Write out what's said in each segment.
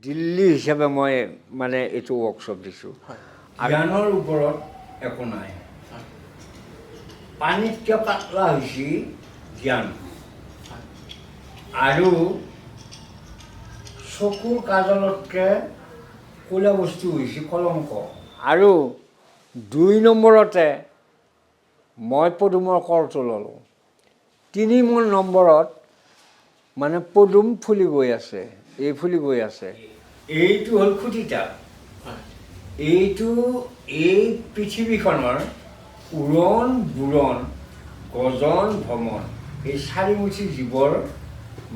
দিল্লী হিচাপে মই মানে এইটো ৱৰ্কশ্বপ দিছোঁ। জ্ঞানৰ ওপৰত একো নাই। পানীতকৈ পাতলা হৈছে জ্ঞান আৰু চকুৰ কাজলতকৈ ক'লা বস্তু হৈছে কলংক। আৰু 2 নম্বৰতে মই পদুমৰ কৰটো ল'লোঁ। 3 নম্বৰত মানে পদুম ফুলি গৈ আছে, এই ফুলি গৈ আছে। এইটো হ'ল খুটিতা। এইটো এই পৃথিৱীখনৰ উৰণ বুৰণ গজন ভ্ৰমণ এই চাৰিমুঠি জীৱৰ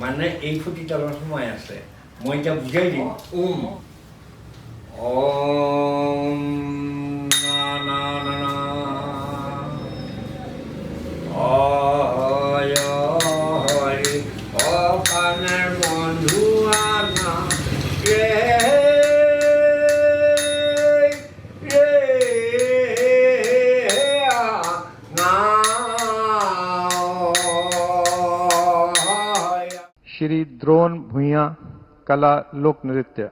মানে এই খুটিতালত সোমাই আছে। মই এতিয়া বুজাই দিম। ওম ওম না না না না অহয় হৰি অকাণেৰ বন্ধু আনা ৰে ৰে না। श्री द्रोण भुइयां, कला लोक नृत्य।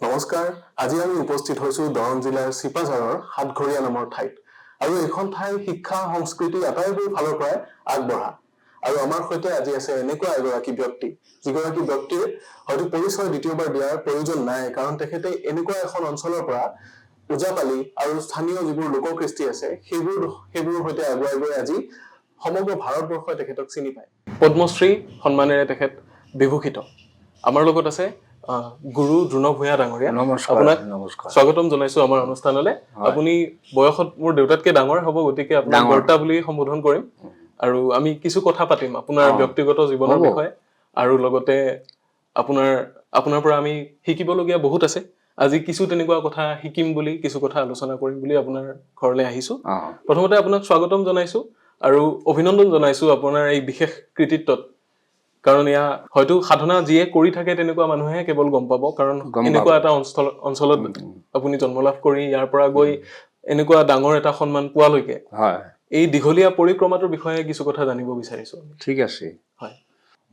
নমস্কাৰ, আজি আমি উপস্থিত হৈছো দৰং জিলাৰ চিপাঝাৰৰ সাতঘৰীয়া নামৰ ঠাইত। আৰু এইখন ঠাই শিক্ষা সংস্কৃতি আটাইবোৰ ফালৰ পৰাই আগবঢ়া। আৰু আমাৰ সৈতে আজি আছে এনেকুৱা এগৰাকী ব্যক্তি, যিগৰাকী ব্যক্তিৰ হয়তো পৰিচয় দ্বিতীয়বাৰ দিয়াৰ প্ৰয়োজন নাই, কাৰণ তেখেতে এনেকুৱা এখন অঞ্চলৰ পৰা ওজাপালি আৰু স্থানীয় যিবোৰ লোককৃষ্টি আছে সেইবোৰৰ সৈতে আগুৱাই গৈ আজি সমগ্ৰ ভাৰতবৰ্ষই তেখেতক চিনি পায়। পদ্মশ্ৰী সন্মানেৰে তেখেত বিভূষিত। আমাৰ লগত আছে গুৰু দ্ৰোণ ভূঞা ডাঙৰীয়া। নমস্কাৰ, আপোনাক নমস্কাৰ। স্বাগতম জনাইছো আমাৰ অনুষ্ঠানলৈ। আপুনি বয়সত মোৰ দেউতাতকে ডাঙৰ হ'ব, গতিকে আপোনাক ডাঙৰ। বৰ্তা বুলি সম্বোধন কৰিম। আৰু আমি কিছু কথা পাতিম আপোনাৰ ব্যক্তিগত জীৱনৰ হ'ব। বিষয়ে, আৰু লগতে আপোনাৰ পৰা আমি শিকিবলগীয়া বহুত আছে। আজি কিছু তেনেকুৱা কথা শিকিম বুলি, কিছু কথা আলোচনা কৰিম বুলি আপোনাৰ ঘৰলৈ আহিছো। প্ৰথমতে আপোনাক স্বাগতম জনাইছো আৰু অভিনন্দন জনাইছো আপোনাৰ এই বিশেষ কৃতিত্বত, কাৰণ এয়া হয়তো সাধনা যিয়ে কৰি থাকে তেনেকুৱা মানুহে কেৱল গম পাব, কাৰণ গম পাব। এনেকুৱা এটা অঞ্চলত আপুনি জন্ম লাভ কৰি ইয়াৰ পৰা গৈ এনেকুৱা ডাঙৰ এটা সন্মান পোৱালৈকে হয়, এই দীঘলীয়া পৰিক্ৰমাটোৰ বিষয়ে কিছু কথা জানিব বিচাৰিছো। ঠিক আছে। হয়।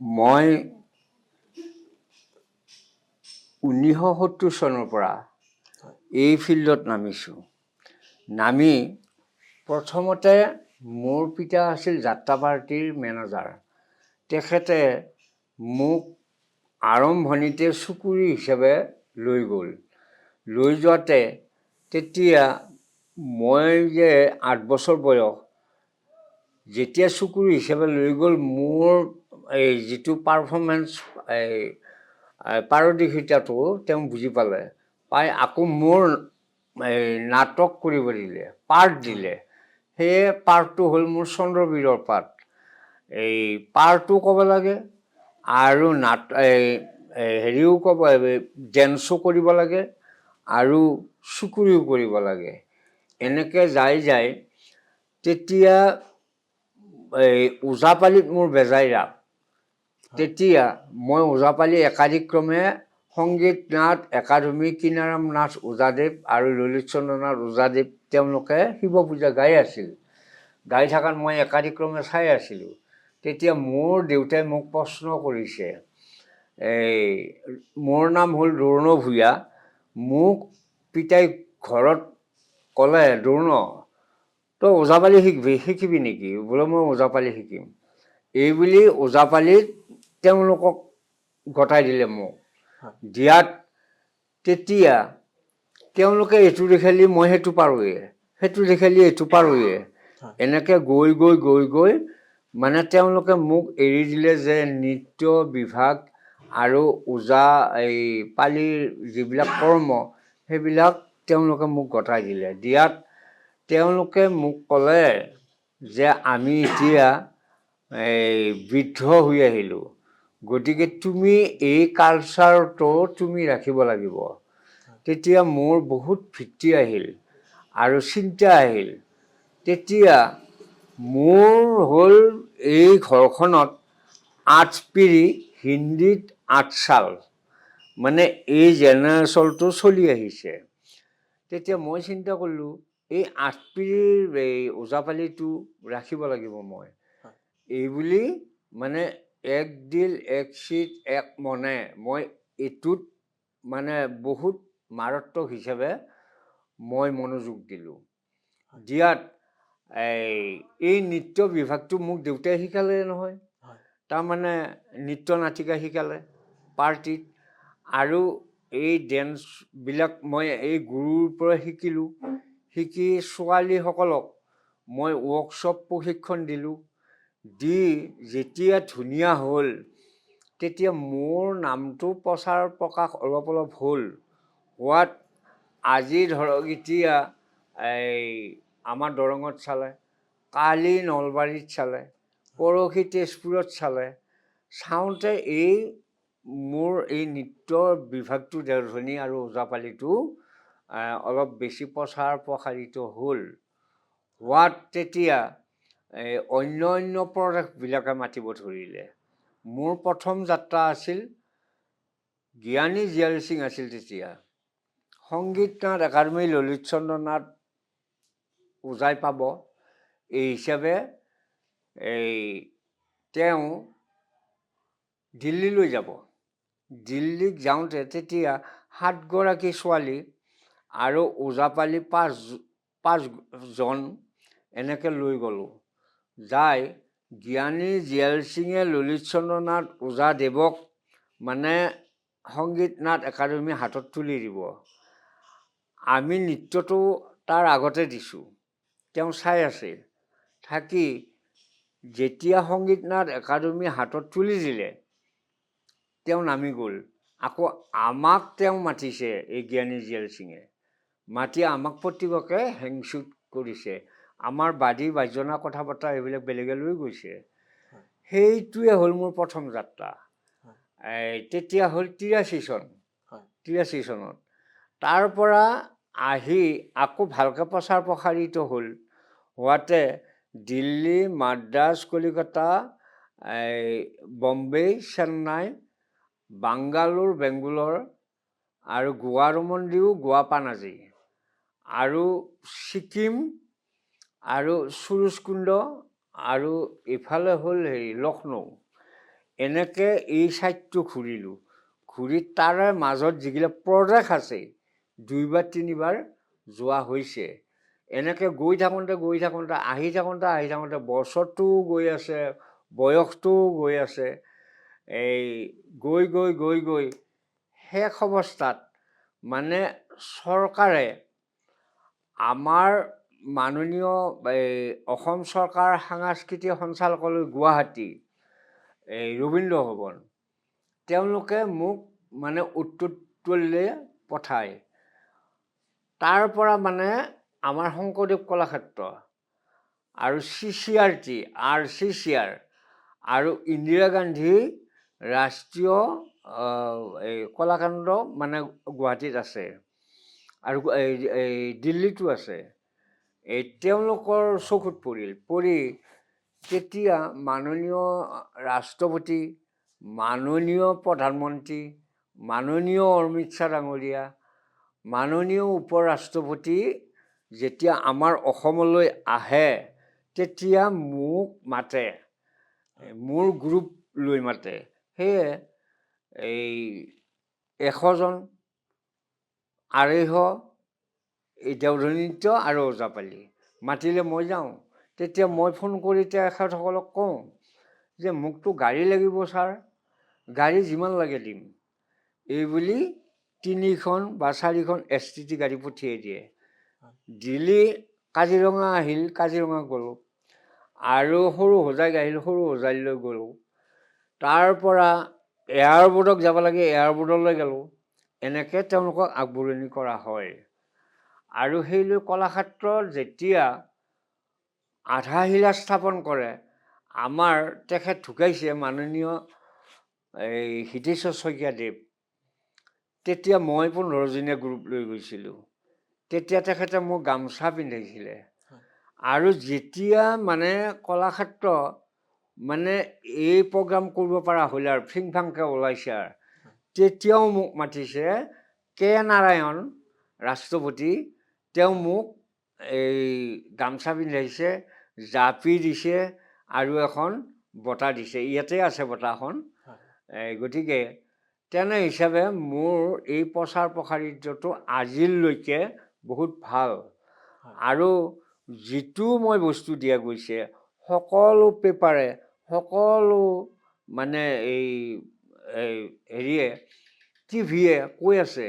মই 1970 চনৰ পৰা এই ফিল্ডত নামিছোঁ। নামি প্ৰথমতে মোৰ পিতা আছিল যাত্ৰা পাৰ্টীৰ মেনেজাৰ। তেখেতে মোক আৰম্ভণিতে চুকুৰি হিচাপে লৈ গ'ল। লৈ যোৱাতে তেতিয়া মই যে 8 বছৰ বয়স, যেতিয়া চুকুৰি হিচাপে লৈ গ'ল, মোৰ এই যিটো পাৰফৰ্মেঞ্চ, এই পাৰদৰ্শিতাটো তেওঁ বুজি পালে। পাই আকৌ মোৰ এই নাটক কৰিব দিলে, পাৰ্ট দিলে। সেয়ে পাৰ্টটো হ'ল মোৰ চন্দ্ৰবীৰৰ পাৰ্ট। এই পাৰ্টো ক'ব লাগে আৰু নাট এই এই হেৰিও ক'ব, ডেন্সো কৰিব লাগে আৰু চুকুৰিও কৰিব লাগে। এনেকৈ যাই যাই তেতিয়া এই ওজাপালিত মোৰ বেজাই ৰাপ। তেতিয়া মই ওজাপালি একাদিক্ৰমে সংগীত নাট একাডেমী কিনাৰাম নাথ ওজাদেৱ আৰু ললিত চন্দ্ৰ নাথ ওজাদেৱ তেওঁলোকে শিৱ পূজা গাই আছিল। গাই থকাত মই একাদিক্ৰমে চাই আছিলোঁ। তেতিয়া মোৰ দেউতাই মোক প্ৰশ্ন কৰিছে, এই মোৰ নাম হ'ল দ্ৰোণ ভূঞা। মোক পিতাই ঘৰত ক'লে, দ্ৰোণ তই ওজাপালি শিকিবি নেকি? বোলে মই ওজাপালি শিকিম। এই বুলি ওজাপালিত তেওঁলোকক গতাই দিলে মোক। দিয়াত তেতিয়া তেওঁলোকে এইটো দেখালি মই সেইটো পাৰোঁৱে, সেইটো দেখালি এইটো পাৰোঁৱে। এনেকৈ গৈ গৈ গৈ গৈ মানে তেওঁলোকে মোক এৰি দিলে যে নৃত্য বিভাগ আৰু ওজা এই পালিৰ যিবিলাক কৰ্ম সেইবিলাক তেওঁলোকে মোক গতাই দিলে। দিয়াত তেওঁলোকে মোক ক'লে যে আমি এতিয়া এই বৃদ্ধ হৈ আহিলোঁ, গতিকে তুমি এই কালচাৰটো তুমি ৰাখিব লাগিব। তেতিয়া মোৰ বহুত ভিত্তি আহিল আৰু চিন্তা আহিল। তেতিয়া মোৰ হ'ল এই ঘৰখনত 8 পিঢ়ি, হিন্দীত 8 চাল, মানে এই জেনেৰেশ্যনটো চলি আহিছে। তেতিয়া মই চিন্তা কৰিলোঁ এই 8 পিঢ়িৰ এই ওজাপালিটো ৰাখিব লাগিব মই। এই বুলি মানে এক দিল এক চিত এক মনে মই এইটোত মানে বহুত মাৰাত্মক হিচাপে মই মনোযোগ দিলোঁ। দিয়াত এই নৃত্য বিভাগটো মোক দেউতাই শিকালে নহয়, তাৰমানে নৃত্য নাটিকা শিকালে পাৰ্টিত, আৰু এই ডেন্সবিলাক মই এই গুৰুৰ পৰা শিকিলোঁ। শিকি ছোৱালীসকলক মই ৱৰ্কশ্বপ প্ৰশিক্ষণ দিলোঁ। দি যেতিয়া ধুনীয়া হ'ল তেতিয়া মোৰ নামটো প্ৰচাৰ প্ৰকাশ অলপ অলপ হ'ল। হোৱাত আজি ধৰক এতিয়া এই আমাৰ দৰঙত চালে, কালি নলবাৰীত চালে, পৰহি তেজপুৰত চালে। চাওঁতে এই মোৰ এই নৃত্য বিভাগটো দেওধনী আৰু ওজাপালিটো অলপ বেছি প্ৰচাৰ প্ৰসাৰিত হ'ল। হোৱাত তেতিয়া এই অন্য অন্য প্ৰদেশবিলাকে মাতিব ধৰিলে। মোৰ প্ৰথম যাত্ৰা আছিল জ্ঞানী জীয়াল সিং আছিল তেতিয়া সংগীত নাট একাডেমী ললিত চন্দ্ৰ নাথ ওজাই পাব এই হিচাপে এই তেওঁ দিল্লীলৈ যাব। দিল্লীত যাওঁতে তেতিয়া 7গৰাকী ছোৱালী আৰু ওজাপালি পাঁচজন এনেকৈ লৈ গ'লোঁ। যাই জ্ঞানী জীয়াল সিঙে ললিত চন্দ্ৰ নাথ ওজাদেৱক মানে সংগীত নাট একাডেমী হাতত তুলি দিব। আমি নৃত্যটো তাৰ আগতে দিছোঁ, তেওঁ চাই আছে। থাকি যেতিয়া সংগীত নাট একাডেমী হাতত তুলি দিলে তেওঁ নামি গ'ল। আকৌ আমাক তেওঁ মাতিছে, এই জ্ঞানী জীয়াল সিঙে মাতি আমাক প্ৰত্যেককে হেংচুট কৰিছে। আমাৰ বাদী বাজনা কথা বতৰা এইবিলাক বেলেগে লৈ গৈছে। সেইটোৱে হ'ল মোৰ প্ৰথম যাত্ৰা। এই তেতিয়া হ'ল 83 চন, 83 চনত। তাৰ পৰা আহি আকৌ ভালকৈ প্ৰচাৰ প্ৰসাৰিত হ'ল। হোৱাতে দিল্লী, মাদ্ৰাজ, কলিকতা, এই বম্বে, চেন্নাই, বাংগালোৰ, বেংগলোৰ আৰু গোৱা ৰমন্দিও, গোৱা পানাজী আৰু ছিকিম আৰু সুৰজকুণ্ড আৰু ইফালে হ'ল হেৰি লক্ষ্ণৌ। এনেকৈ এই ছাইডটো ঘূৰিলোঁ। ঘূৰি তাৰে মাজত যিবিলাক প্ৰদেশ আছে দুইবাৰ তিনিবাৰ যোৱা হৈছে। এনেকৈ গৈ থাকোঁতে গৈ থাকোঁতে আহি থাকোঁতে আহি থাকোঁতে বছৰটোও গৈ আছে, বয়সটোও গৈ আছে। এই গৈ গৈ গৈ গৈ শেষ অৱস্থাত মানে চৰকাৰে আমাৰ মাননীয় এই অসম চৰকাৰ সাংস্কৃতিক সঞ্চালকালয় গুৱাহাটী এই ৰবীন্দ্ৰ ভৱন, তেওঁলোকে মোক মানে উত্তৰলৈ পঠায়। তাৰ পৰা মানে আমাৰ শংকৰদেৱ কলাক্ষেত্ৰ আৰু CCRT, RCCR আৰু ইন্দিৰা গান্ধী ৰাষ্ট্ৰীয় এই কলাকেন্দ্ৰ মানে গুৱাহাটীত আছে আৰু এই দিল্লীতো আছে। এই তেওঁলোকৰ চকুত পৰিল, পৰি তেতিয়া মাননীয় ৰাষ্ট্ৰপতি, মাননীয় প্ৰধানমন্ত্ৰী, মাননীয় অমিত শ্বাহ ডাঙৰীয়া, মাননীয় উপ ৰাষ্ট্ৰপতি যেতিয়া আমাৰ অসমলৈ আহে, তেতিয়া মোক মাতে, মোৰ গ্ৰুপ লৈ মাতে। সেয়ে এই 100 জন, 250, এই দেওধনী নৃত্য আৰু ওজাপালি মাতিলে মই যাওঁ। তেতিয়া মই ফোন কৰি তেখেতসকলক কওঁ যে মোকতো গাড়ী লাগিব ছাৰ, গাড়ী যিমান লাগে দিম, এই বুলি তিনিখন বা চাৰিখন এছটিটি গাড়ী পঠিয়াই দিয়ে। দিল্লী কাজিৰঙা আহিল, কাজিৰঙা গ'লোঁ আৰু সৰু হোজাইত আহিল, সৰু হোজাইলৈ গ'লোঁ। তাৰ পৰা এয়াৰপৰ্টক যাব লাগে, এয়াৰপৰ্টলৈ গ'লোঁ। এনেকৈ তেওঁলোকক আগবৰণি কৰা হয়। আৰু সেই লৈ কলাক্ষেত্ৰত যেতিয়া আধাৰশিলা স্থাপন কৰে, আমাৰ তেখেত ঢুকাইছে, মাননীয় এই হিতেশ্বৰ শইকীয়াদেৱ, তেতিয়া মই 15জনীয়া গ্ৰুপ লৈ গৈছিলোঁ। তেতিয়া তেখেতে মোক গামোচা পিন্ধাইছিলে। আৰু যেতিয়া মানে কলাক্ষেত্ৰ মানে এই প্ৰগ্ৰাম কৰিব পৰা হ'ল আৰু ফিং ফাংকৈ ওলাইছে আৰু, তেতিয়াও মোক মাতিছে কে নাৰায়ণ ৰাষ্ট্ৰপতি, তেওঁ মোক এই গামোচা পিন্ধাইছে, জাপি দিছে আৰু এখন বঁটা দিছে। ইয়াতে আছে বঁটাখন। এই গতিকে তেনে হিচাপে মোৰ এই প্ৰচাৰ প্ৰসাৰিতটো আজিলৈকে বহুত ভাল। আৰু যিটো মই বস্তু দিয়া গৈছে, সকলো পেপাৰে, সকলো মানে এই এই হেৰিয়ে, টিভিয়ে কৈ আছে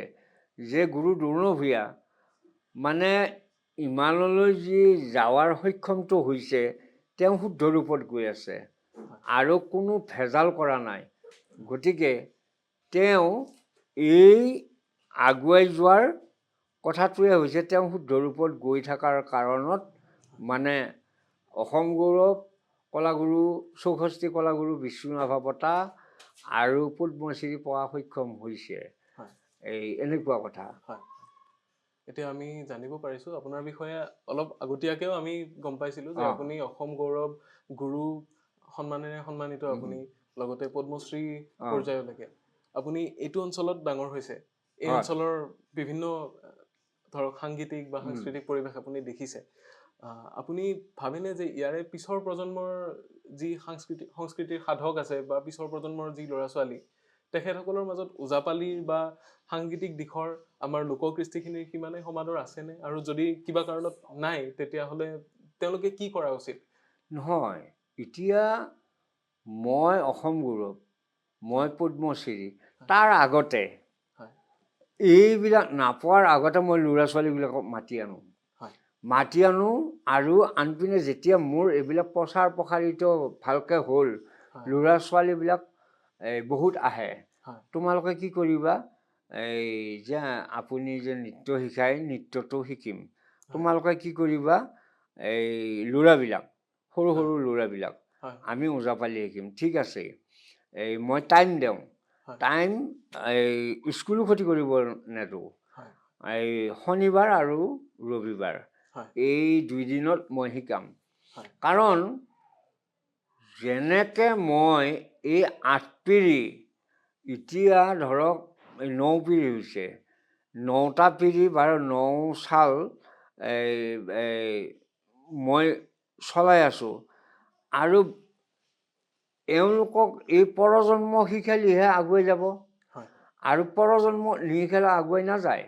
যে গুৰু দ্ৰোণ ভূঞা মানে ইমানলৈ যি যাৱাৰ সক্ষমটো হৈছে, তেওঁ শুদ্ধ ৰূপত গৈ আছে আৰু কোনো ভেজাল কৰা নাই। গতিকে তেওঁ এই আগুৱাই যোৱাৰ কথাটোৱে হৈছে তেওঁ শুদ্ধ ৰূপত গৈ থকাৰ কাৰণত মানে অসম গৌৰৱ কলাগুৰু 64 কলাগুৰু বিষ্ণু ৰাভা বঁটা আৰু পদ্মশ্ৰী পোৱা সক্ষম হৈছে। এই এনেকুৱা কথা। হয়, এতিয়া আমি জানিব পাৰিছো আপোনাৰ বিষয়ে। অলপ আগতীয়াকেও আমি গম পাইছিলো যে আপুনি অসম গৌৰৱ গুৰু সন্মানেৰে সন্মানিত আপুনি, লগতে পদ্মশ্ৰী পৰ্যায়লৈকে। আপুনি এইটো অঞ্চলত ডাঙৰ হৈছে, এই অঞ্চলৰ বিভিন্ন ধৰক সাংগীতিক বা সাংস্কৃতিক পৰিৱেশ আপুনি দেখিছে। আপুনি ভাবেনে যে ইয়াৰে পিছৰ প্ৰজন্মৰ যি সাংস্কৃতিক সংস্কৃতিৰ সাধক আছে বা পিছৰ প্ৰজন্মৰ যি ল'ৰা ছোৱালী, তেখেতসকলৰ মাজত ওজাপালিৰ বা সাংগীতিক দিশৰ আমাৰ লোককৃষ্টিখিনিৰ সিমানেই সমাদৰ আছেনে? আৰু যদি কিবা কাৰণত নাই, তেতিয়াহ'লে তেওঁলোকে কি কৰা উচিত? নহয়, এতিয়া মই অসম গৌৰৱ, মই পদ্মশ্ৰী, তাৰ আগতে এইবিলাক নাপোৱাৰ আগতে মই ল'ৰা ছোৱালীবিলাকক মাতি আনো। মাতি আনো আৰু আনপিনে যেতিয়া মোৰ এইবিলাক প্ৰচাৰ প্ৰসাৰিত ভালকৈ হ'ল, ল'ৰা ছোৱালীবিলাক এই বহুত আহে। তোমালোকে কি কৰিবা, এই যে আপুনি যে নৃত্য শিকায়, নৃত্যটো শিকিম। তোমালোকে কি কৰিবা, এই ল'ৰাবিলাক, সৰু সৰু ল'ৰাবিলাক, আমি ওজাপালি শিকিম। ঠিক আছে, এই মই টাইম দিওঁ। টাইম এই স্কুলো ক্ষতি কৰিব নেদিওঁ। এই শনিবাৰ আৰু ৰবিবাৰ, এই দুইদিনত মই শিকাম। কাৰণ যেনেকৈ মই এই 8 পিঢ়ি, এতিয়া ধৰক এই ন পিঢ়ি হৈছে, নটা পিঢ়ি বা ন চাল এই মই চলাই আছোঁ আৰু এওঁলোকক এই প্ৰজন্ম শিকালেহে আগুৱাই যাব। আৰু প্ৰজন্ম নিশিকালে আগুৱাই নাযায়।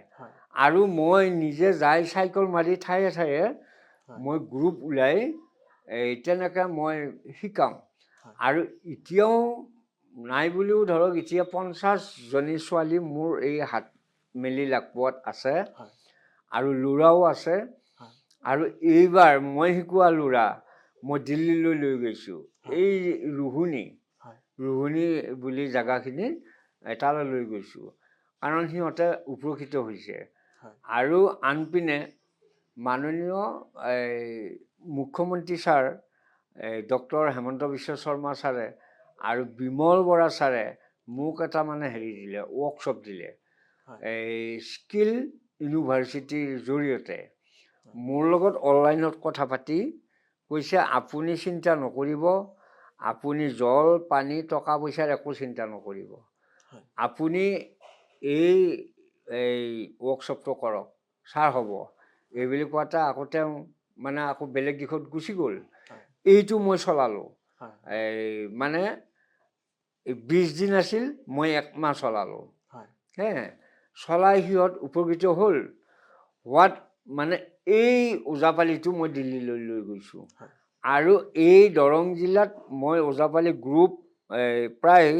আৰু মই নিজে যাই চাইকেল মাৰি ঠায়ে ঠায়ে মই গ্ৰুপ ওলাই এই তেনেকৈ মই শিকাওঁ। আৰু এতিয়াও নাই বুলিও ধৰক এতিয়া 50জনী ছোৱালী মোৰ এই হাত মেলি লাকপুৱাত আছে। আৰু ল'ৰাও আছে। আৰু এইবাৰ মই শিকোৱা ল'ৰা মই দিল্লীলৈ লৈ গৈছোঁ। এই ৰোহিণী, ৰোহিণী বুলি জেগাখিনিত তালৈ লৈ গৈছোঁ, কাৰণ সিহঁতে উপকৃত হৈছে। আৰু আনপিনে মাননীয় এই মুখ্যমন্ত্ৰী ছাৰ, এই ডক্টৰ হেমন্ত বিশ্ব শৰ্মা ছাৰে আৰু বিমল বৰা ছাৰে মোক এটা মানে হেৰি দিলে, ৱৰ্কশ্বপ দিলে। এই স্কিল ইউনিভাৰ্চিটিৰ জৰিয়তে মোৰ লগত অনলাইনত কথা পাতি কৈছে, আপুনি চিন্তা নকৰিব, আপুনি জল পানী টকা পইচাৰ একো চিন্তা নকৰিব, আপুনি এই এই ৱৰ্কশ্বপটো কৰক ছাৰ, হ'ব। এইবুলি কোৱাতে আকৌ তেওঁ মানে আকৌ বেলেগ দিশত গুচি গ'ল। এইটো মই চলালোঁ। এই মানে এই 20 দিন আছিল, মই একমাহ চলালোঁ। হে চলাই সিহঁত উপকৃত হ'ল। হোৱাত মানে এই ওজাপালিটো মই দিল্লীলৈ লৈ গৈছোঁ। আৰু এই দৰং জিলাত মই ওজাপালি গ্ৰুপ এই প্ৰায়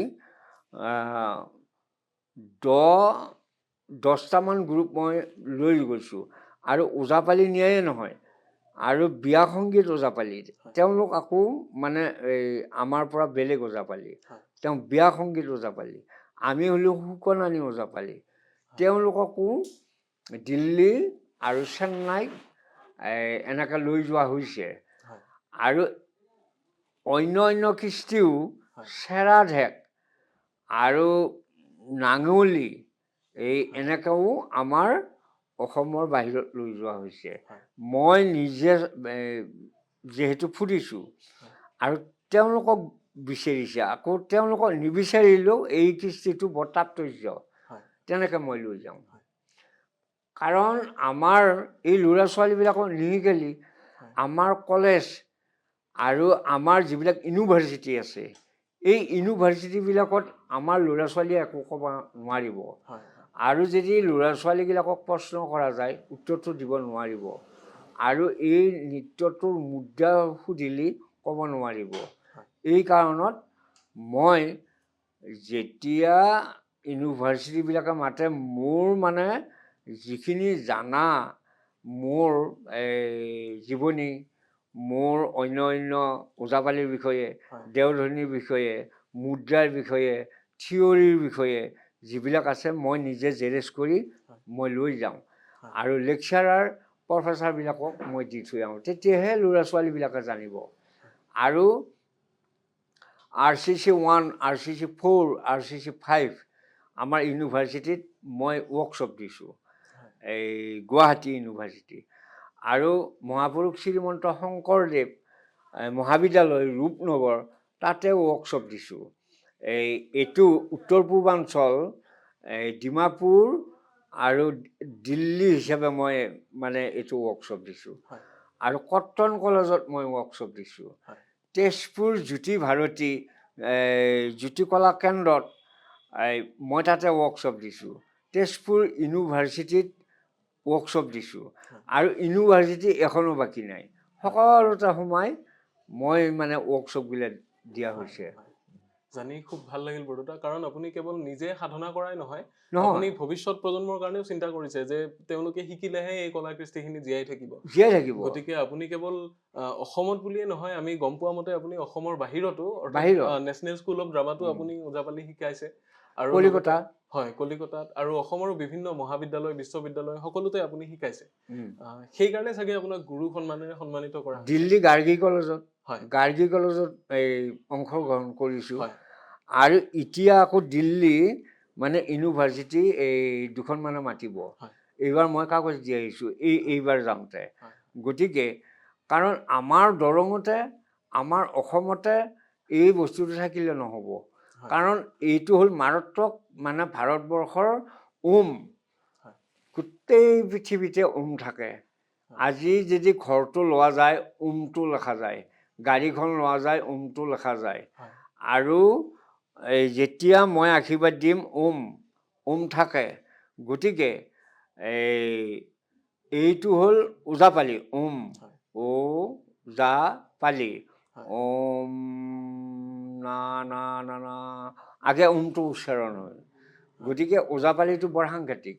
10টামান গ্ৰুপ মই লৈ গৈছোঁ। আৰু ওজাপালি নিয়ায়ে নহয়, আৰু বিয়া সংগীত ওজাপালি, তেওঁলোক আকৌ মানে এই আমাৰ পৰা বেলেগ ওজাপালি। তেওঁ বিয়া সংগীত ওজাপালি, আমি হ'লো শুকনানি ওজাপালি। তেওঁলোককো দিল্লী আৰু চেন্নাইত এই এনেকৈ লৈ যোৱা হৈছে। আৰু অন্য অন্য কৃষ্টিও, চেৰাঢেক আৰু নাঙলী, এই এনেকৈও আমাৰ অসমৰ বাহিৰত লৈ যোৱা হৈছে। মই নিজে এই, যিহেতু ফুৰিছোঁ আৰু তেওঁলোকক বিচাৰিছে, আকৌ তেওঁলোকক নিবিচাৰিলেও এই কৃষ্টিটো বৰ তাৎপৰ্য। তেনেকৈ মই লৈ যাওঁ। কাৰণ আমাৰ এই ল'ৰা ছোৱালীবিলাকক নিশিকালি আমাৰ কলেজ আৰু আমাৰ যিবিলাক ইউনিভাৰ্চিটি আছে, এই ইউনিভাৰ্চিটিবিলাকত আমাৰ ল'ৰা ছোৱালীয়ে একো ক'ব নোৱাৰিব। আৰু যদি ল'ৰা ছোৱালীবিলাকক প্ৰশ্ন কৰা যায়, উত্তৰটো দিব নোৱাৰিব। আৰু এই নৃত্যটোৰ মুদ্ৰা সুধিলি ক'ব নোৱাৰিব। এই কাৰণত মই যেতিয়া ইউনিভাৰ্চিটিবিলাকে মাতে, মোৰ মানে যিখিনি জানা মোৰ এই জীৱনী, মোৰ অন্য অন্য ওজাপালিৰ বিষয়ে, দেওধনীৰ বিষয়ে, মুদ্ৰাৰ বিষয়ে, থিয়ৰীৰ বিষয়ে যিবিলাক আছে, মই নিজে জেৰেক্স কৰি মই লৈ যাওঁ। আৰু লেকচাৰাৰ প্ৰফেচাৰবিলাকক মই দি থৈ আহোঁ। তেতিয়াহে ল'ৰা ছোৱালীবিলাকে জানিব। আৰু RCC 1, RCC 4, RCC 5 আমাৰ ইউনিভাৰ্চিটিত মই ৱৰ্কশ্বপ দিছোঁ, এই গুৱাহাটী ইউনিভাৰ্চিটি আৰু মহাপুৰুষ শ্ৰীমন্ত শংকৰদেৱ এই মহাবিদ্যালয় ৰূপনগৰ, তাতে ৱৰ্কশ্বপ দিছোঁ। এই এইটো উত্তৰ পূৰ্বাঞ্চল, এই ডিমাপুৰ আৰু দিল্লী হিচাপে মই মানে এইটো ৱৰ্কশ্বপ দিছোঁ। আৰু কটন কলেজত মই ৱৰ্কশ্বপ দিছোঁ। তেজপুৰ জ্যোতি ভাৰতী, এই জ্যোতি কলা কেন্দ্ৰত এই মই তাতে ৱৰ্কশ্বপ দিছোঁ। তেজপুৰ ইউনিভাৰ্চিটিত ৱৰ্কশ্বপ দিছোঁ। আৰু ইউনিভাৰ্চিটি এখনো বাকী নাই, সকলোতে সোমাই মই মানে ৱৰ্কশ্বপবিলাক দিয়া হৈছে। জানি খুব ভাল লাগিল বৰদেউতা, কাৰণ আপুনি কেৱল নিজে সাধনা কৰাই নহয়, নহয়। আপুনি ভৱিষ্যত প্ৰজন্মৰ কাৰণেও চিন্তা কৰিছে যে তেওঁলোকে শিকিলেহে এই কলা কৃষ্টিখিনি জীয়াই থাকিব। জীয়াই থাকিব। গতিকে আপুনি কেৱল অসমত বুলিয়ে নহয়, আমি গম পোৱা মতে আপুনি অসমৰ বাহিৰতো, বাহিৰত। নেশ্যনেল স্কুল অফ ড্ৰামাতো আপুনি ওজাপালি শিকাইছে আৰু কলিকতা। হয়, কলিকতাত আৰু অসমৰো বিভিন্ন মহাবিদ্যালয়, বিশ্ববিদ্যালয় সকলোতে আপুনি শিকাইছে। সেইকাৰণে চাগে আপোনাক গুৰু সন্মানেৰে সন্মানিত কৰা হৈছে। দিল্লী গাৰ্গী কলেজত, গাৰ্গী কলেজত এই অংশগ্ৰহণ কৰিছোঁ। আৰু এতিয়া আকৌ দিল্লী মানে ইউনিভাৰ্চিটি এই দুখনমানে মাতিব। এইবাৰ মই কাগজ দি আহিছোঁ এইবাৰ যাওঁতে। গতিকে কাৰণ আমাৰ দৰঙতে, আমাৰ অসমতে এই বস্তুটো থাকিলে নহ'ব। কাৰণ এইটো হ'ল মাৰাত্মক, মানে ভাৰতবৰ্ষৰ ওম। গোটেই পৃথিৱীতে ওম থাকে। আজি যদি ঘৰটো লোৱা যায়, ওমটো লেখা যায়। গাড়ীখন লোৱা যায়, ওমটো লেখা যায়। আৰু এই যেতিয়া মই আশীৰ্বাদ দিম, ওম ওম থাকে। গতিকে এইটো হ'ল ওজাপালি ওম। ও জা পালি। ওম না না না না, আগে ওমটো উচ্চাৰণ হয়। গতিকে ওজাপালিটো বৰ সাংঘাতিক।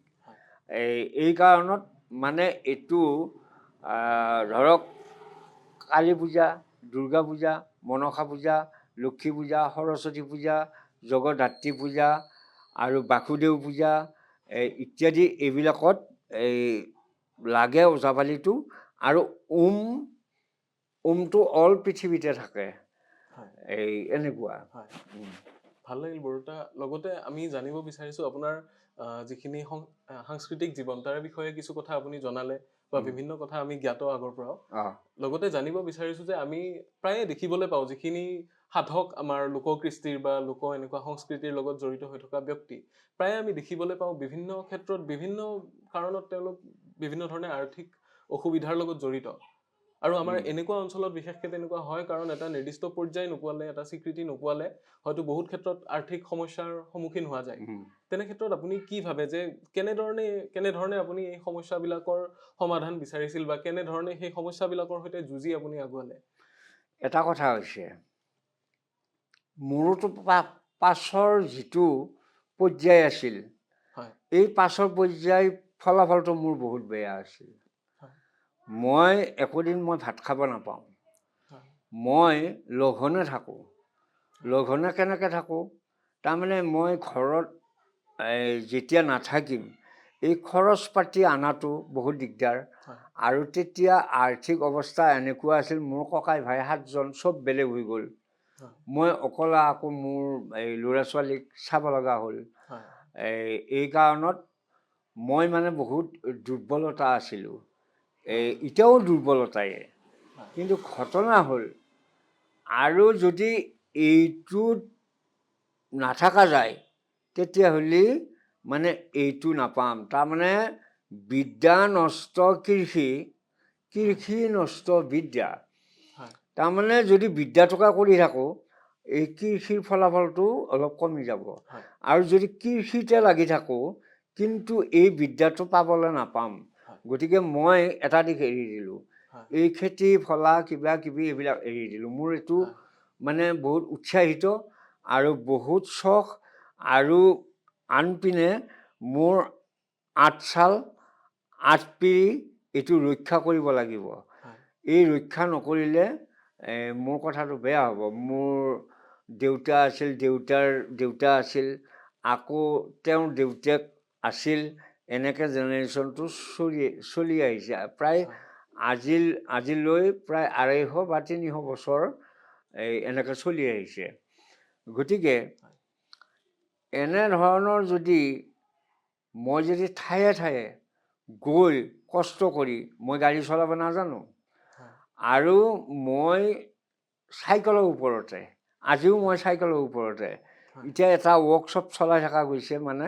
এই এই কাৰণত মানে এইটো ধৰক কালী পূজা, দুৰ্গা পূজা, মনসা পূজা, লক্ষী পূজা, সৰস্বতী পূজা, জগদ্ধাত্ৰী পূজা আৰু বাসুদেৱ পূজা, এই ইত্যাদি এইবিলাকত এই লাগে ওজাপালিটো। আৰু ওমটো অল পৃথিৱীতে থাকে। এই এনেকুৱা। হয়, ভাল লাগিল বৰদেউতা। লগতে আমি জানিব বিচাৰিছো আপোনাৰ যিখিনি সাংস্কৃতিক জীৱন, তাৰ বিষয়ে কিছু কথা আপুনি জনালে বা বিভিন্ন কথা আমি জ্ঞাত আগৰ পৰাও। লগতে জানিব বিচাৰিছো যে আমি প্ৰায়ে দেখিবলৈ পাওঁ যিখিনি সাধক, আমাৰ লোককৃষ্টিৰ বা লোক এনেকুৱা সংস্কৃতিৰ লগত জড়িত হৈ থকা ব্যক্তি, প্ৰায়ে আমি দেখিবলৈ পাওঁ বিভিন্ন ক্ষেত্ৰত বিভিন্ন কাৰণত তেওঁলোক বিভিন্ন ধৰণে আৰ্থিক অসুবিধাৰ লগত জড়িত। আৰু আমাৰ এনেকুৱা অঞ্চলত বিশেষকৈ তেনেকুৱা হয়, কাৰণ এটা নিৰ্দিষ্ট পৰ্যায় নোপোৱালে, এটা স্বীকৃতি নোপোৱালে হয়তো বহুত ক্ষেত্ৰত আৰ্থিক সমস্যাৰ সন্মুখীন হোৱা যায়। তেনে ক্ষেত্ৰত আপুনি কি ভাবে যে কেনেধৰণে কেনেধৰণে আপুনি এই সমস্যাবিলাকৰ সমাধান বিচাৰিছিল বা কেনেধৰণে সেই সমস্যাবিলাকৰ সৈতে যুঁজি আপুনি আগুৱালে? এটা কথা হৈছে, মোৰোতো পাছৰ যিটো পৰ্যায় আছিল, এই পাছৰ পৰ্যায় ফলাফলটো মোৰ বহুত বেয়া আছিল। মই একোদিন মই ভাত খাব নাপাওঁ। মই লঘোণে থাকোঁ। লঘোণে কেনেকৈ থাকোঁ, তাৰমানে মই ঘৰত এই যেতিয়া নাথাকিম, এই খৰচ পাতি অনাটো বহুত দিগদাৰ। আৰু তেতিয়া আৰ্থিক অৱস্থা এনেকুৱা আছিল, মোৰ ককাই ভাই 7জন চব বেলেগ হৈ গ'ল। মই অকলে আকৌ মোৰ এই ল'ৰা ছোৱালীক চাব লগা হ'ল। এই কাৰণত মই মানে বহুত দুৰ্বলতা আছিলোঁ, এই এতিয়াও দুৰ্বলতায়ে। কিন্তু ঘটনা হ'ল, আৰু যদি এইটোত নাথাকা যায়, তেতিয়াহ'লে মানে এইটো নাপাম। তাৰমানে বিদ্যা নষ্ট কৃষি, কৃষি নষ্ট বিদ্যা। তাৰমানে যদি বিদ্যাটোকে কৰি থাকোঁ, এই কৃষিৰ ফলাফলটো অলপ কমি যাব। আৰু যদি কৃষিতে লাগি থাকোঁ, কিন্তু এই বিদ্যাটো পাবলৈ নাপাম। গতিকে মই এটা দিশ এৰি দিলোঁ। এই খেতি ফলা কিবা কিবি এইবিলাক এৰি দিলোঁ। মোৰ এইটো মানে বহুত উৎসাহিত আৰু বহুত চখ। আৰু আনপিনে মোৰ 8 চাল 8 পিৰি এইটো ৰক্ষা কৰিব লাগিব। এই ৰক্ষা নকৰিলে মোৰ কথাটো বেয়া হ'ব। মোৰ দেউতা আছিল, দেউতাৰ দেউতা আছিল, আকৌ তেওঁৰ দেউতাক আছিল, এনেকৈ জেনেৰেশ্যনটো চলি চলি আহিছে। প্ৰায় আজিলৈ প্ৰায় 250 বা 300 বছৰ এই এনেকৈ চলি আহিছে। গতিকে এনেধৰণৰ যদি মই যদি ঠায়ে ঠায়ে গৈ কষ্ট কৰি, মই গাড়ী চলাব নাজানো। আৰু মই চাইকেলৰ ওপৰতে, আজিও মই চাইকেলৰ ওপৰতে। এতিয়া এটা ৱৰ্কশ্বপ চলাই থকা গৈছে, মানে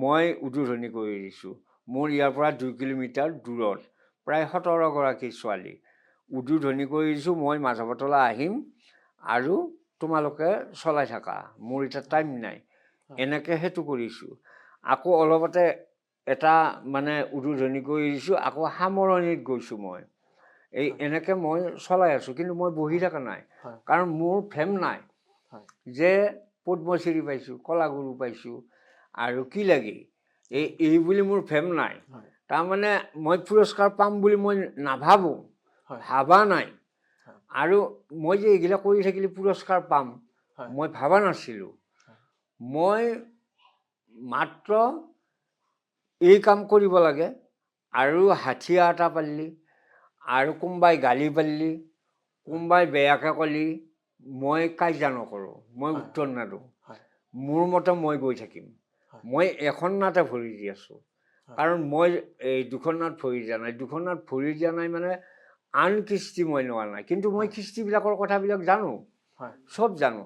মই উদ্বোধনী কৰি দিছোঁ। মোৰ ইয়াৰ পৰা 2 কিলোমিটাৰ দূৰত প্ৰায় 17গৰাকী ছোৱালী উদ্বোধনী কৰি দিছোঁ। মই মাধৱতলা আহিম আৰু তোমালোকে চলাই থাকা, মোৰ এতিয়া টাইম নাই। এনেকৈ সেইটো কৰিছোঁ। আকৌ অলপতে এটা মানে উদ্বোধনী কৰি দিছোঁ, আকৌ সামৰণিত গৈছোঁ মই। এই এনেকৈ মই চলাই আছোঁ, কিন্তু মই বহি থকা নাই। কাৰণ মোৰ ভেম নাই যে পদ্মশ্ৰী পাইছোঁ, কলাগুৰু পাইছোঁ আৰু কি লাগে, এই এই বুলি মোৰ ভেম নাই। তাৰমানে মই পুৰস্কাৰ পাম বুলি মই নাভাবোঁ, ভাবা নাই। আৰু মই যে এইগিলা কৰি থাকিলে পুৰস্কাৰ পাম, মই ভাবা নাছিলোঁ। মই মাত্ৰ এই কাম কৰিব লাগে। আৰু হাঠিয়া এটা পাৰিলি আৰু কোনোবাই গালি পাৰিলি, কোনোবাই বেয়াকৈ ক'লি, মই কাজিয়া নকৰোঁ, মই উত্তৰ নিদিওঁ। মোৰ মতে মই গৈ থাকিম। মই এখন নাতে ভৰি দি আছোঁ। কাৰণ মই এই দুখন নাত ভৰি দিয়া নাই। দুখন নাত ভৰি দিয়া নাই মানে আন কৃষ্টি মই লোৱা নাই, কিন্তু মই কৃষ্টিবিলাকৰ কথাবিলাক জানো। চব জানো।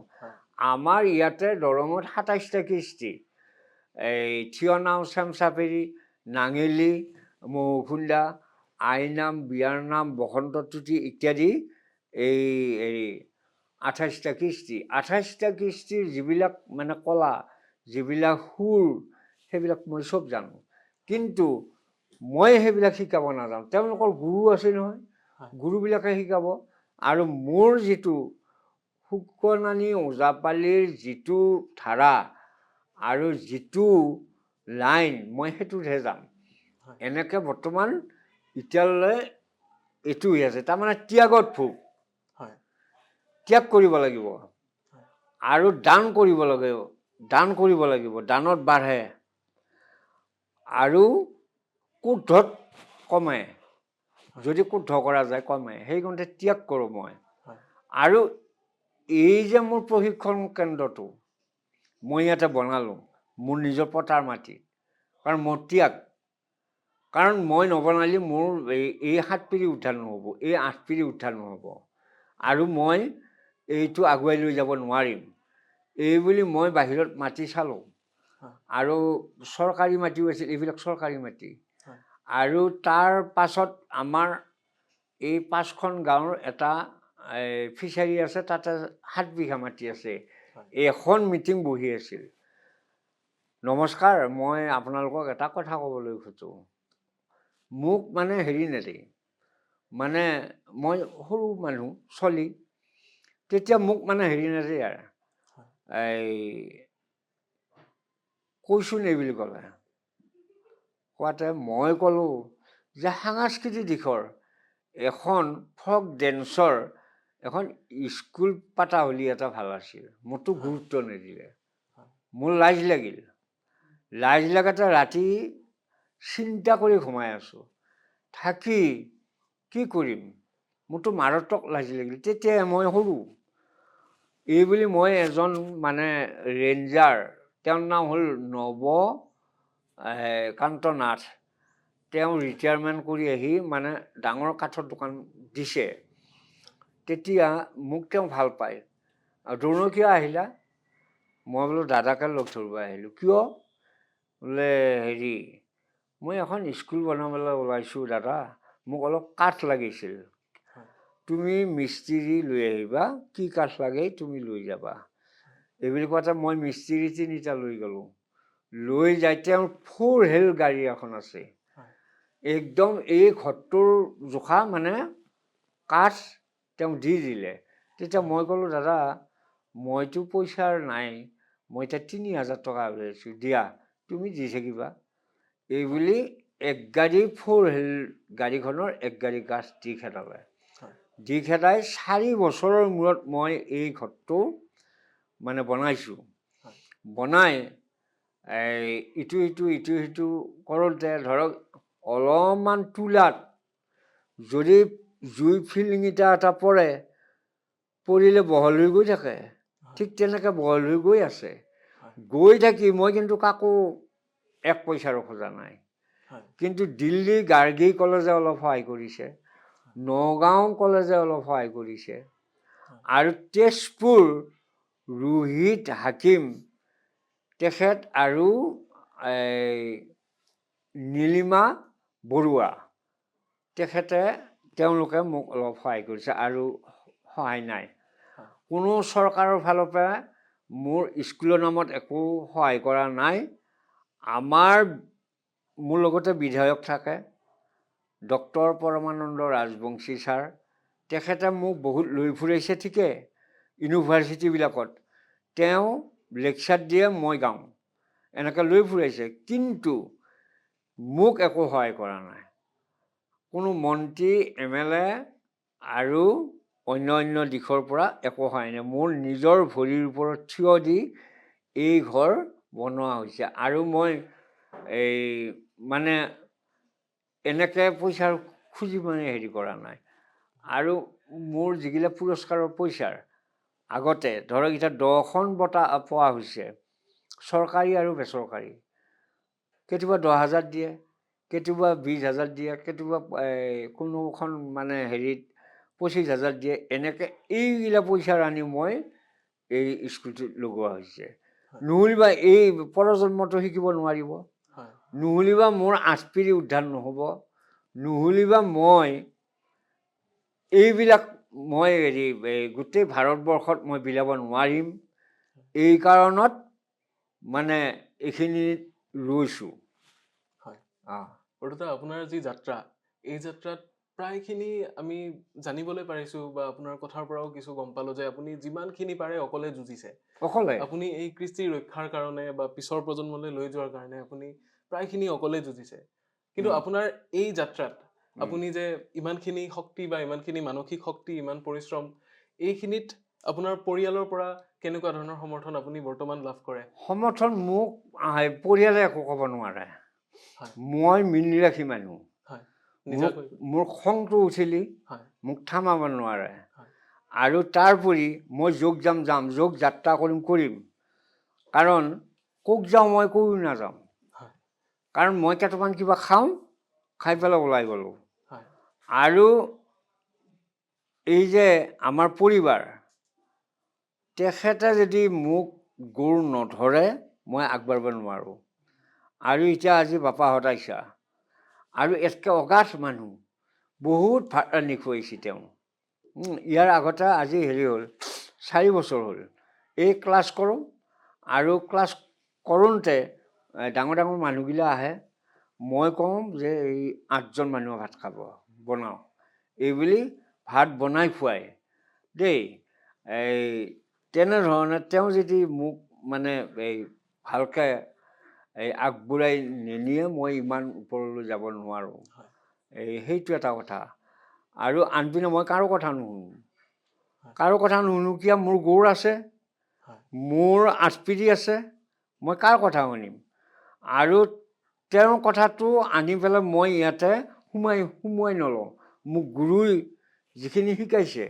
আমাৰ ইয়াতে দৰঙত 27টা কৃষ্টি, এই থিয়নাও, চেমচাপেৰি, নাঙেলী, মহুখুন্দা, আইনাম, বিয়াৰ নাম, বসন্ত তুতি ইত্যাদি, এই হেৰি 28টা কৃষ্টি। 28টা কৃষ্টিৰ যিবিলাক মানে কলা, যিবিলাক সুৰ, সেইবিলাক মই চব জানো। কিন্তু মই সেইবিলাক শিকাব নাজানো। তেওঁলোকৰ গুৰু আছে নহয়। গুৰুবিলাকে শিকাব। আৰু মোৰ যিটো শুকনানী ওজাপালিৰ যিটো ধাৰা আৰু যিটো লাইন, মই সেইটোতহে যাম। এনেকৈ বৰ্তমান এতিয়ালৈ এইটো হৈ আছে। তাৰমানে ত্যাগত ভোগ। ত্যাগ কৰিব লাগিব আৰু দান কৰিব লাগিব, দান কৰিব লাগিব, দানত বাঢ়ে। আৰু ক্ৰোধত কমে, যদি ক্ৰোধ কৰা যায় কমে, সেইকাৰণে ত্যাগ কৰোঁ মই। আৰু এই যে মোৰ প্ৰশিক্ষণ কেন্দ্ৰটো মই ইয়াতে বনালোঁ মোৰ নিজৰ পতাৰ মাটিত, কাৰণ মোৰ ত্যাগ, কাৰণ মই নবনালি মোৰ এই 7 পিঢ়ি উদ্ধাৰ নহ'ব, এই 8 পিঢ়ি উদ্ধাৰ নহ'ব, আৰু মই এইটো আগুৱাই লৈ যাব নোৱাৰিম। এই বুলি মই বাহিৰত মাটি চালোঁ, আৰু চৰকাৰী মাটিও আছিল, এইবিলাক চৰকাৰী মাটি। আৰু তাৰ পাছত আমাৰ এই 5খন গাঁৱৰ এটা ফিচাৰী আছে, তাতে 7 বিঘা মাটি আছে। এখন মিটিং বহি আছিল। নমস্কাৰ, মই আপোনালোকক এটা কথা ক'বলৈ খোজোঁ। মোক মানে হেৰি নেদেখি, মানে মই সৰু মানুহ চলি, তেতিয়া মোক মানে হেৰি নেদেই আৰু এই কৈছোন এই বুলি ক'লে। কোৱাতে মই ক'লোঁ যে সাংস্কৃতিক দিশৰ এখন ফক ডেন্সৰ এখন স্কুল পাতা হ'লে এটা ভাল আছিল। মোৰতো গুৰুত্ব নিদিলে, মোৰ লাজ লাগিল। লাজ লগাতে ৰাতি চিন্তা কৰি ঘুমাই আছোঁ, থাকি কি কৰিম, মোৰতো মাৰাত্মক লাজ লাগিল। তেতিয়া মই সৰু, এই বুলি মই এজন মানে ৰেঞ্জাৰ, তেওঁৰ নাম হ'ল নৱ কান্ত নাথ, তেওঁ ৰিটায়াৰমেণ্ট কৰি আহি মানে ডাঙৰ কাঠৰ দোকান দিছে। তেতিয়া মোক তেওঁ ভাল পায়। আৰু দ্ৰোণ কিয় আহিলা? মই বোলো দাদাকে লগ ধৰিব আহিলোঁ। কিয়? বোলে হেৰি মই এখন স্কুল বনাবলৈ ওলাইছোঁ দাদা, মোক অলপ কাঠ লাগিছিল, তুমি মিস্ত্ৰী লৈ আহিবা, কি কাঠ লাগে তুমি লৈ যাবা। এইবুলি কোৱাতে মই মিস্ত্ৰী 3টা লৈ গ'লোঁ। লৈ যাই তেওঁৰ 4 হেল গাড়ী এখন আছে, একদম এই ঘৰটোৰ জোখা মানে কাঠ তেওঁ দি দিলে। তেতিয়া মই ক'লোঁ দাদা মইতো পইচাৰ নাই, মই এতিয়া 3000 টকা উলিয়াইছোঁ, দিয়া তুমি দি থাকিবা। এই বুলি এক গাড়ী 4 হেল গাড়ীখনৰ এক গাড়ী গাছ দি খেদালে। দি খেদাই 4 বছৰৰ মূৰত মই এই ঘৰটো মানে বনাইছোঁ। বনাই এই ইটো সিটো ইটো সিটো কৰোঁতে ধৰক অলপমান তুলাত যদি জুই ফিলিঙিটা এটা পৰে, পৰিলে বহল হৈ গৈ থাকে, ঠিক তেনেকৈ বহল হৈ গৈ আছে। গৈ থাকি মই কিন্তু কাকো এক পইচাৰো খোজা নাই। কিন্তু দিল্লী গাৰ্গী কলেজে অলপ সহায় কৰিছে, নগাঁও কলেজে অলপ সহায় কৰিছে, আৰু তেজপুৰ ৰোহিত হাকিম তেখেত আৰু এই নীলিমা বৰুৱা তেখেতে তেওঁলোকে মোক অলপ সহায় কৰিছে, আৰু সহায় নাই। কোনো চৰকাৰৰ ফালৰ পৰা মোৰ স্কুলৰ নামত একো সহায় কৰা নাই। মোৰ লগতে বিধায়ক থাকে ডক্টৰ পৰমানন্দ ৰাজবংশী ছাৰ, তেখেতে মোক বহুত লৈ ফুৰাইছে ঠিকে ইউনিভাৰ্চিটিবিলাকত, তেওঁ লেকচাৰ দিয়ে মই গাওঁ, এনেকৈ লৈ ফুৰাইছে, কিন্তু মোক একো সহায় কৰা নাই। কোনো মন্ত্ৰী, এম এল এ আৰু অন্য অন্য দিশৰ পৰা একো সহায় নাই। মোৰ নিজৰ ভৰিৰ ওপৰত থিয় দি এই ঘৰ বনোৱা হৈছে। আৰু মই এই মানে এনেকৈ পইচাৰ খুজি মানে হেৰি কৰা নাই। আৰু মোৰ যিগিলা পুৰস্কাৰৰ পইচাৰ আগতে ধৰক এতিয়া 10খন বঁটা পোৱা হৈছে, চৰকাৰী আৰু বেচৰকাৰী, কেতিয়াবা 10,000 দিয়ে, কেতিয়াবা 20,000 দিয়ে, কেতিয়াবা এই কোনোখন মানে হেৰিত 25,000 দিয়ে, এনেকৈ এইগিলা পইচাৰ আনি মই এই স্কুলটোত লগোৱা হৈছে। নহ'লেবা এই প্ৰজন্মটো শিকিব নোৱাৰিব, নহ'লেবা মোৰ 8 পিঢ়ি উদ্ধাৰ নহ'ব, নহ'লেবা মই এইবিলাক মই হেৰি এই গোটেই ভাৰতবৰ্ষত মই বিলাব নোৱাৰিম। এই কাৰণত মানে এইখিনিত ৰৈছোঁ। বৰদেউতা, আপোনাৰ যি যাত্ৰা, এই যাত্ৰাত প্ৰায়খিনি আমি জানিবলৈ পাৰিছোঁ বা আপোনাৰ কথাৰ পৰাও কিছু গম পালোঁ যে আপুনি যিমানখিনি পাৰে অকলে যুঁজিছে। অকলে। আপুনি এই কৃষ্টি ৰক্ষাৰ কাৰণে বা পিছৰ প্ৰজন্মলৈ লৈ যোৱাৰ কাৰণে আপুনি প্ৰায়খিনি অকলে যুঁজিছে। কিন্তু আপোনাৰ এই যাত্ৰাত আপুনি যে ইমানখিনি শক্তি বা ইমানখিনি মানসিক শক্তি, ইমান পৰিশ্ৰম, এইখিনিত আপোনাৰ পৰিয়ালৰ পৰা কেনেকুৱা ধৰণৰ সমৰ্থন আপুনি বৰ্তমান লাভ কৰে? সমৰ্থন মোক পৰিয়ালে একো ক'ব নোৱাৰে। মই মীন ৰাশি মানুহ। হয়, নিজাকৈ। মোৰ খংটো উঠিলি মোক থামাব নোৱাৰে। আৰু তাৰোপৰি মই যোগ যাম যাম, যোগ যাত্ৰা কৰিম কৰিম, কাৰণ ক'ত যাওঁ মই কৈও নাযাওঁ। কাৰণ মই কেইটামান কিবা খাওঁ, খাই পেলাই ওলাই গ'লোঁ। আৰু এই যে আমাৰ পৰিবাৰ, তেখেতে যদি মোক গোৰ নধৰে মই আগবাঢ়িব নোৱাৰোঁ। আৰু এতিয়া আজি বাপাহঁত আহিছা, আৰু ইয়াতকৈ অগাধ মানুহ বহুত ভাত ৰান্ধি খুৱাইছে তেওঁ। ইয়াৰ আগতে আজি হেৰি হ'ল 4 বছৰ হ'ল এই ক্লাছ কৰোঁ। আৰু ক্লাছ কৰোঁতে ডাঙৰ ডাঙৰ মানুহগিলা আহে, মই কওঁ যে এই 8জন মানুহে ভাত খাব বনাওঁ এইবুলি ভাত বনাই খুৱাই দেই। এই তেনেধৰণে তেওঁ যদি মোক মানে এই ভালকৈ এই আগবঢ়াই নিনিয়ে মই ইমান ওপৰলৈ যাব নোৱাৰোঁ। এই সেইটো এটা কথা। আৰু আনপিনে মই কাৰো কথা নুশুনো, কাৰো কথা নুশুনো কিয়, মোৰ গৌৰ আছে, মোৰ আঠপিৰি আছে, মই কাৰ কথা শুনিম? আৰু তেওঁৰ কথাটো আনি পেলাই মই ইয়াতে সোমোৱাই নলওঁ। মোক গুৰুই যিখিনি শিকাইছে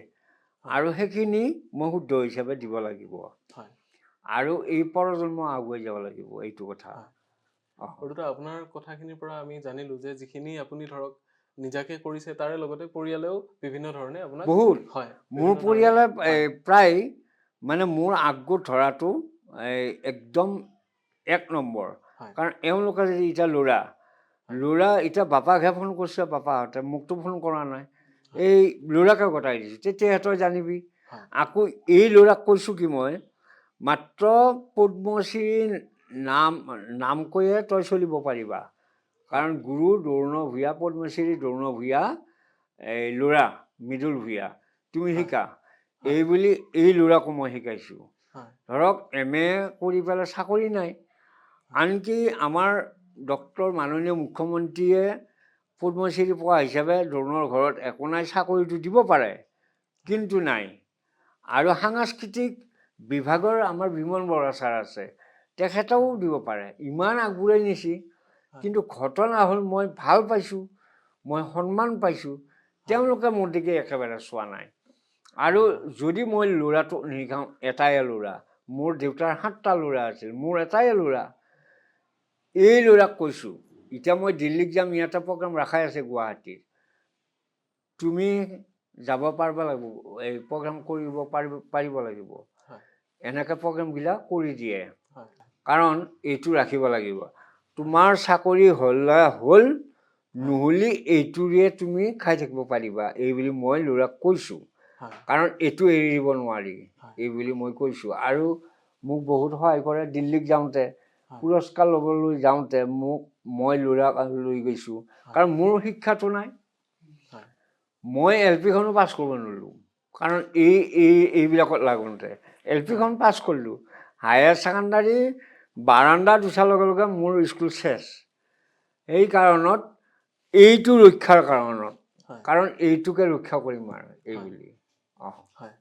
আৰু সেইখিনি মই শুদ্ধ হিচাপে দিব লাগিব। আৰু এই প্ৰজন্ম আগুৱাই যাব লাগিব, এইটো কথা। বৰদেউতা, আপোনাৰ কথাখিনিৰ পৰা আমি জানিলো যে যিখিনি আপুনি ধৰক নিজাকে কৰিছে, তাৰে লগতে পৰিয়ালেও বিভিন্ন ধৰণে আপোনাক বহুত মোৰ বিভিন্ন ধৰণে পৰিয়ালে প্ৰায় মানে মোৰ আগগোট ধৰাটো একদম 1 নম্বৰ। কাৰণ এওঁলোকে যদি এতিয়া ল'ৰা এতিয়া বাপাকহে ফোন কৰিছে, বাপাহঁতে মোকতো ফোন কৰা নাই, এই ল'ৰাকে গতাই দিছোঁ, তেতিয়াহে তই জানিবি। আকৌ এই ল'ৰাক কৈছোঁ কি, মই মাত্ৰ পদ্মশ্ৰী নাম কৈয়ে তই চলিব পাৰিবা, কাৰণ গুৰু দ্ৰোণ ভূঞা, পদ্মশ্ৰী দ্ৰোণ ভূঞা, এই ল'ৰা মৃদুল ভূঞা, তুমি শিকা এই বুলি এই ল'ৰাকো মই শিকাইছোঁ। ধৰক এম এ কৰি পেলাই চাকৰি নাই, আনকি আমাৰ ডক্টৰ মাননীয় মুখ্যমন্ত্ৰীয়ে পদ্মশ্ৰী পোৱা হিচাপে দ্ৰোণৰ ঘৰত একো নাই, চাকৰিটো দিব পাৰে কিন্তু নাই। আৰু সাংস্কৃতিক বিভাগৰ আমাৰ বিমল বৰা ছাৰ আছে, তেখেতেও দিব পাৰে, ইমান আগবঢ়াই নিছে। কিন্তু ঘটনা হ'ল মই ভাল পাইছোঁ, মই সন্মান পাইছোঁ, তেওঁলোকে মোৰ দিশে একেবাৰে চোৱা নাই। আৰু যদি মই ল'ৰাটোক নিশিকাওঁ, এটাই ল'ৰা, মোৰ দেউতাৰ 7টা ল'ৰা আছিল, মোৰ এটাই ল'ৰা, এই ল'ৰাক কৈছোঁ, এতিয়া মই দিল্লীত যাম, ইয়াতে প্ৰগ্ৰাম ৰখাই আছে গুৱাহাটীত, তুমি যাব পাৰিব লাগিব, এই প্ৰগ্ৰাম কৰিব পাৰিব লাগিব, এনেকৈ প্ৰগ্ৰামবিলাক কৰি দিয়ে। কাৰণ এইটো ৰাখিব লাগিব, তোমাৰ চাকৰি হ'লে হ'ল, নহ'লে এইটোৰে তুমি খাই থাকিব পাৰিবা, এই বুলি মই ল'ৰাক কৈছোঁ। কাৰণ এইটো এৰি দিব নোৱাৰি, এই বুলি মই কৈছোঁ। আৰু মোক বহুত সহায় কৰে। দিল্লীক যাওঁতে পুৰস্কাৰ ল'বলৈ যাওঁতে মোক মই ল'ৰাক লৈ গৈছোঁ, কাৰণ মোৰ শিক্ষাটো নাই, মই এল পিখনো পাছ কৰিব নোৱাৰিলোঁ, কাৰণ এই এই এইবিলাকত লাগোঁতে এল পিখন পাছ কৰিলোঁ, হায়াৰ ছেকেণ্ডাৰী বাৰাণ্ডাত উঠাৰ লগে লগে মোৰ স্কুল শেষ। সেই কাৰণত এইটো ৰক্ষাৰ কাৰণত, কাৰণ এইটোকে ৰক্ষা কৰিম আৰু এই বুলি। হয়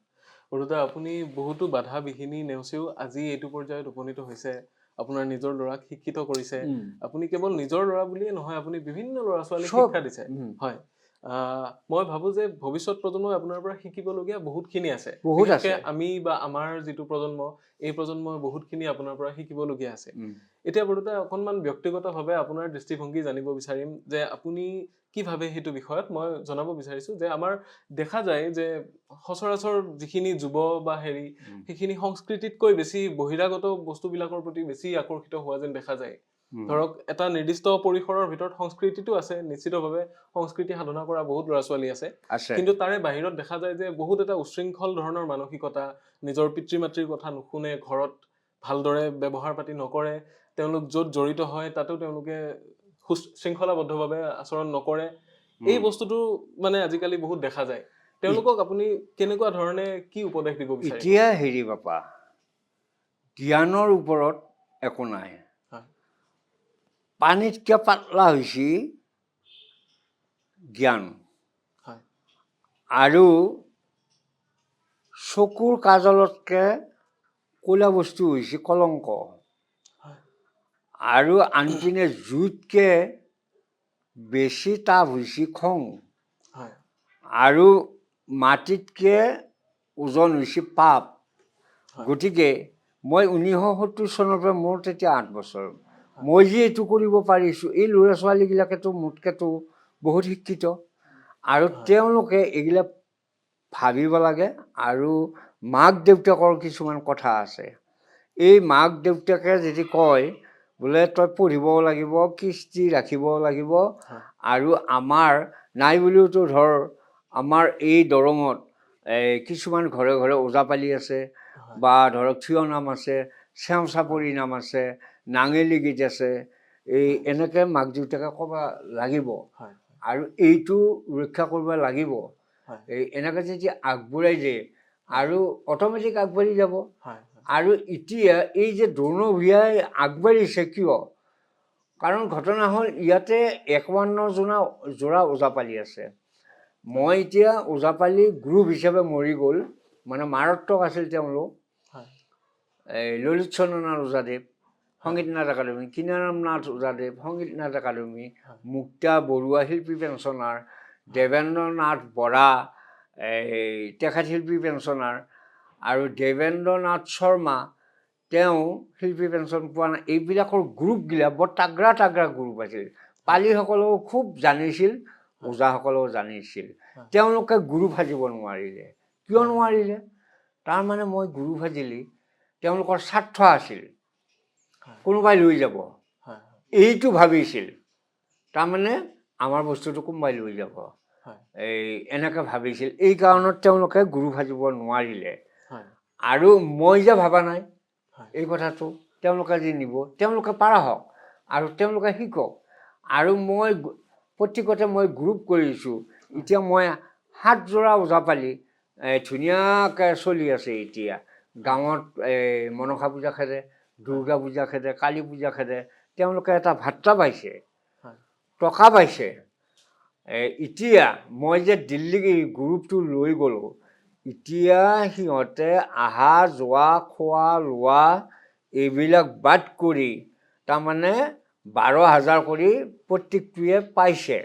বৰদেউতা, আপুনি বহুতো বাধা বিঘিনি নেওচিও আজি এইটো পৰ্যায়ত উপনীত হৈছে, আপোনাৰ নিজৰ ল'ৰাক শিক্ষিত কৰিছে। আপুনি কেৱল নিজৰ ল'ৰা বুলিয়ে নহয়, আপুনি বিভিন্ন ল'ৰা ছোৱালীক শিক্ষা দিছে। হয়, মই ভাবো যে ভৱিষ্যত প্ৰজন্মই আপোনাৰ পৰা শিকিবলগীয়া বহুতখিনি আছে। বহুত আছে। বিশেষকে আমি বা আমাৰ যিটো প্ৰজন্ম, এই প্ৰজন্মই বহুতখিনি আপোনাৰ পৰা শিকিবলগীয়া আছে। এতিয়া বৰদেউতা, অকণমান ব্যক্তিগতভাৱে আপোনাৰ দৃষ্টিভংগী জানিব বিচাৰিম যে আপুনি কি ভাবে সেইটো বিষয়ত। মই জনাব বিচাৰিছো যে আমাৰ দেখা যায় যে সচৰাচৰ যিখিনি যুৱ বা হেৰি, সেইখিনি সংস্কৃতিতকৈ বেছি বহিৰাগত বস্তুবিলাকৰ প্ৰতি বেছি আকৰ্ষিত হোৱা যেন দেখা যায়। ধৰক এটা নিৰ্দিষ্ট পৰিসৰৰ ভিতৰত সংস্কৃতিটো আছে, নিশ্চিতভাৱে সংস্কৃতি সাধনা কৰা বহুত ল'ৰা ছোৱালী আছে, আছে, কিন্তু তাৰে বাহিৰত দেখা যায় যে বহুত এটা উচ্ছৃংখল ধৰণৰ মানসিকতা, নিজৰ পিতৃ মাতৃৰ কথা নুশুনে, ঘৰত ভালদৰে ব্যৱহাৰ পাতি নকৰে, তেওঁলোক য'ত জড়িত হয় তাতো তেওঁলোকে শৃংখলাবদ্ধভাৱে আচৰণ নকৰে। এই বস্তুটো মানে আজিকালি বহুত দেখা যায়। তেওঁলোকক আপুনি কেনেকুৱা ধৰণে কি উপদেশ দিব বিচাৰে? এতিয়া হেৰি বাপা, জ্ঞানৰ ওপৰত একো নাই, পানীতকৈ পাতলা হৈছে জ্ঞান। আৰু চকুৰ কাজলতকৈ ক'লা বস্তু হৈছে কলংক। আৰু আনপিনে জুইতকৈ বেছি তাপ হৈছে খং, হয় আৰু মাটিতকৈ ওজন হৈছে পাপ। গতিকে মই 1970 চনৰ পৰা, মোৰ তেতিয়া 8 বছৰ, মই যে এইটো কৰিব পাৰিছোঁ, এই ল'ৰা ছোৱালীবিলাকেতো মোতকেতো বহুত শিক্ষিত, আৰু তেওঁলোকে এইবিলাক ভাবিব লাগে। আৰু মাক দেউতাকৰ কিছুমান কথা আছে। এই মাক দেউতাকে যদি কয় বোলে তই পঢ়িবও লাগিব, কৃষ্টি ৰাখিবও লাগিব, আৰু আমাৰ নাই বুলিওতো ধৰ আমাৰ এই দৰঙত এই কিছুমান ঘৰে ঘৰে ওজাপালি আছে, বা ধৰক থিয় নাম আছে, চেও চাপৰি নাম আছে, নাঙেলি গীত আছে, এই এনেকৈ মাক দেউতাকে ক'ব লাগিব আৰু এইটো ৰক্ষা কৰিব লাগিব। এই এনেকৈ যেতিয়া আগবঢ়াই দিয়ে আৰু অট'মেটিক আগবাঢ়ি যাব। হয় হয় আৰু এতিয়া এই যে দ্ৰোণভূঞাই আগবাঢ়িছে কিয়? কাৰণ ঘটনা হ'ল ইয়াতে 51 যোৰা ওজাপালি আছে। মই এতিয়া ওজাপালি গ্ৰুপ হিচাপে মৰি গ'ল, মানে মাৰাত্মক আছিল তেওঁলোক। এই ললিত চন্দ্ৰনাথ ওজাদেৱ, সংগীত নাট একাডেমি, কিনাৰাম নাথ ওজাদেৱ, সংগীত নাট একাডেমি, মুক্তা বৰুৱা শিল্পী পেঞ্চনাৰ, দেৱেন্দ্ৰ নাথ বৰা এই তেখেত শিল্পী পেঞ্চনাৰ, আৰু দেৱেন্দ্ৰ নাথ শৰ্মা তেওঁ শিল্পী পেঞ্চন পোৱা নাই। এইবিলাকৰ গ্ৰুপগিলা বৰ তাগ্ৰা তাগ্ৰা গ্ৰুপ আছিল। পালিসকলেও খুব জানিছিল, ওজাসকলেও জানিছিল। তেওঁলোকে গুৰু সাজিব নোৱাৰিলে। কিয় নোৱাৰিলে? তাৰমানে মই গুৰু সাজিলি তেওঁলোকৰ স্বাৰ্থ আছিল, কোনোবাই লৈ যাব হয় হয় এইটো ভাবিছিল। তাৰমানে আমাৰ বস্তুটো কোনোবাই লৈ যাব, এই এনেকৈ ভাবিছিল। এই কাৰণত তেওঁলোকে গুৰু সাজিব নোৱাৰিলে। আৰু মই যে ভবা নাই এই কথাটো, তেওঁলোকে যে নিব, তেওঁলোকে পাৰা হওক আৰু তেওঁলোকে শিকক। আৰু মই প্ৰত্যেকতে মই গ্ৰুপ কৰিছোঁ। এতিয়া মই 7 যোৰা ওজাপালি ধুনীয়াকৈ চলি আছে এতিয়া গাঁৱত। এই মনসা পূজা খেদে, দুৰ্গা পূজা খেদে, কালী পূজা খেদে, তেওঁলোকে এটা ভাত্তা পাইছে, টকা পাইছে। এতিয়া মই যে দিল্লীক এই গ্ৰুপটো লৈ গ'লোঁ, এতিয়া সিহঁতে অহা যোৱা খোৱা লোৱা এইবিলাক বাদ কৰি তাৰমানে 12,000 কৰি প্ৰত্যেকটোৱে পাইছে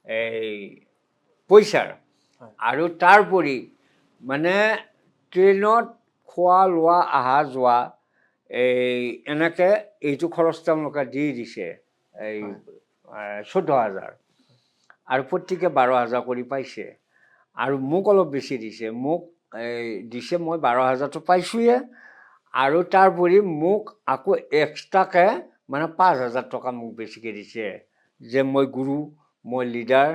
এই পইচাৰ। আৰু তাৰোপৰি মানে ট্ৰেইনত খোৱা লোৱা অহা যোৱা এই এনেকৈ এইটো খৰচ তেওঁলোকে দি দিছে, এই 14,000, আৰু প্ৰত্যেকে 12,000 কৰি পাইছে। আৰু মোক অলপ বেছি দিছে, মোক এই দিছে, মই 12,000টো পাইছোঁয়ে, আৰু তাৰোপৰি মোক আকৌ এক্সট্ৰাকৈ মানে 5,000 টকা মোক বেছিকৈ দিছে, যে মই গুৰু, মই লিডাৰ,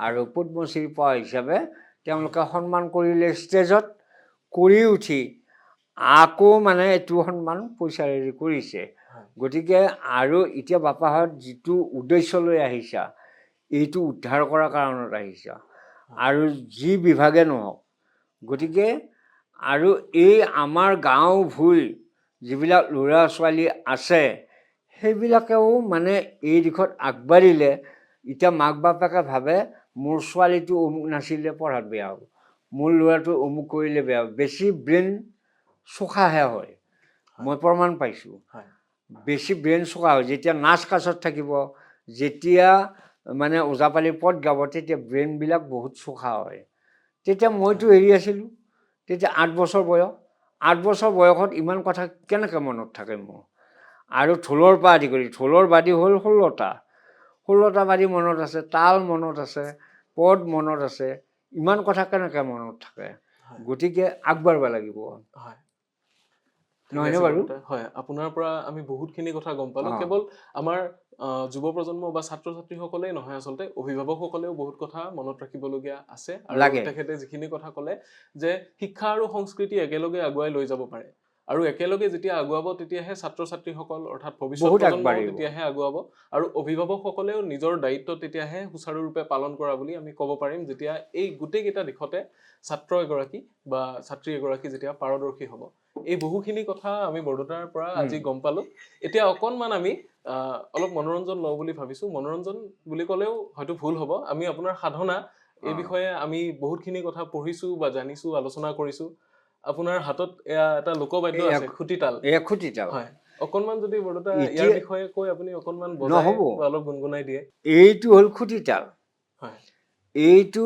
আৰু পদ্মশ্ৰী পোৱা হিচাপে তেওঁলোকে সন্মান কৰিলে ষ্টেজত কৰি উঠি আকৌ মানে এইটো সন্মান পইচাৰে কৰিছে। গতিকে আৰু এতিয়া বাপাহঁত যিটো উদ্দেশ্য লৈ আহিছা, এইটো উদ্ধাৰ কৰাৰ কাৰণত আহিছা, আৰু যি বিভাগে নহওক। গতিকে আৰু এই আমাৰ গাঁও ভূঁই যিবিলাক ল'ৰা ছোৱালী আছে, সেইবিলাকেও মানে এই দিশত আগবাঢ়িলে এতিয়া মাক বাপেকে ভাবে মোৰ ছোৱালীটো অমুক নাচিলে পঢ়াত বেয়া হ'ব, মোৰ ল'ৰাটো অমুক কৰিলে বেয়া হ'ব। বেছি ব্ৰেইন চোখাহে হয়, মই প্ৰমাণ পাইছোঁ। বেছি ব্ৰেইন চোকা হয় যেতিয়া নাচ কাছত থাকিব, যেতিয়া মানে ওজাপালি পদ গাব, তেতিয়া ব্ৰেইনবিলাক বহুত চোকা হয়। তেতিয়া মইতো হেৰি আছিলোঁ, তেতিয়া 8 বছৰ বয়স, 8 বছৰ বয়সত ইমান কথা কেনেকৈ মনত থাকে মোৰ? আৰু ঢোলৰ পৰা আদি কৰি, ঢোলৰ বাদী হ'ল 16টা, 16টা বাদী মনত আছে, তাল মনত আছে, পদ মনত আছে, ইমান কথা কেনেকৈ মনত থাকে? গতিকে আগবাঢ়িব লাগিব। নহয়নে বাৰু? হয়, আপোনাৰ পৰা আমি বহুতখিনি কথা গম পালো। কেৱল আমাৰ যুৱ প্ৰজন্ম বা ছাত্ৰ ছাত্ৰীসকলেই নহয়, আচলতে অভিভাৱকসকলেও বহুত কথা মনত ৰাখিবলগীয়া আছে। আৰু তেখেতে যিখিনি কথা ক'লে যে শিক্ষা আৰু সংস্কৃতি একেলগে আগুৱাই লৈ যাব পাৰে, আৰু একেলগে যেতিয়া আগুৱাব তেতিয়াহে ছাত্ৰ ছাত্ৰীসকল অৰ্থাৎ ভৱিষ্যত প্ৰজন্ম তেতিয়াহে আগুৱাব, আৰু অভিভাৱকসকলেও নিজৰ দায়িত্ব তেতিয়াহে সুচাৰুৰূপে পালন কৰা বুলি আমি ক'ব পাৰিম, যেতিয়া এই গোটেইকেইটা দিশতে ছাত্ৰ এগৰাকী বা ছাত্ৰী এগৰাকী যেতিয়া পাৰদৰ্শী হ'ব। এই বহুখিনি কথা আমি বৰদতাৰ পৰা আজি গম পালো। এতিয়া অকণমান আমি অলপ মনোৰঞ্জন লওঁ বুলি ভাবিছো। মনোৰঞ্জন বুলি ক'লেও হয়তো ভুল হ'ব, আমি আপোনাৰ সাধনা এই বিষয়ে আমি বহুতখিনি কথা পঢ়িছো বা জানিছো, আলোচনা কৰিছো। আপোনাৰ হাতত এয়া এটা লোকবাদ্য আছে, খুটিতাল। এয়া খুটিতাল। হয়, অকণমান যদি বৰদেউতা ইয়াৰ এতিয়া- বিষয়ে কৈ আপুনি অকণমান বজাই নহ'ব। বা অলপ গুণগুণাই দিয়ে। এইটো হ'ল খুটিতাল। হয়। এইটো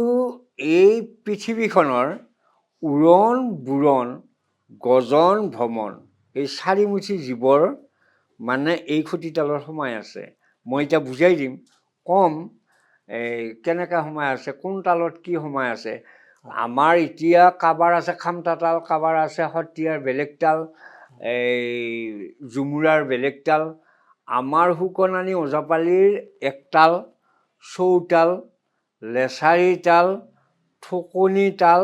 এই পৃথিৱীখনৰ উৰণ বুৰণ গজন ভ্ৰমণ এই চাৰিমুঠি জীৱৰ মানে এই খুটিতালত সোমাই আছে। মই এতিয়া বুজাই দিম, ক'ম এই কেনেকৈ সোমাই আছে, কোন তালত কি সোমাই আছে। আমাৰ এতিয়া কাৰোবাৰ আছে খামটা তাল, কাৰোবাৰ আছে সত্ৰীয়াৰ বেলেগ তাল, এই ঝুমুৰাৰ বেলেগ তাল। আমাৰ শুকনানি ওজাপালিৰ এক তাল, চৌতাল, লেচাৰী তাল, ঠুকনি তাল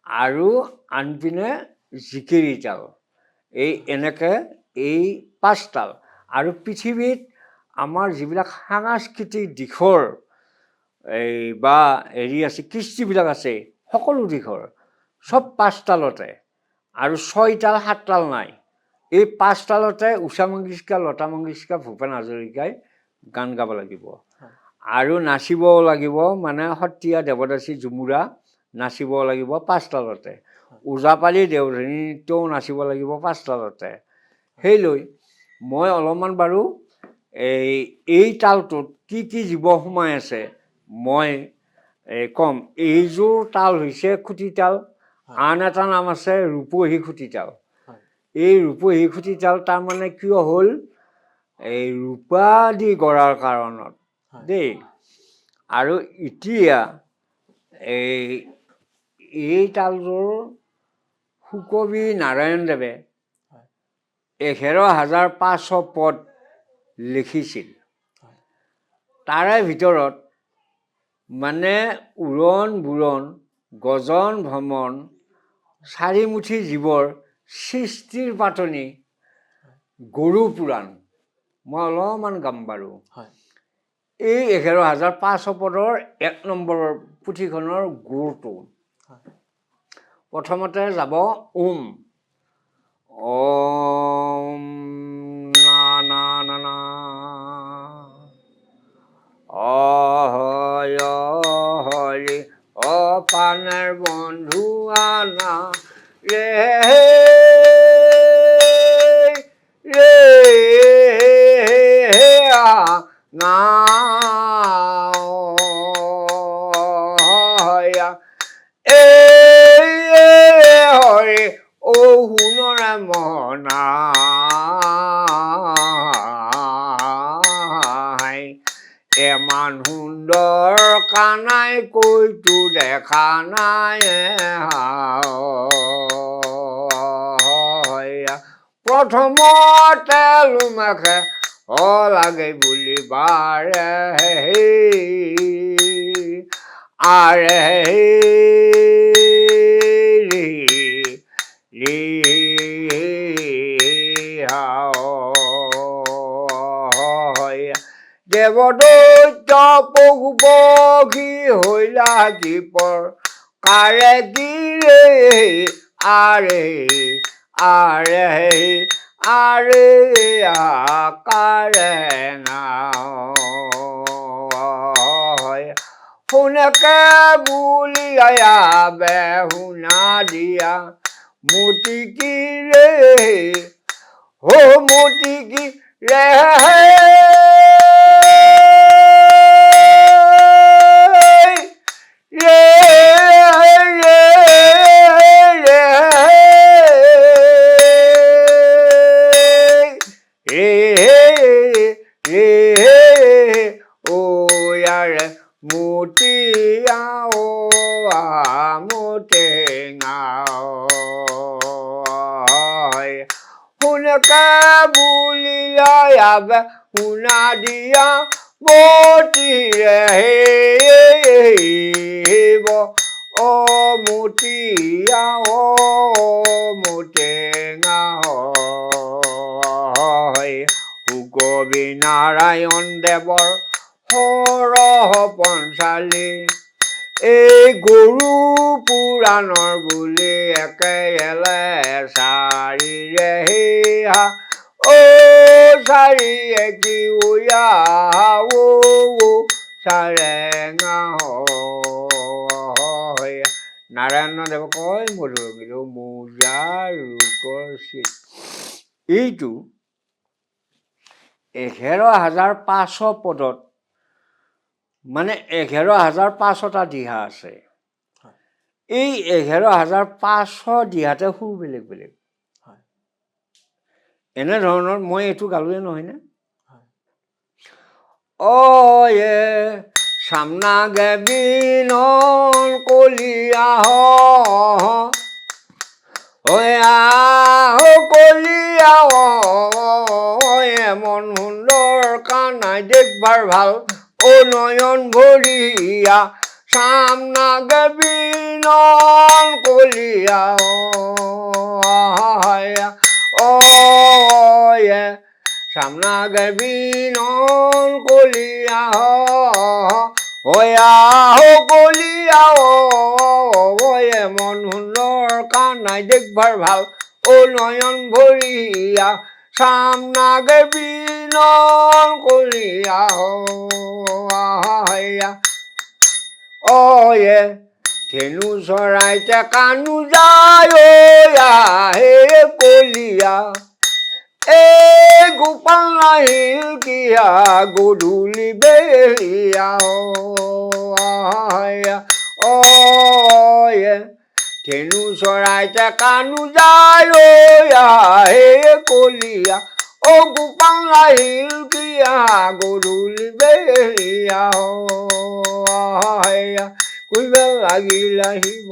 আৰু আনপিনে জিকিৰি তাল, এই এনেকৈ এই পাঁচ তাল। আৰু পৃথিৱীত আমাৰ যিবিলাক সাংস্কৃতিক দিশৰ এই বা হেৰি আছে, কৃষ্টিবিলাক আছে, সকলো দিশৰ চব পাঁচ তালতে। আৰু ছয় তাল সাত তাল নাই। এই পাঁচ তালতে উষা মংগেশকাৰ, লতা মংগেশকাৰ, ভূপেন হাজৰিকাই গান গাব লাগিব আৰু নাচিবও লাগিব। মানে সত্ৰীয়া, দেৱদাসী, ঝুমুৰা নাচিব লাগিব পাঁচ তালতে। ওজাপালি, দেওধনী নৃত্যও নাচিব লাগিব পাঁচ তালতে। সেই লৈ মই অলপমান বাৰু এই তালটোত কি কি জীৱ সোমাই আছে মই এই ক'ম। এইযোৰ তাল হৈছে খুটি তাল। আন এটা নাম আছে ৰূপহী খুটি তাল। এই ৰূপহী খুটি তাল তাৰমানে কিয় হ'ল, এই ৰূপা দি গঢ়াৰ কাৰণত দেই। আৰু এতিয়া এই তালযোৰ সুকবি নাৰায়ণদেৱে 11,500 পদ লিখিছিল। তাৰে ভিতৰত মানে উৰণ বুৰণ গজন ভ্ৰমণ চাৰিমুঠি জীৱৰ সৃষ্টিৰ পাতনি গৰু পুৰাণ মই অলপমান গাম বাৰু। এই 11,500 পদৰ এক নম্বৰৰ পুথিখনৰ গুৰটো প্ৰথমতে যাব ওম ওম না না না না অহয় হৰি অপানেৰ বন্ধু আনা ৰে ৰে না এ হৰি ও সোণৰে মনাই এমান সুন্দৰ কানাই কৈতো দেখা নাই। প্ৰথমতে লোমাখে অ লাগে বুলি বাৰে আৰে ৰি দেৱদৈত্য পশু পক্ষী হৈলা দীপৰ কাৰে গিৰে আৰে আৰে আৰে আকাৰে শুনকে বুলি আবে শুনা দিয়া মূৰ্তি কি ৰে হো মূৰ্তি কি ৰে ৰে ৰে ৰে ৰে ৰে ও ইয়াৰে মতিয়া ও মোটেঙা শুনকে বুলিলা শুনা দিয়া মতিৰে হেব অ মতিয়া অ মোটেঙা হয়। সুকবি নাৰায়ণ দেৱৰ সৰহ পঞ্চালী এই গৰু পুৰাণৰ বুলি একে এলে চাৰিৰে হা ও চাৰি একি ওয়া ও চাৰেঙা হয়। নাৰায়ণ দেৱ কয় মধুৰ মোজা ৰোগৰ চিত। এইটো 11,500 পদত মানে 11,500টা দিহা আছে। এই 11,500 দিহাতে সুৰ বেলেগ বেলেগ। এনেধৰণৰ মই এইটো গালোৱে নহয়নে? অ এ সামনাগে বিনন কলিয়া কলিয়া মন সুন্দৰ কানাই দেখবাৰ ভাল অ নয়ন ভৰিয়া সামনাগে বিনন কলিয়া অ সামনাগে বিনন কলিয়া হয়া হো কলিয়া অ মন সুন্দৰ কানাই দেখবাৰ ভাল অ নয়ন ভৰিয়া সামনাগে বিনন কলিয়া হয়া অ এ ধেনু চৰাইতে কানু যায় হে কলিয়া এ গোপাল নাহিল কিয়া গধূলি বেলিয়া অ এ ধেনু চৰাইতে কানু যায় হে কলিয়া অ গোপাল নাহিল কিয়া গধূলি বেলিয়া কুইবে লাগিল আহিব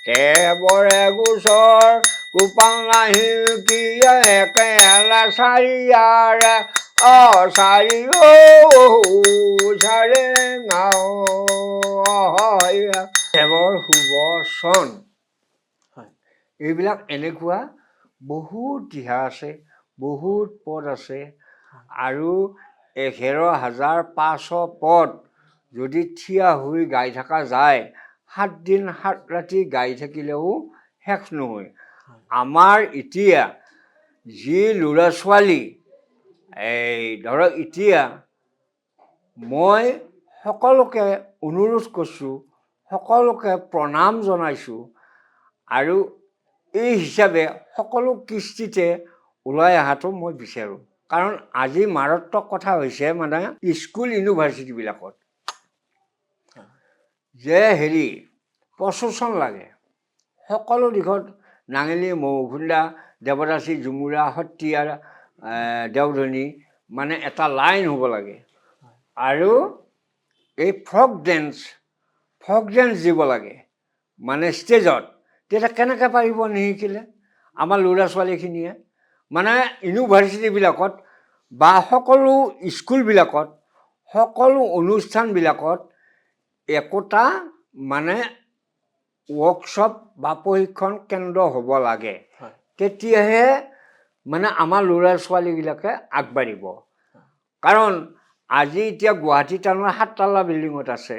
দেৱৰে গোচৰ গোপাল নাহিল কিয়া একেলা চাৰিয়াৰে অ চাৰি অ চাৰে গাঁও দেৱৰ শুভ চন। এইবিলাক এনেকুৱা বহুত দিহা আছে, বহুত পদ আছে। আৰু 11,500 পদ যদি থিয় হৈ গাই থকা যায়, 7 দিন 7 ৰাতি গাই থাকিলেও শেষ নহয়। আমাৰ এতিয়া যি ল'ৰা ছোৱালী এই ধৰক এতিয়া মই সকলোকে অনুৰোধ কৰিছোঁ, সকলোকে প্ৰণাম জনাইছোঁ আৰু এই হিচাপে সকলো কৃষ্টিতে ওলাই অহাটো মই বিচাৰোঁ। কাৰণ আজি মাৰাত্মক কথা হৈছে মানে স্কুল ইউনিভাৰ্চিটিবিলাকত যে হেৰি প্ৰচোচন লাগে সকলো দিশত, নাঙেলী, মৌখুন্দা, দেৱদাসী, ঝুমুৰা, সত্ৰীয়া, দেওধনী মানে এটা লাইন হ'ব লাগে। আৰু এই ফক ডেন্স দিব লাগে মানে ষ্টেজত, তেতিয়া কেনেকৈ পাৰিব নিশিকিলে আমাৰ ল'ৰা ছোৱালীখিনিয়ে? মানে ইউনিভাৰ্চিটিবিলাকত বা সকলো স্কুলবিলাকত সকলো অনুষ্ঠানবিলাকত একোটা মানে ৱৰ্কশ্বপ বা প্ৰশিক্ষণ কেন্দ্ৰ হ'ব লাগে, তেতিয়াহে মানে আমাৰ ল'ৰা ছোৱালীবিলাকে আগবাঢ়িব। কাৰণ আজি এতিয়া গুৱাহাটী টাউনৰ 7 তলা বিল্ডিঙত আছে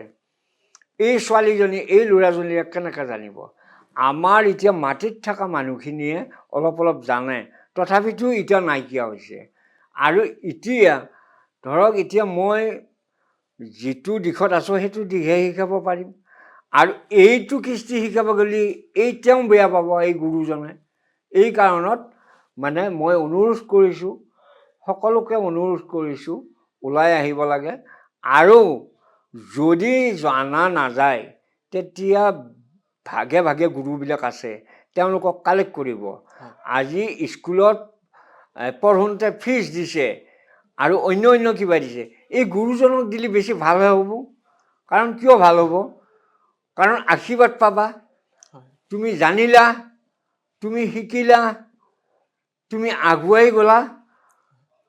এই ছোৱালীজনী, এই ল'ৰাজনীয়ে কেনেকৈ জানিব? আমাৰ এতিয়া মাটিত থকা মানুহখিনিয়ে অলপ অলপ জানে, তথাপিতো এতিয়া নাইকিয়া হৈছে। আৰু এতিয়া ধৰক এতিয়া মই যিটো দিশত আছোঁ সেইটো দিশে শিকাব পাৰিম, আৰু এইটো কৃষ্টি শিকাব গ'লে এই তেওঁ বেয়া পাব এই গুৰুজনে। এই কাৰণত মানে মই অনুৰোধ কৰিছোঁ, সকলোকে অনুৰোধ কৰিছোঁ ওলাই আহিব লাগে। আৰু যদি জনা নাযায় তেতিয়া ভাগে ভাগে গুৰুবিলাক আছে, তেওঁলোকক কালেক্ট কৰিব। আজি স্কুলত পঢ়োঁতে ফিজ দিছে আৰু অন্য অন্য কিবা দিছে, এই গুৰুজনক দিলে বেছি ভালহে হ'ব। কাৰণ কিয় ভাল হ'ব? কাৰণ আশীৰ্বাদ পাবা, তুমি জানিলা, তুমি শিকিলা, তুমি আগুৱাই গ'লা।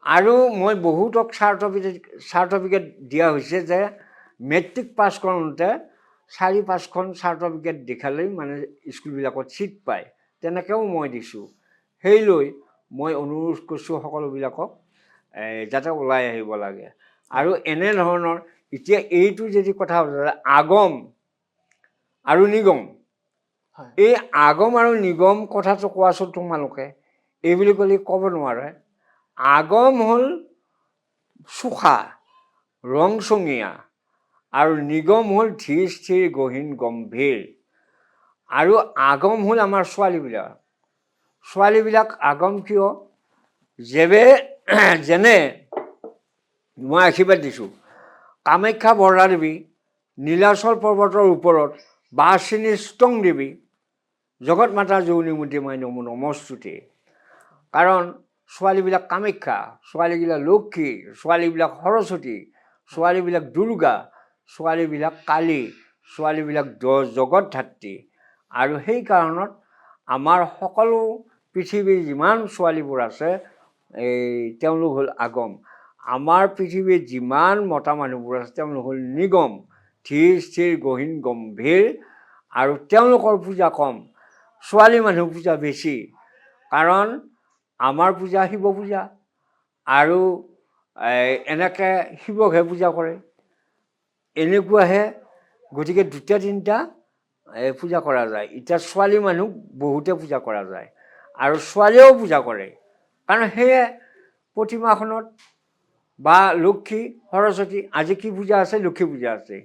আৰু মই বহুতক চাৰ্টিফিকেট দিয়া হৈছে যে মেট্ৰিক পাছ কৰোঁতে 4-5খন চাৰ্টিফিকেট দেখালেই মানে স্কুলবিলাকত ছিট পায়, তেনেকৈও মই দিছোঁ। সেই লৈ মই অনুৰোধ কৰিছোঁ সকলোবিলাকক যাতে ওলাই আহিব লাগে। আৰু এনেধৰণৰ এতিয়া এইটো যদি কথা আগম আৰু নিগম, এই আগম আৰু নিগম কথাটো কোৱাচোন তোমালোকে, এই বুলি ক'লে ক'ব নোৱাৰে। আগম হ'ল চোখা ৰংচঙীয়া আৰু নিগম হ'ল ধীৰ স্থিৰ গহীন গম্ভীৰ। আৰু আগম হ'ল আমাৰ ছোৱালীবিলাক, ছোৱালীবিলাক আগম কিয়? যেনে মই আশীৰ্বাদ দিছোঁ। কামাখ্যা বৰলা দেৱী, নীলাচল পৰ্বতৰ ওপৰত বাচিনী স্তং দেৱী, জগত মাতা যৌনিমতী মাই নমো নমস্তুতে। কাৰণ ছোৱালীবিলাক কামাখ্যা, ছোৱালীবিলাক লক্ষী, ছোৱালীবিলাক সৰস্বতী, ছোৱালীবিলাক দুৰ্গা, ছোৱালীবিলাক কালী, ছোৱালীবিলাক জগত ধাত্ৰী। আৰু সেই কাৰণত আমাৰ সকলো পৃথিৱীৰ যিমান ছোৱালীবোৰ আছে, এই তেওঁলোক হ'ল আগম। আমাৰ পৃথিৱীত যিমান মতা মানুহবোৰ আছে, তেওঁলোক হ'ল নিগম, ধীৰ স্থিৰ গহীন গম্ভীৰ, আৰু তেওঁলোকৰ পূজা কম, ছোৱালী মানুহ পূজা বেছি। কাৰণ আমাৰ পূজা শিৱ পূজা, আৰু এনেকৈ শিৱকহে পূজা কৰে, এনেকুৱাহে। গতিকে দুটা তিনিটা পূজা কৰা যায়। এতিয়া ছোৱালী মানুহক বহুতে পূজা কৰা যায় আৰু ছোৱালীয়েও পূজা কৰে। কাৰণ সেয়ে প্ৰতিমাখনত বা লক্ষী সৰস্বতী, আজি কি পূজা আছে? লক্ষী পূজা আছে,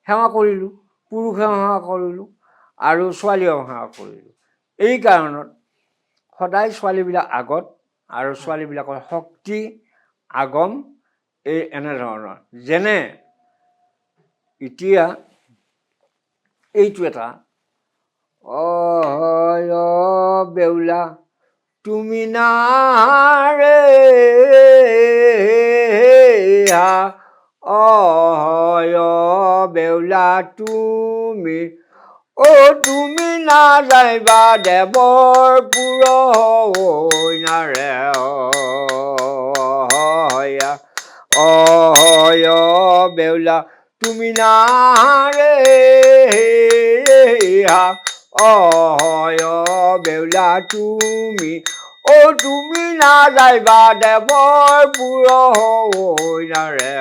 সেৱা কৰিলোঁ, পুৰুষেও সেৱা কৰিলোঁ আৰু ছোৱালীয়েও সেৱা কৰিলোঁ। এই কাৰণত সদায় ছোৱালীবিলাক আগত আৰু ছোৱালীবিলাকৰ শক্তি আগম এই এনেধৰণৰ। যেনে এতিয়া এইটো এটা অ বেউলা তুমি নাৰে অ বেউলা তুমি অ তুমি নাযাইবা দেৱৰ পুৰ নাৰে অ বেউলা তুমি নাৰে অ বেউলা তুমি অ তুমি নাযাইবা দেৱৰ পুৰ নাৰে।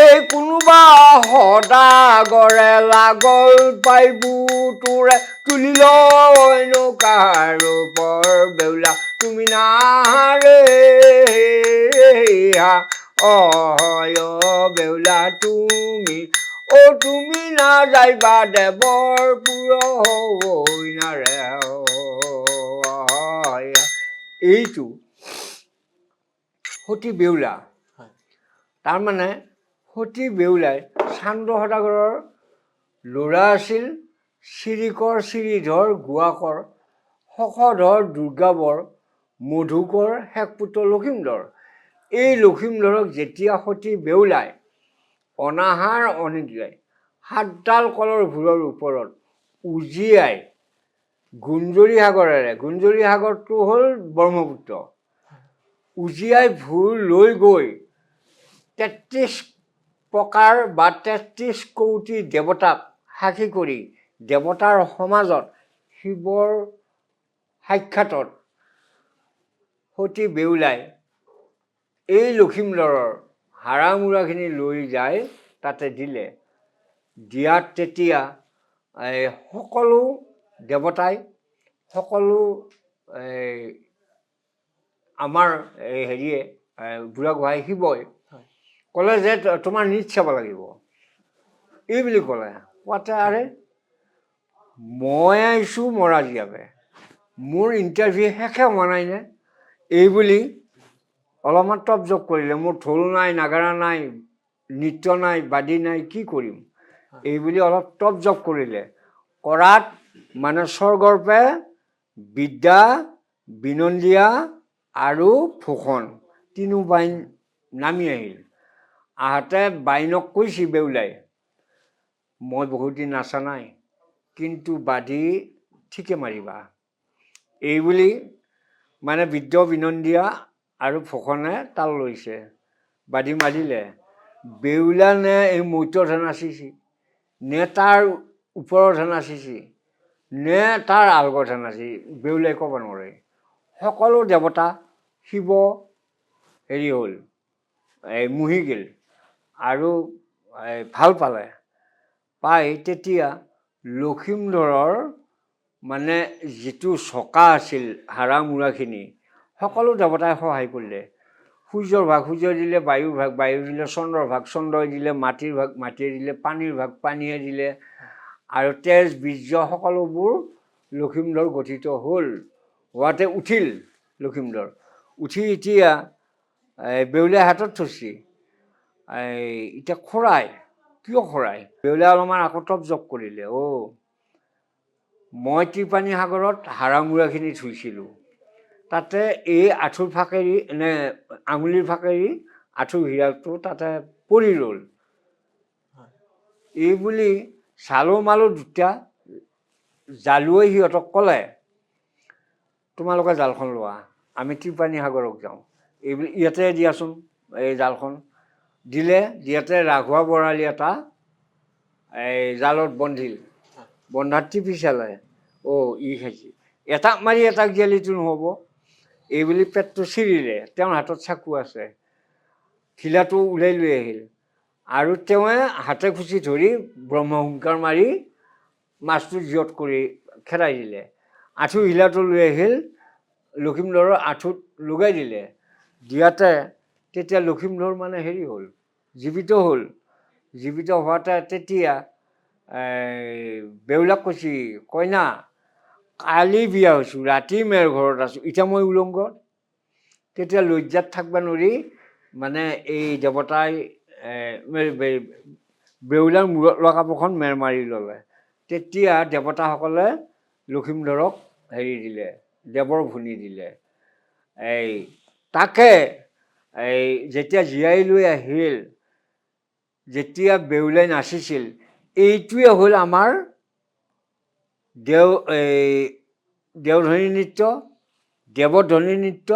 এই কোনোবা সদাগৰে লাগল পাইবো তোৰে তুলি লয়নো কাৰো পৰ বেউলা তুমি নাৰে অ বেউলা তুমি অ তুমি নাযাইবা দেৱৰ পুৰ নাৰে। এইটো সতী বেউলা। তাৰমানে সতী বেউলাই চান্দ সদাগৰৰ ল'ৰা আছিল চিৰিকৰ চিৰিধৰ গুৱাকৰ শশধৰ দুৰ্গাবৰ মধুকৰ শেষপুত্ৰ লখিমধৰ। এই লখিমধৰক যেতিয়া সতী বেউলাই অনাহাৰ অনিদ্ৰাই সাতডাল কলৰ ভূৰৰ ওপৰত উজিয়াই গুঞ্জৰী সাগৰেৰে, গুঞ্জৰী সাগৰটো হ'ল ব্ৰহ্মপুত্ৰ, উজিয়াই ভূৰ লৈ গৈ 33 প্ৰকাৰ বা 33 কৌটি দেৱতাক সাক্ষী কৰি দেৱতাৰ সমাজত শিৱৰ সাক্ষাতত সতী বেউলাই এই লখিমধৰৰ হাড়ামূৰাখিনি লৈ যায় তাতে দিলে। দিয়াত তেতিয়া এই সকলো দেৱতাই সকলো এই আমাৰ এই হেৰিয়ে বুঢ়াগোহাঁই শিৱই ক'লে যে তোমাৰ নিজ চাব লাগিব এই বুলি ক'লে। কোৱাতে আৰে মই আহিছোঁ মৰা জীয়াবে, মোৰ ইণ্টাৰভিউ শেষে হোৱা নাই নে এই বুলি অলপমান টপ জপ কৰিলে। মোৰ ঢোল নাই, নাগাৰা নাই, নৃত্য নাই, বাদী নাই, কি কৰিম এই বুলি অলপ টপ জপ কৰিলে। কৰাত মানে স্বৰ্গৰ পৰা বিদ্যা বিনন্দীয়া আৰু ভূষণ তিনিও বাইন নামি আহিল। আহাতে বাইনক কৈছে বেউলাই, মই বহুত দিন নাচা নাই, কিন্তু বাদী ঠিকে মাৰিবা এই বুলি মানে বিদ্য বিনন্দীয়া আৰু ভূষণে তাল লৈছে, বাদী মাৰিলে। বেউলা নে এই মৈত্যতহে নাচিছে নে তাৰ ওপৰতহে নাচিছে নে তাৰ আলগতহে নাচিছে, বেউলাই ক'ব নোৱাৰে। সকলো দেৱতা শিৱ হেৰি হ'ল, এই মুহি গ'ল আৰু এই ভাল পালে। পাই তেতিয়া লখিমধৰৰ মানে যিটো চকা আছিল হাড়া-মূৰাখিনি সকলো দেৱতাই সহায় কৰিলে। সূৰ্যৰ ভাগ সূৰ্যই দিলে, বায়ুৰ ভাগ বায়ু দিলে, চন্দ্ৰৰ ভাগ চন্দ্ৰই দিলে, মাটিৰ ভাগ মাটিয়ে দিলে, পানীৰ ভাগ পানীয়ে দিলে, আৰু তেজ বীৰ্য সকলোবোৰ লখিমধৰ গঠিত হ'ল। হোৱাতে উঠিল লখিমধৰ। উঠি এতিয়া এই বেউলাই হাতত থৈছি। এই এতিয়া খৰাই কিয় খৰাই? বেউলাই অলপমান আকৌ তপ জপ কৰিলে। অ' মই ত্ৰিপাণী সাগৰত হাড়া-মূৰাখিনি ধুইছিলোঁ, তাতে এই আঁঠুৰ ফাকেৰি নে আঙুলিৰ ফাকেৰি আঁঠুৰ হীৰাটো তাতে পৰি ৰ'ল। এই বুলি চালো মালো দুটা জালুৱৈ সিহঁতক ক'লে, তোমালোকে জালখন লোৱা, আমি ত্ৰিপাণী সাগৰক যাওঁ। এই বুলি ইয়াতে দিয়াচোন এই জালখন। দিলে, দিয়াতে ৰাঘুৱা বৰালি এটা এই জালত বন্ধিল। বন্ধাত টিপি চালে, অ' ই খাইছে। এটাক মাৰি এটাক জীয়ালিতো নহ'ব। এই বুলি পেটটো চিৰিলে, তেওঁৰ হাতত চাকু আছে, ঘিলাটো ওলাই লৈ আহিল আৰু তেওঁৱে হাতে খুচি ধৰি ব্ৰহ্মহুংকাৰ মাৰি মাছটো জিয়ত কৰি খেদাই দিলে। আঁঠু ঘিলাটো লৈ আহিল, লখিমধৰৰ আঁঠুত লগাই দিলে। দিয়াতে তেতিয়া লখিমধৰ মানে হেৰি হ'ল, জীৱিত হ'ল। জীৱিত হোৱাতে তেতিয়া এই বেউলাক কৈছি, কইনা কালি বিয়া হৈছোঁ, ৰাতি মেৰ ঘৰত আছোঁ, এতিয়া মই উলংগত। তেতিয়া লজ্জাত থাকিব নোৱাৰি মানে এই দেৱতাই বেউলাৰ মূৰত লোৱা কাপোৰখন মেৰ মাৰি ল'লে। তেতিয়া দেৱতাসকলে লখিমধৰক হেৰি দিলে, দেৱৰ ভুনি দিলে। এই তাকে এই যেতিয়া জীয়াই লৈ আহিল, যেতিয়া বেউলাই নাচিছিল, এইটোৱে হ'ল আমাৰ এই দেওধনী নৃত্য, দেৱধ্বনি নৃত্য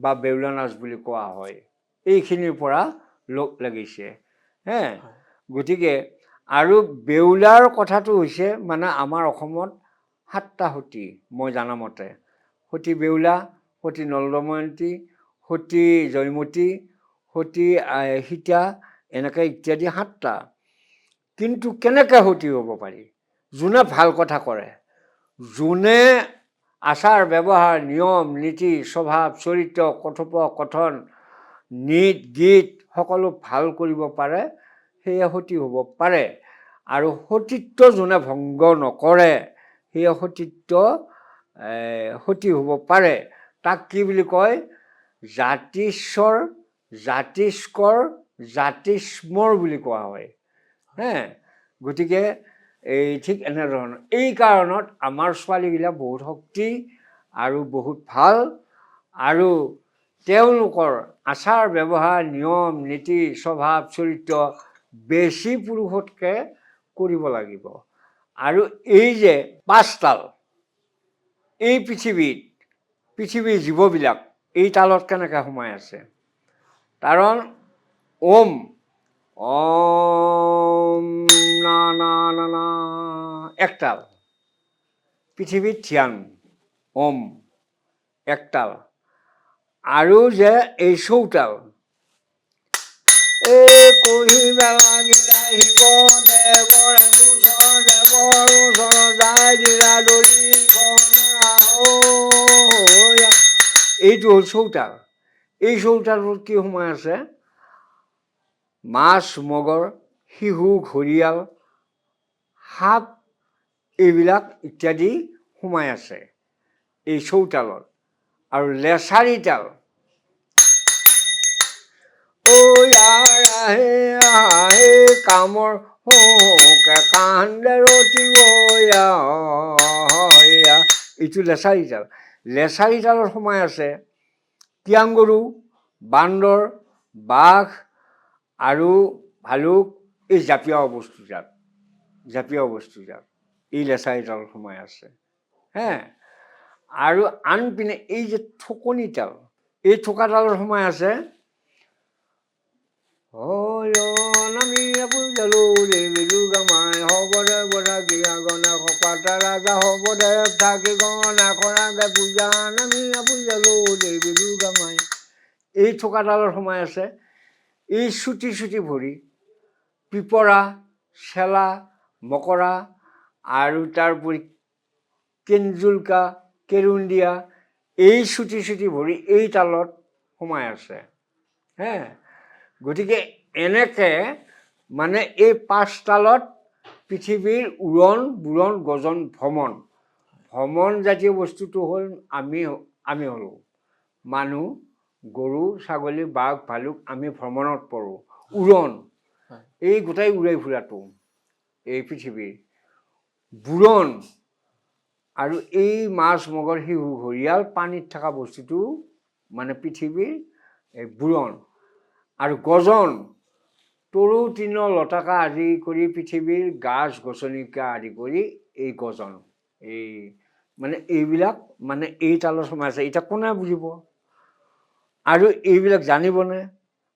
বা বেউলা নাচ বুলি কোৱা হয়। এইখিনিৰ পৰা লগ লাগিছে। হে, গতিকে আৰু বেউলাৰ কথাটো হৈছে মানে আমাৰ অসমত 7টা সতী মই জানামতে, সতী বেউলা, সতী নলদময়ন্তী, সতী জয়মতী, সতী সীতা, এনেকৈ ইত্যাদি 7টা। কিন্তু কেনেকৈ সতী হ'ব পাৰি? যোনে ভাল কথা কৰে, যোনে আচাৰ ব্যৱহাৰ, নিয়ম নীতি, স্বভাৱ চৰিত্ৰ, কথোপকথন, নীত গীত সকলো ভাল কৰিব পাৰে, সেয়ে সতী হ'ব পাৰে। আৰু সতীত্ব যোনে ভংগ নকৰে, সেয়ে সতীত্ব সতী হ'ব পাৰে। তাক কি বুলি কয়? জাতিস্বৰ, জাতিস্কৰ, জাতিস্মৰ বুলি কোৱা হয়। হে, গতিকে এই ঠিক এনেধৰণৰ। এই কাৰণত আমাৰ ছোৱালীগিলা বহুত শক্তি আৰু বহুত ভাল, আৰু তেওঁলোকৰ আচাৰ ব্যৱহাৰ, নিয়ম নীতি, স্বভাৱ চৰিত্ৰ বেছি পুৰুষতকৈ কৰিব লাগিব। আৰু এই যে 5 তাল, এই পৃথিৱীত পৃথিৱীৰ জীৱবিলাক এই তালত কেনেকৈ সোমাই আছে? কাৰণ ওম ওম না না না না একতাল, পৃথিৱীত ধ্যান ওম একতাল। আৰু যে এই চৌতাল, এই কহিবা লাগিলা শিৱ দেৱৰ গোচৰ, দেৱৰ ওচৰ যাই দিলা দলিখনে। এইটো হ'ল চৌতাল। এই চৌতালটোত কি সোমাই আছে? মাছ, মগৰ, শিহু, ঘৰিয়াল, সাপ, এইবিলাক ইত্যাদি সোমাই আছে এই চৌতালত। আৰু লেচাৰী তাল, আহে আহে কামৰ কান্দে ৰতিব, এইটো লেচাৰী তাল। লেচাৰী তালত সোমাই আছে টিয়াংগৰু, বান্দৰ, বাঘ আৰু ভালুক, এই জাতীয় বস্তুজাত, জাতীয় বস্তুজাত এই লেচাৰী তালত সোমাই আছে। হে, আৰু আনপিনে এই যে ঠোকনি তাল, এই ঠোকা তালত সোমাই আছে এই ঠোকা তালত সোমাই আছে এই চুটি চুটি ভৰি, পিপৰা, চেলা, মকৰা, আৰু তাৰোপৰি কেঞ্জুলকা, কেৰুন্দিয়া, এই চুটি চুটি ভৰি এই তালত সোমাই আছে। হে, গতিকে এনেকৈ মানে এই 5 তালত পৃথিৱীৰ উৰণ বুৰণ গজন ভ্ৰমণ, ভ্ৰমণ জাতীয় বস্তুটো হ'ল আমি হ'লোঁ মানুহ, গৰু, ছাগলী, বাঘ, ভালুক আমি ভ্ৰমণত পৰোঁ। উৰণ, এই গোটেই উৰাই ফুৰাটো এই পৃথিৱীৰ। বুৰণ আৰু এই মাছ, মগৰ, শিহু, ঘৰিয়াল, পানীত থকা বস্তুটো মানে পৃথিৱীৰ এই বুৰণ। আৰু গজন, তৰু, তৃণ, লতাকা আদি কৰি পৃথিৱীৰ গাছ গছনিকা আদি কৰি এই গজন, এই মানে এইবিলাক মানে এই তালত সোমাই আছে। এতিয়া কোনে বুজিব আৰু এইবিলাক জানিবনে?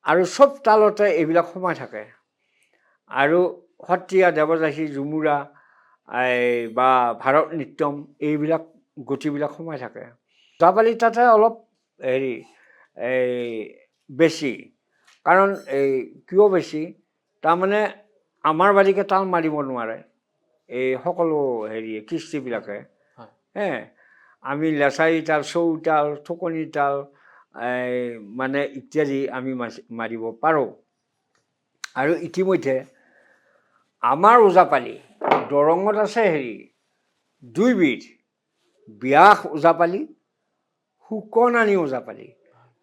আৰু চব তালতে এইবিলাক সোমাই থাকে। আৰু সত্ৰীয়া, দেৱদাসী, ঝুমুৰা এই বা ভাৰত নৃত্যম এইবিলাক গতিবিলাক সোমাই থাকে। ওজাপালি তাতে অলপ হেৰি এই বেছি, কাৰণ এই কিয় বেছি, তাৰমানে আমাৰ বাৰীকে তাল মাৰিব নোৱাৰে এই সকলো হেৰি কৃষ্টিবিলাকে। হে আমি লেচাৰী তাল, চৌতাল, ঠুকনি তাল এই মানে ইত্যাদি আমি মাৰিব পাৰোঁ। আৰু ইতিমধ্যে আমাৰ ওজাপালি দৰঙত আছে হেৰি দুইবিধ, ব্যাস ওজাপালি, শুকনানি ওজাপালি।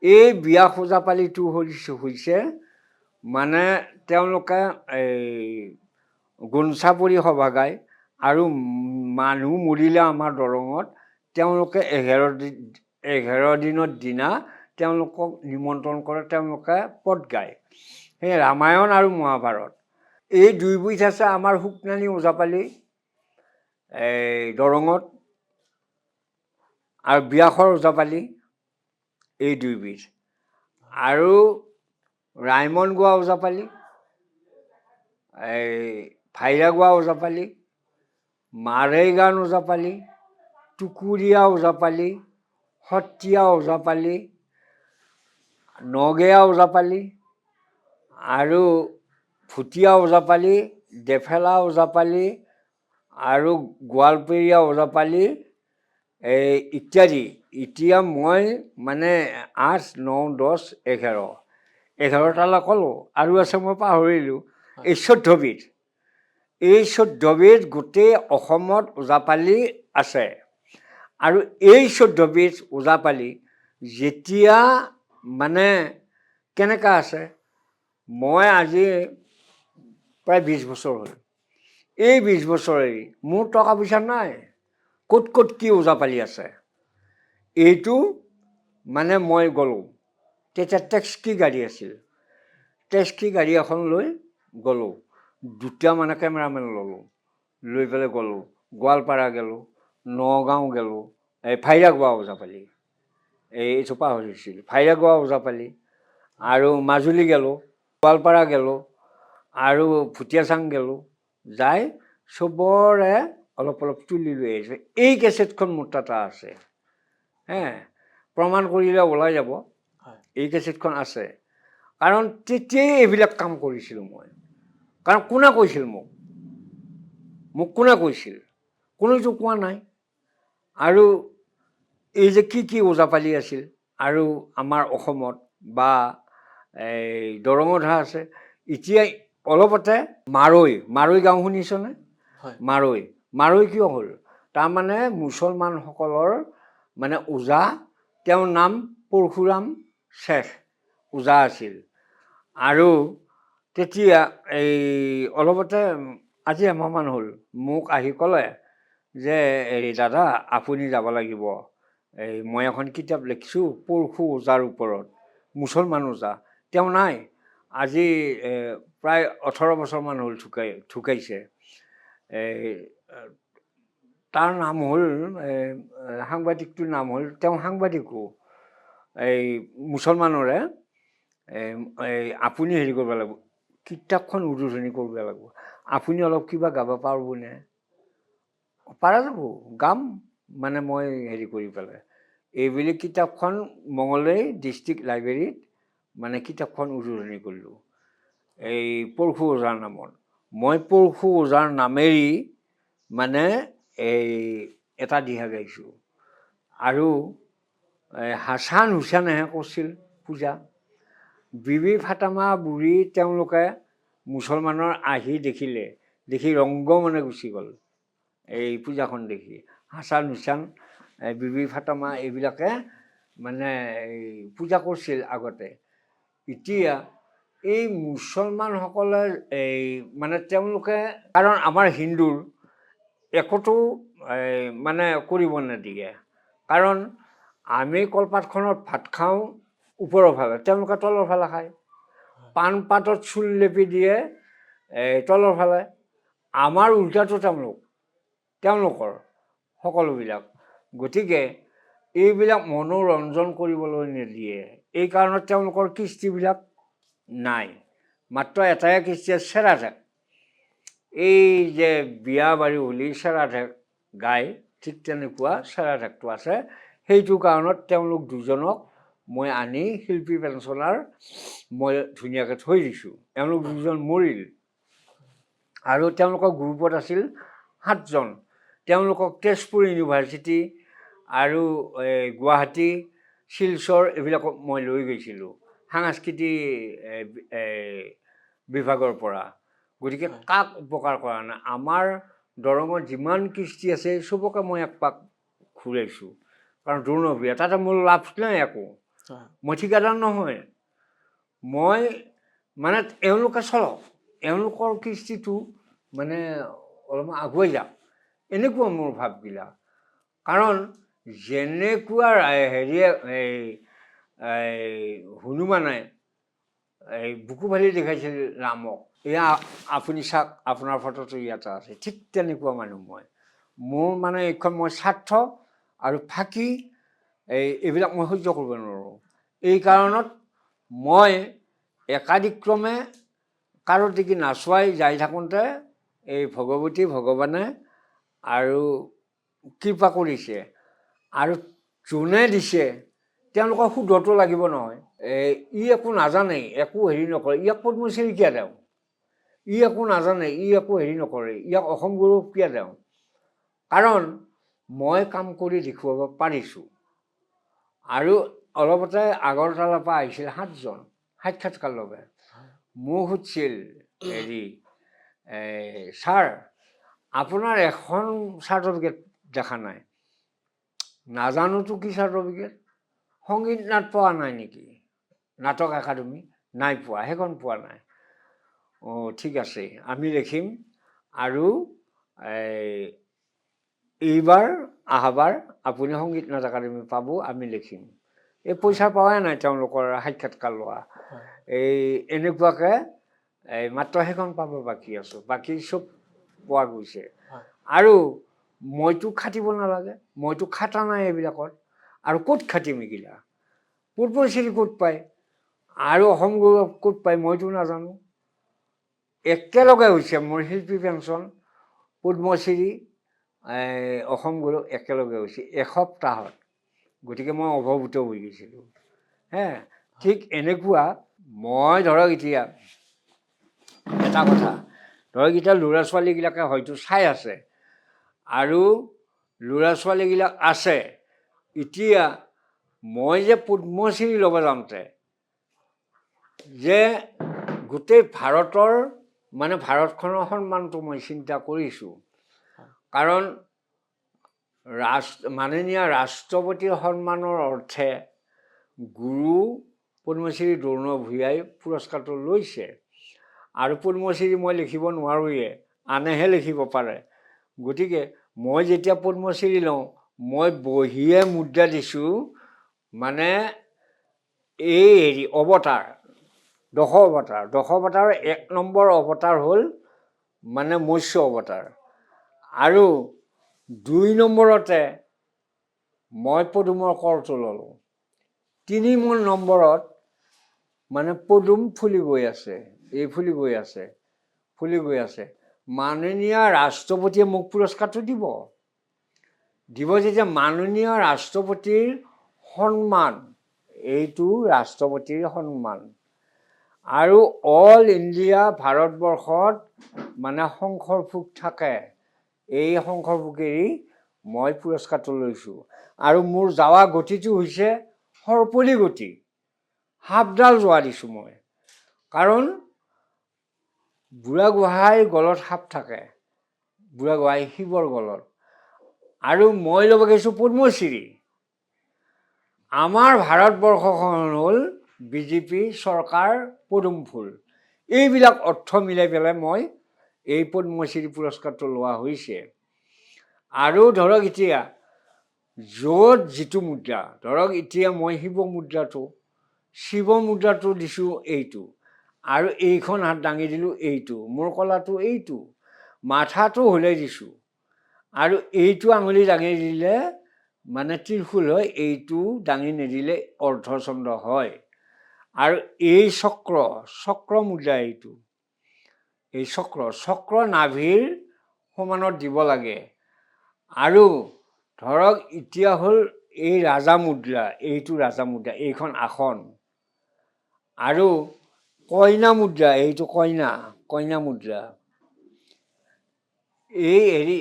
এই ব্যাস ওজাপালিটো হৈছে মানে তেওঁলোকে এই গোনচাপৰি সভা গায় আৰু মানুহ মৰিলে আমাৰ দৰঙত তেওঁলোকে 11 দিনৰ দিনা তেওঁলোকক নিমন্ত্ৰণ কৰে, তেওঁলোকে পদ গায়। সেই ৰামায়ণ আৰু মহাভাৰত এই দুইবিধ আছে আমাৰ শুকনানি ওজাপালি এই দৰঙত আৰু ব্যাসৰ ওজাপালি, এই দুইবিধ। আৰু ৰাইমন গোৱা ওজাপালি, এই ভাইৰা গোৱা ওজাপালি, মাৰেগান ওজাপালি, টুকুৰীয়া ওজাপালি, সত্ৰীয়া ওজাপালি, নগেয়া ওজাপালি আৰু ভুটীয়া ওজাপালি, ডেফেলা ওজাপালি আৰু গোৱালপৰীয়া ওজাপালি এই ইত্যাদি। এতিয়া মই মানে 8, 9, 10, 11, 11টালৈ ক'লোঁ, আৰু আছে মই পাহৰিলোঁ। এই 14বিধ, এই 14বিধ গোটেই অসমত ওজাপালি আছে। আৰু এই 14বিধ ওজাপালি যেতিয়া মানে কেনেকুৱা আছে, মই আজি প্ৰায় 20 বছৰ হ'ল, এই 20 বছৰ এৰি মোৰ টকা পইচা নাই, ক'ত ক'ত কি ওজাপালি আছে এইটো মানে মই গ'লোঁ। তেতিয়া টেক্সি গাড়ী আছিল, টেক্সি গাড়ী এখন লৈ গ'লোঁ, দুটা মানে কেমেৰামেন ল'লোঁ, লৈ পেলাই গ'লোঁ, গোৱালপাৰা গ'লোঁ, নগাঁও গ'লোঁ, এই ভাইৰাগোৱা ওজাপালি, এইটো পাহৰিছিল, ভাইৰাগোৱা ওজাপালি, আৰু মাজুলী গ'লোঁ, গোৱালপাৰা গ'লোঁ আৰু ভুটীয়াচাং গ'লোঁ, যাই চবৰে অলপ অলপ তুলি লৈ আহিছোঁ। এই কেছেটখন মোৰ তাত আছে, হে প্ৰমাণ কৰিলে ওলাই যাব, এই কেছেটখন আছে। কাৰণ তেতিয়াই এইবিলাক কাম কৰিছিলোঁ মই। কাৰণ কোনে কৈছিল মোক, মোক কোনে কৈছিল, কোনেওতো কোৱা নাই। আৰু এই যে কি কি ওজাপালি আছিল আৰু আমাৰ অসমত বা এই দৰঙতহে আছে। এতিয়া অলপতে মাৰৈ, মাৰৈ গাঁও শুনিছনে? মাৰৈ, মাৰৈ কিয় হ'ল, তাৰমানে মুছলমানসকলৰ মানে ওজা, তেওঁৰ নাম পৰশুৰাম শ্বেখ ওজা আছিল। আৰু তেতিয়া এই অলপতে আজি এমাহমান হ'ল, মোক আহি ক'লে যে হেৰি দাদা আপুনি যাব লাগিব, এই মই এখন কিতাপ লিখিছোঁ পৰশু ওজাৰ ওপৰত, মুছলমান ওজা, তেওঁ নাই, আজি প্ৰায় 18 বছৰমান হ'ল ঢুকাইছে। এই তাৰ নাম হ'ল, সাংবাদিকটোৰ নাম হ'ল, তেওঁ সাংবাদিকো এই মুছলমানৰে, এই আপুনি হেৰি কৰিব লাগিব, কিতাপখন উদ্বোধনী কৰিব লাগিব, আপুনি অলপ কিবা গাব পাৰিবনে? পাৰা যাব, গাম মানে মই হেৰি কৰি পেলাই এইবুলি কিতাপখন মঙলদৈ ডিষ্ট্ৰিক্ট লাইব্ৰেৰীত মানে কিতাপখন উদ্বোধনী কৰিলোঁ এই পৰশু ওজাৰ নামত। মই পৰশু ওজাৰ নামেৰি মানে এই এটা দিহা গাইছোঁ। আৰু হাছান হুছেইনেহে কৰিছিল পূজা, বিবি ফাতেমা বুঢ়ী তেওঁলোকে মুছলমানৰ আহি দেখিলে, দেখি ৰংগ মানে গুচি গ'ল এই পূজাখন দেখি। হাছান হুছেইন, বিবি ফাতেমা এইবিলাকে মানে এই পূজা কৰিছিল আগতে। এতিয়া এই মুছলমানসকলে এই মানে তেওঁলোকে, কাৰণ আমাৰ হিন্দুৰ একোতো এই মানে কৰিব নিদিয়ে, কাৰণ আমি কলপাতখনত ভাত খাওঁ ওপৰৰ ফালে, তেওঁলোকে তলৰ ফালে খায়। পাণপাতত চূণ লেপি দিয়ে এই তলৰ ফালে, আমাৰ উল্টাটো তেওঁলোকৰ সকলোবিলাক। গতিকে এইবিলাক মনোৰঞ্জন কৰিবলৈ নিদিয়ে, এই কাৰণত তেওঁলোকৰ কৃষ্টিবিলাক নাই। মাত্ৰ এটাই কৃষ্টি আছে, চেৰাঢেক। এই যে বিয়া বাৰু হ'লে চেৰাঢেক গায়, ঠিক তেনেকুৱা চেৰাঢেকটো আছে। সেইটো কাৰণত তেওঁলোক দুজনক মই আনি শিল্পী পেঞ্চনাৰ মই ধুনীয়াকৈ থৈ দিছোঁ। এওঁলোক দুজন মৰিল আৰু তেওঁলোকৰ গ্ৰুপত আছিল 7জন। তেওঁলোকক তেজপুৰ ইউনিভাৰ্চিটি আৰু এই গুৱাহাটী, শিলচৰ এইবিলাকত মই লৈ গৈছিলোঁ সাংস্কৃতিক বিভাগৰ পৰা। গতিকে কাক উপকাৰ কৰা নাই, আমাৰ দৰঙত যিমান কৃষ্টি আছে চবকে মই এক পাক ঘূৰাইছোঁ। কাৰণ দ্ৰোণভূঞা তাতে মোৰ লাভ নাই একো, মই ঠিকাদাৰ নহয়, মই মানে এওঁলোকে চলক, এওঁলোকৰ কৃষ্টিটো মানে অলপমান আগুৱাই যাওক, এনেকুৱা মোৰ ভাৱবিলাক। কাৰণ যেনেকুৱা হেৰিয়ে এই হনুমানে এই বুকু ফালি দেখাইছিল ৰামক, এয়া আপুনি চাওক, আপোনাৰ ফটোটো ইয়াতে আছে, ঠিক তেনেকুৱা মানুহ মই। মোৰ মানে এইখন মই স্বাৰ্থ আৰু ফাঁকি এইবিলাক মই সহ্য কৰিব নোৱাৰোঁ। এই কাৰণত মই একাদিক্ৰমে কাৰো দিগি নাচোৱাই যাই থাকোঁতে এই ভগৱতী ভগৱানে আৰু কৃপা কৰিছে, আৰু যোনে দিছে তেওঁলোকৰ শুদ্ধটো লাগিব নহয়। এই ই একো নাজানে, একো হেৰি নকৰে, ইয়াক পদ্মশ্ৰী কিয় দিওঁ? ই একো নাজানে, ই একো হেৰি নকৰে, ইয়াক অসম গৌৰৱ কিয় দিওঁ? কাৰণ মই কাম কৰি দেখুৱাব পাৰিছোঁ। আৰু অলপতে আগৰতলাৰ পৰা আহিছিল 7জন সাক্ষাৎকাৰ ল'বে। মোক সুধিছিল হেৰি, এই ছাৰ আপোনাৰ এখন চাৰ্টিফিকেট দেখা নাই, নাজানোতো কি চাৰ্টিফিকেট, সংগীত নাট পোৱা নাই নেকি, নাটক একাডেমি নাই পোৱা, সেইখন পোৱা নাই। অঁ ঠিক আছে, আমি লিখিম আৰু এই এইবাৰ আহাবাৰ আপুনি সংগীত নাট একাডেমি পাব, আমি লিখিম। এই পইচা পোৱাই নাই তেওঁলোকৰ সাক্ষাৎকাৰ লোৱা। এই এনেকুৱাকৈ এই মাত্ৰ সেইখন পাব বাকী আছোঁ, বাকী চব পোৱা গৈছে। আৰু মইতো খাটিব নালাগে, মইতো খাটা নাই এইবিলাকত, আৰু ক'ত খাটিম এইগিলা? পদ্মশ্ৰী ক'ত পায় আৰু অসম গৌৰৱ ক'ত পায় মইতো নাজানো। একেলগে হৈছে মোৰ শিল্পী পেঞ্চন, পদ্মশ্ৰী, এই অসম গৌৰৱ একেলগে হৈছে এসপ্তাহত। গতিকে মই অভূত হৈ গৈছিলোঁ। হে ঠিক এনেকুৱা মই ধৰক এতিয়া এটা কথা, ধৰক এতিয়া ল'ৰা ছোৱালীবিলাকে হয়তো চাই আছে আৰু ল'ৰা ছোৱালীবিলাক আছে, এতিয়া মই যে পদ্মশ্ৰী ল'ব যাওঁতে যে গোটেই ভাৰতৰ মানে ভাৰতখনৰ সন্মানটো মই চিন্তা কৰিছোঁ। কাৰণ মাননীয় ৰাষ্ট্ৰপতিৰ সন্মানৰ অৰ্থে গুৰু পদ্মশ্ৰী দ্ৰোণ ভূঞাই পুৰস্কাৰটো লৈছে। আৰু পদ্মশ্ৰী মই লিখিব নোৱাৰোঁৱে, আনেহে লিখিব পাৰে। গতিকে মই যেতিয়া পদ্মশ্ৰী লওঁ, মই বহিয়ে মুদ্ৰা দিছোঁ, মানে এই হেৰি অৱতাৰ, দশ অৱতাৰ, দশ অৱতাৰৰ 1 নম্বৰ অৱতাৰ হ'ল মানে মৎস্য অৱতাৰ, আৰু 2 নম্বৰতে মই পদুমৰ কৰটো ল'লোঁ, 3 নম্বৰত মানে পদুম ফুলি গৈ আছে, এই ফুলি গৈ আছে, ফুলি গৈ আছে। মাননীয় ৰাষ্ট্ৰপতিয়ে মোক পুৰস্কাৰটো দিব, দিব যেতিয়া মাননীয় ৰাষ্ট্ৰপতিৰ সন্মান, এইটো ৰাষ্ট্ৰপতিৰ সন্মান। আৰু অল ইণ্ডিয়া ভাৰতবৰ্ষত মানে শংখৰ ফুক থাকে, এই শংখৰ ফুকেৰি মই পুৰস্কাৰটো লৈছোঁ। আৰু মোৰ যাৱা গতিটো হৈছে সৰ্পলি গতি, সাপডাল যোৱা দিছোঁ মই, কাৰণ বুঢ়াগোহাঁইৰ গলত সাপ থাকে, বুঢ়াগোহাঁই শিৱৰ গলত, আৰু মই ল'ব গৈছোঁ পদ্মশ্ৰী। আমাৰ ভাৰতবৰ্ষখন হ'ল বিজেপি চৰকাৰ পদুম ফুল। এইবিলাক অৰ্থ মিলাই পেলাই মই এই পদ্মশ্ৰী পুৰস্কাৰটো লোৱা হৈছে। আৰু ধৰক এতিয়া য'ত যিটো মুদ্ৰা, ধৰক এতিয়া মই শিৱ মুদ্ৰাটো দিছোঁ এইটো, আৰু এইখন হাত দাঙি দিলোঁ এইটো, মোৰ কলাটো এইটো, মাথাটো হ'লে দিছোঁ, আৰু এইটো আঙুলি দাঙি দিলে মানে ত্ৰিশূল হয়, এইটো দাঙি নিদিলে অৰ্ধচন্দ্ৰ হয়। আৰু এই চক্ৰ, চক্ৰ মুদ্ৰা এইটো, এই চক্ৰ, চক্ৰ নাভিৰ সমানত দিব লাগে। আৰু ধৰক এতিয়া হ'ল এই ৰাজা মুদ্ৰা, এইটো ৰাজা মুদ্ৰা, এইখন আসন। আৰু কইনা মুদ্ৰা, এইটো কইনা, কইনা মুদ্ৰা। এই হেৰি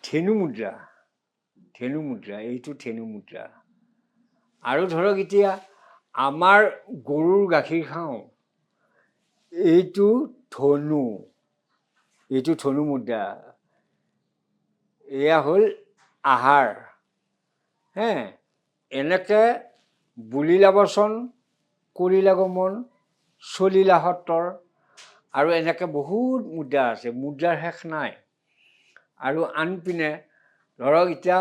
ধেনু মুদ্ৰা, ধেনু মুদ্ৰা, এইটো ধেনু মুদ্ৰা। আৰু ধৰক এতিয়া আমাৰ গৰুৰ গাখীৰ খাওঁ, এইটো ধনু, এইটো ধনু মুদ্ৰা। এয়া হ'ল আহাৰ। হে এনেকৈ বুলিলা বচন, কৰিলা গমন, চলিলা সত্তৰ, আৰু এনেকৈ বহুত মুদ্ৰা আছে, মুদ্ৰাৰ শেষ নাই। আৰু আনপিনে ধৰক এতিয়া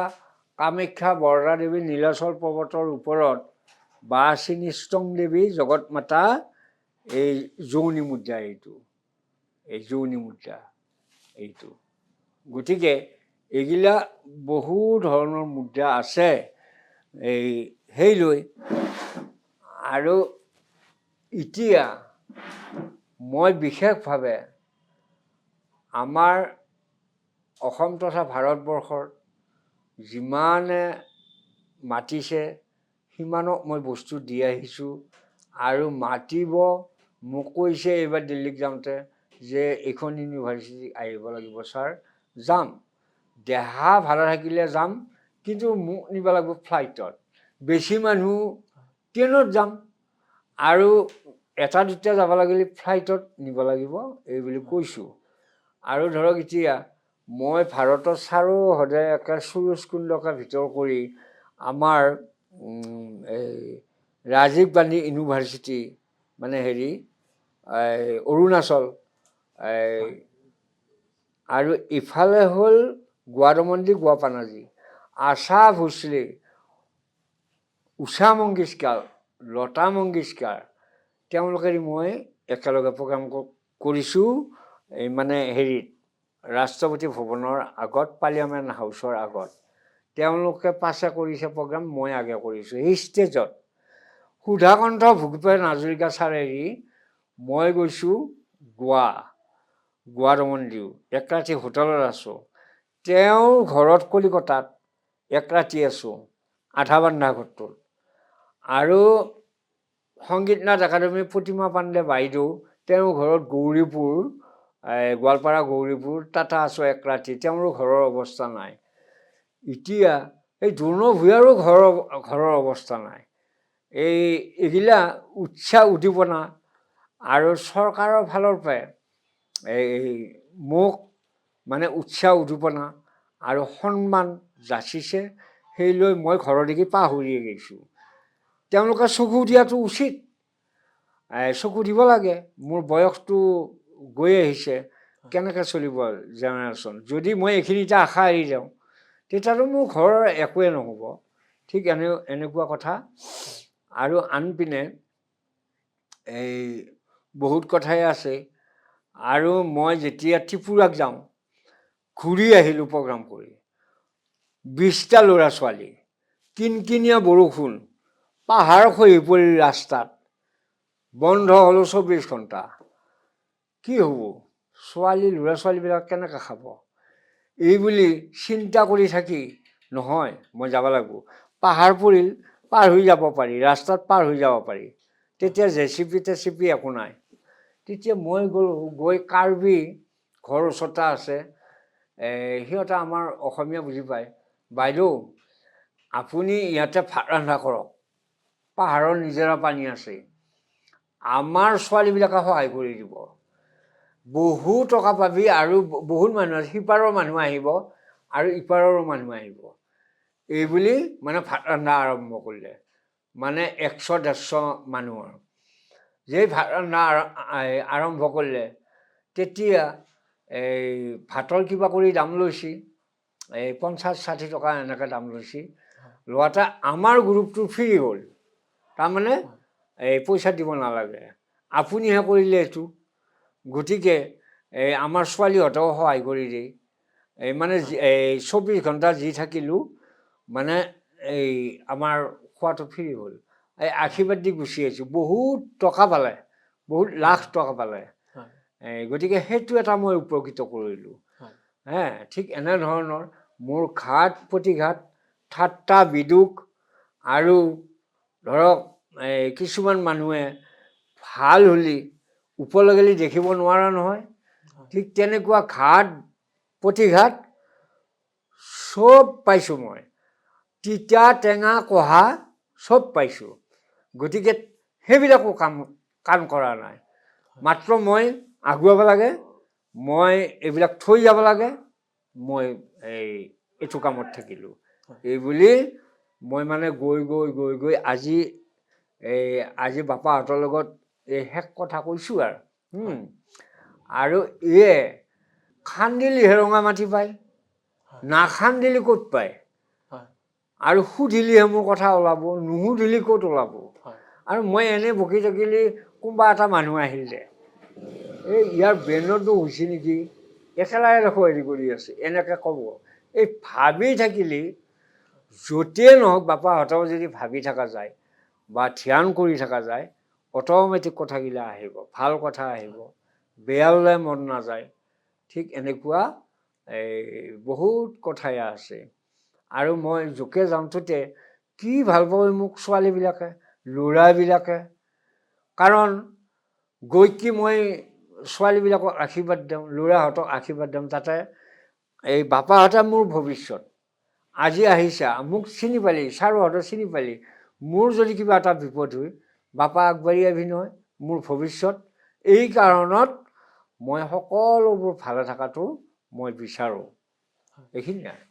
কামাখ্যা বৰদা দেৱী নীলাচল পৰ্বতৰ ওপৰত বা চিনিষ্টং দেৱী জগত মাতা, এই যৌনি মুদ্ৰা, এইটো এই যৌনি মুদ্ৰা এইটো। গতিকে এইগিলা বহু ধৰণৰ মুদ্ৰা আছে এই সেই লৈ। আৰু এতিয়া মই বিশেষভাৱে আমাৰ অসম তথা ভাৰতবৰ্ষৰ যিমানে মাতিছে সিমানক মই বস্তু দি আহিছোঁ। আৰু মাতিব মোক কৈছে এইবাৰ দিল্লীত যাওঁতে যে এইখন ইউনিভাৰ্চিটি আহিব লাগিব ছাৰ, যাম, দেহা ভালে থাকিলে যাম, কিন্তু মোক নিব লাগিব ফ্লাইটত, বেছি মানুহ ট্ৰেইনত যাম, আৰু এটা দুটা যাব লাগিলে ফ্লাইটত নিব লাগিব এই বুলি কৈছোঁ। আৰু ধৰক এতিয়া মই ভাৰতৰ চাৰিওহদে একে সুৰজকুণ্ডকে ভিতৰ কৰি আমাৰ এই ৰাজীৱ গান্ধী ইউনিভাৰ্চিটি, মানে হেৰি এই অৰুণাচল, এই আৰু ইফালে হ'ল গোৱা দমনদি, গোৱা পানাজী, আশা ভোছলে, উষা মংগেশকাৰ, লতা মংগেশকাৰ, তেওঁলোকেৰে মই একেলগে প্ৰগ্ৰাম কৰিছোঁ। এই মানে হেৰিত ৰাষ্ট্ৰপতি ভৱনৰ আগত, পাৰ্লিয়ামেণ্ট হাউচৰ আগত তেওঁলোকে পাছে কৰিছে প্ৰগ্ৰাম, মই আগে কৰিছোঁ। সেই ষ্টেজত সুধাকণ্ঠ ভূপেন হাজৰিকা ছাৰেৰি মই গৈছোঁ গোৱা, গোৱা দমন দিউ, এক ৰাতি হোটেলত আছোঁ, তেওঁৰ ঘৰত কলিকতাত এক ৰাতি আছোঁ, আধা বান্ধা ঘৰটোত। আৰু সংগীত নাট একাডেমীৰ প্ৰতিমা পাণ্ডে বাইদেউ, তেওঁৰ ঘৰত গৌৰীপুৰ, এই গোৱালপাৰা গৌৰীপুৰ, তাতে আছোঁ এক ৰাতি, তেওঁৰো ঘৰৰ অৱস্থা নাই। এতিয়া এই দ্ৰোণ ভূঞাৰো ঘৰৰ অৱস্থা নাই। এইগিলা উৎসাহ উদ্দীপনা আৰু চৰকাৰৰ ফালৰ পৰাই এই মোক মানে উৎসাহ উদ্দীপনা আৰু সন্মান যাচিছে, সেই লৈ মই ঘৰৰ দেখি পাহৰিয়ে গৈছোঁ। তেওঁলোকে চকু দিয়াটো উচিত, চকু দিব লাগে। মোৰ বয়সটো গৈ আহিছে, কেনেকৈ চলিব জেনেৰেশ্যন? যদি মই এইখিনিতে আশা এৰি যাওঁ, তেতিয়াতো মোৰ ঘৰৰ একোৱে নহ'ব। ঠিক এনেকুৱা কথা। আৰু আনপিনে এই বহুত কথাই আছে। আৰু মই যেতিয়া ত্ৰিপুৰাক যাওঁ, ঘূৰি আহিলোঁ প্ৰগ্ৰাম কৰি, 20টা ল'ৰা ছোৱালী, কিনকিনীয়া বৰষুণ, পাহাৰ খহি পৰিল ৰাস্তাত, বন্ধ হ'লো 24 ঘণ্টা, কি হ'ব? ছোৱালী ল'ৰা ছোৱালীবিলাক কেনেকৈ খাব এই বুলি চিন্তা কৰি থাকি, নহয় মই যাব লাগিব। পাহাৰ পৰিল, পাৰ হৈ যাব পাৰি, ৰাস্তাত পাৰ হৈ যাব পাৰি, তেতিয়া জেচিপি টেচিপি একো নাই। তেতিয়া মই গ'লোঁ, গৈ কাৰ্বি ঘৰ ওচৰতে আছে, সিহঁতে আমাৰ অসমীয়া বুজি পায়। বাইদেউ আপুনি ইয়াতে ভাত ৰন্ধা কৰক, পাহাৰৰ নিজৰা পানী আছে, আমাৰ ছোৱালীবিলাকে সহায় কৰি দিব, বহু টকা পাবি, আৰু বহুত মানুহ আছে, সিপাৰৰ মানুহ আহিব আৰু ইপাৰৰো মানুহ আহিব। এই বুলি মানে ভাত ৰন্ধা আৰম্ভ কৰিলে, মানে 100-150 মানুহৰ যেই ভাত ৰন্ধা আৰম্ভ কৰিলে, তেতিয়া এই ভাতৰ কিবা কৰি দাম লৈছে, এই 50-60 টকা এনেকৈ দাম লৈছে। লোৱাতে আমাৰ গ্ৰুপটো ফ্ৰী হ'ল, তাৰমানে এই পইচা দিব নালাগে, আপুনিহে কৰিলে এইটো। গতিকে এই আমাৰ ছোৱালীহঁতেও সহায় কৰি দিয়ে। এই মানে এই 24 ঘণ্টা যি থাকিলোঁ মানে এই আমাৰ খোৱাটো ফ্ৰী হ'ল। এই আশীৰ্বাদ দি গুচি আহিছোঁ। বহুত টকা পালে, বহুত লাখ টকা পালে। এই গতিকে সেইটো এটা মই উপকৃত কৰিলোঁ। হে, ঠিক এনেধৰণৰ মোৰ ঘাত প্ৰতিঘাত, ঠাট্টা বিদুক, আৰু ধৰক এই কিছুমান মানুহে ভাল হ'লি ওপৰলৈ গ'লে দেখিব নোৱাৰা নহয়, ঠিক তেনেকুৱা ঘাত প্ৰতিঘাত চব পাইছোঁ মই, তিতা টেঙা কহা চব পাইছোঁ। গতিকে সেইবিলাকো কাম কৰা নাই, মাত্ৰ মই আগুৱাব লাগে, মই এইবিলাক থৈ যাব লাগে, মই এইটো কামত থাকিলোঁ। এই বুলি মই মানে গৈ গৈ গৈ গৈ আজি এই আজি বাপাহঁতৰ লগত এই শেষ কথা কৈছোঁ আৰু। আৰু ইয়ে খান্দিলিহে ৰঙা মাটি পায়, নাখান্দিলি ক'ত পায়? আৰু সুধিলিহে মোৰ কথা ওলাব, নুসুধিলি ক'ত ওলাব? আৰু মই এনেই বকি থাকিলে কোনোবা এটা মানুহ আহিল দে, এই ইয়াৰ ব্ৰেইনতো হৈছে নেকি, একেলাই দেখোঁ হেৰি কৰি আছে, এনেকৈ ক'ব। এই ভাবি থাকিলে য'তেই নহওক, বাপাহঁতেও যদি ভাবি থকা যায় বা ধ্যান কৰি থকা যায়, অট'মেটিক কথাগিলা আহিব, ভাল কথা আহিব, বেয়ালৈ মন নাযায়। ঠিক এনেকুৱা এই বহুত কথাই আছে। আৰু মই য'কে যাওঁতে কি ভাল পাওঁ মোক ছোৱালীবিলাকে, ল'ৰাবিলাকে, কাৰণ গৈ কি মই ছোৱালীবিলাকক আশীৰ্বাদ দিওঁ, ল'ৰাহঁতক আশীৰ্বাদ দিওঁ, তাতে এই বাপাহঁতে মোৰ ভৱিষ্যত আজি আহিছা, মোক চিনি পালি, ছাৰহঁতে চিনি পালি, মোৰ যদি কিবা এটা বিপদ হয় বাপা আগবাঢ়ি আহিবি নহয়, মোৰ ভৱিষ্যত। এই কাৰণত মই সকলোবোৰ ভালে থকাটো মই বিচাৰোঁ। এইখিনিয়ে আৰু।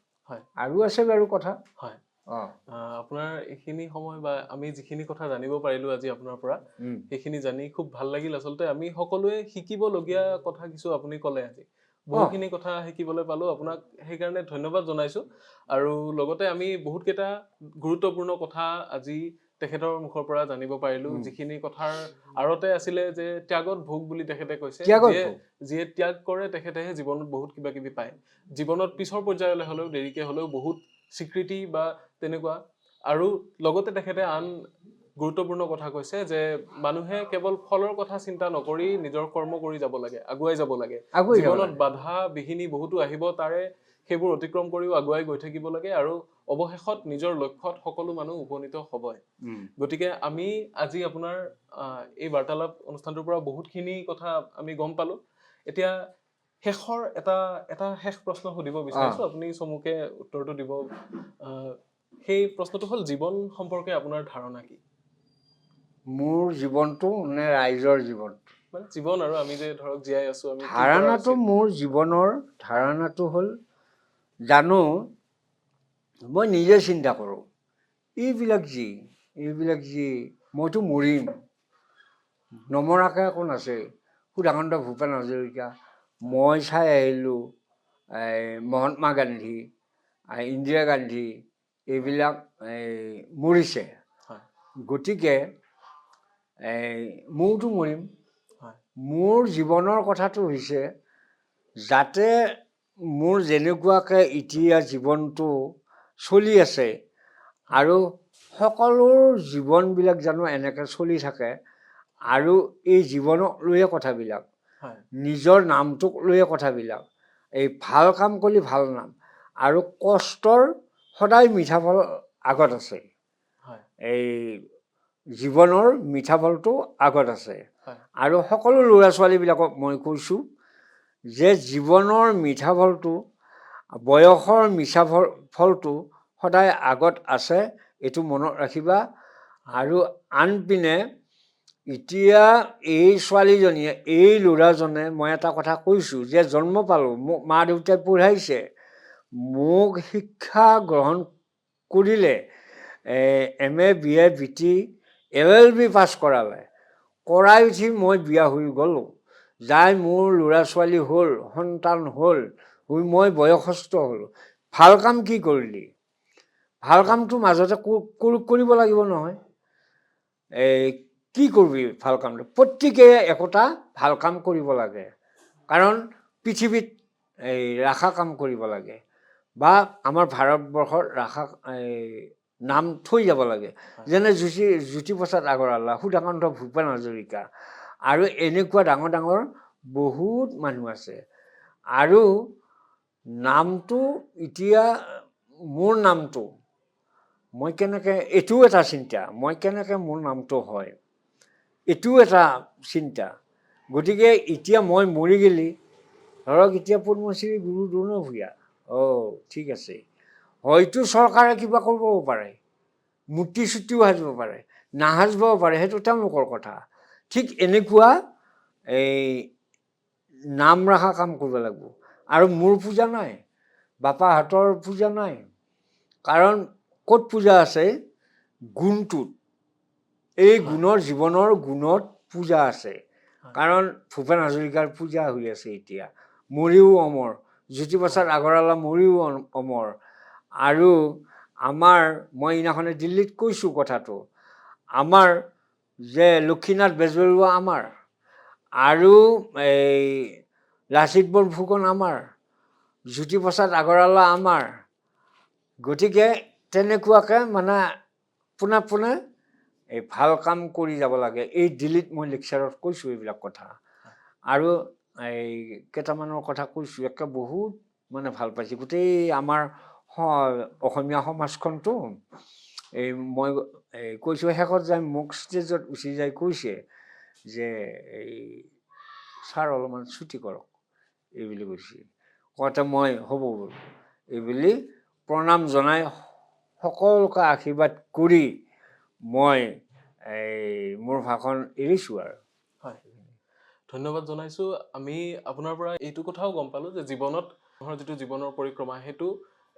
আৰু আছে বাৰু কথা। আপোনাৰ এইখিনি সময় বা আমি যিখিনি কথা জানিব পাৰিলো আজি আপোনাৰ পৰা, সেইখিনি জানি খুব ভাল লাগিল। আচলতে আমি সকলোৱে শিকিবলগীয়া কথা কিছু আপুনি ক'লে, আজি বহুখিনি কথা শিকিবলৈ পালো আপোনাক, সেইকাৰণে ধন্যবাদ জনাইছো। আৰু লগতে আমি বহুতকেইটা গুৰুত্বপূৰ্ণ কথা আজি তেখেতৰ মুখৰ পৰা জানিব পাৰিলো, যিখিনি কথাৰ আঁৰতে আছিলে যে ত্যাগত ভোগ বুলি তেখেতে কৈছে, ত্যাগত ভোগ। যিয়ে ত্যাগ কৰে তেখেতেহে জীৱনত বহুত কিবা কিবি পায়, জীৱনত পিছৰ পৰ্যায়লৈ হ'লেও দেৰিকে হ'লেও বহুত স্বীকৃতি বা তেনেকুৱা। আৰু লগতে তেখেতে আন গুৰুত্বপূৰ্ণ কথা কৈছে যে মানুহে কেৱল ফলৰ কথা চিন্তা নকৰি নিজৰ কৰ্ম কৰি যাব লাগে, আগুৱাই যাব লাগে। আগুৱাই যাব জীৱনত লাগে। বাধা বিঘিনি বহুতো আহিব, তাৰে সেইবোৰ অতিক্ৰম কৰিও আগুৱাই গৈ থাকিব লাগে আৰু অৱশেষত নিজৰ লক্ষ্যত সকলো মানুহ উপনীত হ'বই। গতিকে আমি আজি আপোনাৰ এই বাৰ্তালাপ অনুষ্ঠানটোৰ পৰা বহুতখিনি কথা আমি গম পালো। এতিয়া শেষৰ এটা এটা শেষ প্ৰশ্ন সুধিব বিচাৰিছো, আপুনি চমুকে উত্তৰটো দিব। সেই প্ৰশ্নটো হ'ল জীৱন সম্পৰ্কে আপোনাৰ ধাৰণা কি? মোৰ জীৱনটো নে ৰাইজৰ জীৱনটো? মানে জীৱন আৰু আমি যে ধৰক জীয়াই আছো, আমি কি কৰা ধাৰণাটো উচিত? মোৰ জীৱনৰ ধাৰণাটো হ'ল, জানো মই নিজে চিন্তা কৰোঁ, এইবিলাক যি মইতো মৰিম, নমৰাকে একো নাছে। সুধাকণ্ঠ ভূপেন হাজৰিকা, মই চাই আহিলোঁ এই মহাত্মা গান্ধী, ইন্দিৰা গান্ধী, এইবিলাক এই মৰিছে। গতিকে এই ময়োতো মৰিম। মোৰ জীৱনৰ কথাটো হৈছে যাতে মোৰ যেনেকুৱাকৈ এতিয়া জীৱনটো চলি আছে আৰু সকলোৰ জীৱনবিলাক জানো এনেকৈ চলি থাকে, আৰু এই জীৱনক লৈয়ে কথাবিলাক, নিজৰ নামটোক লৈয়ে কথাবিলাক, এই ভাল কাম কৰি ভাল নাম, আৰু কষ্টৰ সদায় মিঠা ফল আগত আছে। এই জীৱনৰ মিঠা ফলটো আগত আছে। আৰু সকলো ল'ৰা ছোৱালীবিলাকক মই কৈছোঁ যে জীৱনৰ মিঠা ফলটো, বয়সৰ মিঠা ফলটো সদায় আগত আছে, এইটো মনত ৰাখিবা। আৰু আনপিনে এতিয়া এই ছোৱালীজনীয়ে, এই ল'ৰাজনে, মই এটা কথা কৈছোঁ যে জন্ম পালোঁ, মোক মা দেউতাই পঢ়াইছে, মোক শিক্ষা গ্ৰহণ কৰিলে, M A, B A, B T, L L B pass কৰালে। কৰাই উঠি মই বিয়া হৈ গ'লোঁ, যাই মোৰ ল'ৰা ছোৱালী হ'ল, সন্তান হ'ল, হৈ মই বয়সস্থ হ'লোঁ। ভাল কাম কি কৰিলি? ভাল কামটো মাজতে কৰিব লাগিব নহয়। এই কি কৰিবি ভাল কামটো? প্ৰত্যেকে একোটা ভাল কাম কৰিব লাগে, কাৰণ পৃথিৱীত এই ৰাখা কাম কৰিব লাগে বা আমাৰ ভাৰতবৰ্ষত ৰাখা এই নাম থৈ যাব লাগে। যেনে জ্যোতিপ্ৰসাদ আগৰৱালা, সুধাকণ্ঠ ভূপেন হাজৰিকা আৰু এনেকুৱা ডাঙৰ ডাঙৰ বহুত মানুহ আছে। আৰু নামটো এতিয়া মোৰ নামটো মই কেনেকৈ, এইটোও এটা চিন্তা, মই কেনেকৈ মোৰ নামটো হয়, এইটোও এটা চিন্তা। গতিকে এতিয়া মই মৰি গ'লি ধৰক এতিয়া পদ্মশ্ৰী গুৰু দ্ৰোণ ভূঞা, অ' ঠিক আছে, হয়তো চৰকাৰে কিবা কৰিবও পাৰে, মূৰ্তি চূৰ্তিও সাজিব পাৰে, নাসাজিবও পাৰে, সেইটো তেওঁলোকৰ কথা। ঠিক এনেকুৱা এই নাম ৰখা কাম কৰিব লাগিব। আৰু মোৰ পূজা নাই, বাপাহঁতৰ পূজা নাই, কাৰণ ক'ত পূজা আছে? গুণটোত, এই গুণৰ জীৱনৰ গুণত পূজা আছে। কাৰণ ভূপেন হাজৰিকাৰ পূজা হৈ আছে এতিয়া, মৰিও অমৰ, জ্যোতিপ্ৰসাদ আগৰৱালা মৰিও অমৰ। আৰু আমাৰ, মই সেইদিনাখনে দিল্লীত কৈছোঁ কথাটো, আমাৰ যে লক্ষীনাথ বেজবৰুৱা আমাৰ, আৰু এই লাচিত বৰফুকন আমাৰ, জ্যোতিপ্ৰসাদ আগৰৱালা আমাৰ। গতিকে তেনেকুৱাকৈ মানে পোনে পোনে এই ভাল কাম কৰি যাব লাগে। এই দিল্লীত মই লেকচাৰত কৈছোঁ এইবিলাক কথা, আৰু এই কেইটামানৰ কথা কৈছোঁ, একে বহুত মানে ভাল পাইছে গোটেই আমাৰ অসমীয়া সমাজখনটো। এই মই এই কৈছোঁ, শেষত যাই মোক ষ্টেজত উঠি যাই কৈছে যে এই ছাৰ অলপমান ছুটি কৰক এই বুলি কৈছে। কওঁতে মই হ'ব বোলো এই বুলি প্ৰণাম জনাই সকলোকে আশীৰ্বাদ কৰি মই এই মোৰ ভাষণ এৰিছোঁ আৰু। হয়, ধন্যবাদ জনাইছোঁ। আমি আপোনাৰ পৰা এইটো কথাও গম পালোঁ যে জীৱনত মানুহৰ যিটো জীৱনৰ পৰিক্ৰমা সেইটো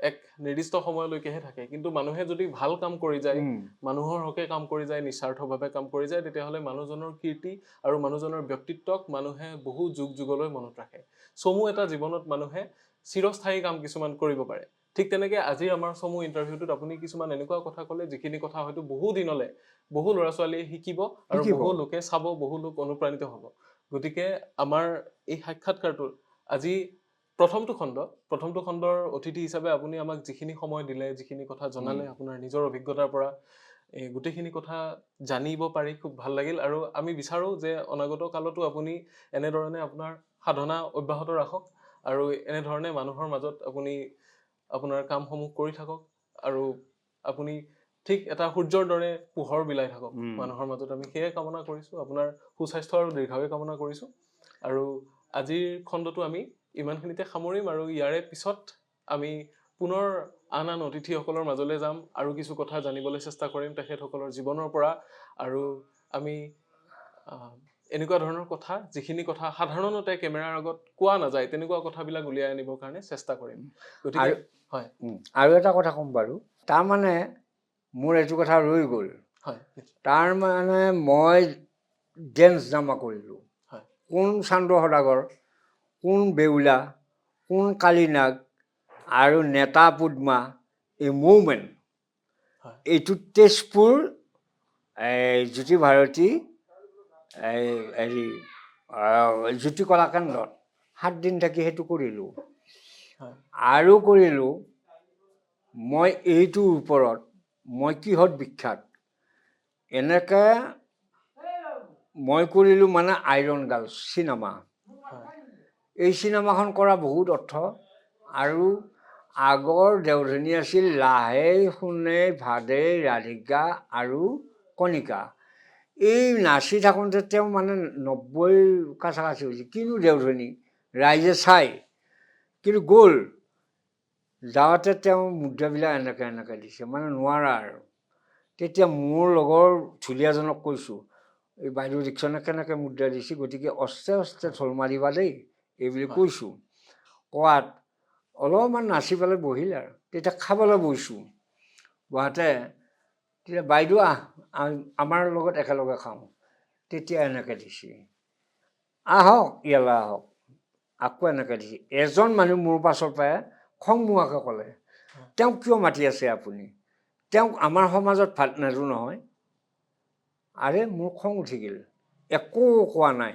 এক নিৰ্দিষ্ট সময়লৈকেহে থাকে, কিন্তু মানুহে যদি ভাল কাম কৰি যায়, মানুহৰ হকে কাম কৰি যায়, নিস্বাৰ্থভাৱে কাম কৰি যায়, তেতিয়াহ'লে মানুহজনৰ কীৰ্তি আৰু মানুহজনৰ ব্যক্তিত্বক মানুহে বহু যুগ যুগলৈ মনত ৰাখে। চমু এটা জীৱনত মানুহে চিৰস্থায়ী কাম কিছুমান কৰিব পাৰে। ঠিক তেনেকে আজিৰ আমাৰ চমু ইণ্টাৰভিউটোত আপুনি কিছুমান এনেকুৱা কথা ক'লে যিখিনি কথা হয়তো বহু দিনলে বহু ল'ৰা ছোৱালীয়ে শিকিব আৰু শিকিব। বহু লোকে চাব, বহু লোক অনুপ্ৰাণিত হ'ব। গতিকে আমাৰ এই সাক্ষাৎকাৰটোৰ আজি প্ৰথমটো খণ্ডৰ অতিথি হিচাপে আপুনি আমাক যিখিনি সময় দিলে, যিখিনি কথা জনালে আপোনাৰ নিজৰ অভিজ্ঞতাৰ পৰা, এই গোটেইখিনি কথা জানিব পাৰি খুব ভাল লাগিল। আৰু আমি বিচাৰোঁ যে অনাগত কালতো আপুনি এনেধৰণে আপোনাৰ সাধনা অব্যাহত ৰাখক আৰু এনেধৰণে মানুহৰ মাজত আপুনি আপোনাৰ কামসমূহ কৰি থাকক আৰু আপুনি ঠিক এটা সূৰ্যৰ দৰে পোহৰ বিলাই থাকক মানুহৰ মাজত। আমি সেয়ে কামনা কৰিছোঁ, আপোনাৰ সুস্বাস্থ্য আৰু দীৰ্ঘায়ু কামনা কৰিছোঁ। আৰু আজিৰ খণ্ডটো আমি ইমানখিনিতে সামৰিম আৰু ইয়াৰে পিছত আমি পুনৰ আন আন অতিথিসকলৰ মাজলৈ যাম আৰু কিছু কথা জানিবলৈ চেষ্টা কৰিম তেখেতসকলৰ জীৱনৰ পৰা। আৰু আমি এনেকুৱা ধৰণৰ কথা যিখিনি কথা সাধাৰণতে কেমেৰাৰ আগত কোৱা নাযায় তেনেকুৱা কথাবিলাক উলিয়াই আনিবৰ কাৰণে চেষ্টা কৰিম। গতিকে হয়। আৰু এটা কথা ক'ম বাৰু, তাৰমানে মোৰ এইটো কথা ৰৈ গ'ল। হয়। তাৰমানে মই ডেন্স ড্ৰামা কৰিলোঁ। কোন চান্দ সদাগৰ, কোন বেউলা, কোন কালিনাগ আৰু নেতা পদ্মা, এই মুভমেণ্ট, এইটো তেজপুৰ এই জ্যোতি ভাৰতী এই হেৰি জ্যোতি কলা কেন্দ্ৰত 7 দিন থাকি সেইটো কৰিলোঁ। আৰু কৰিলোঁ মই এইটোৰ ওপৰত মই কিহত বিখ্যাত, এনেকৈ মই কৰিলোঁ মানে আইৰণ গাৰ্লছ চিনেমা। এই চিনেমাখন কৰা বহুত অৰ্থ। আৰু আগৰ দেওধনী আছিল লাহে সোণে ভাদে ৰাধিকা আৰু কণিকা। এই নাচি থাকোঁতে তেওঁ মানে 90 কাছাকাছি হৈছে, কিনো দেওধনী ৰাইজে চাই, কিন্তু গ'ল যাওঁতে তেওঁ মুদ্ৰাবিলাক এনেকৈ এনেকৈ দিছে, মানে নোৱাৰা আৰু। তেতিয়া মোৰ লগৰ ঢুলীয়াজনক কৈছোঁ, এই বাইদেউ দেখিছনে কেনেকৈ মুদ্ৰা দিছে, গতিকে অস্তে অস্তে ঢোল মাৰিবা দেই, এইবুলি কৈছোঁ। কোৱাত অলপমান নাচি পেলাই বহিল আৰু তেতিয়া খাবলৈ বহিছোঁ। বহাতে তেতিয়া বাইদেউ আহ, আমাৰ লগত একেলগে খাওঁ। তেতিয়া এনেকৈ দিছে, আহক ইয়ালৈ আহক, আকৌ এনেকৈ দিছে। এজন মানুহ মোৰ পাছৰ পৰাই খং মোৱাকৈ ক'লে, তেওঁক কিয় মাতি আছে আপুনি? তেওঁক আমাৰ সমাজত ভাত নাদো নহয়। আৰে মোৰ খং উঠি গ'ল, একো কোৱা নাই।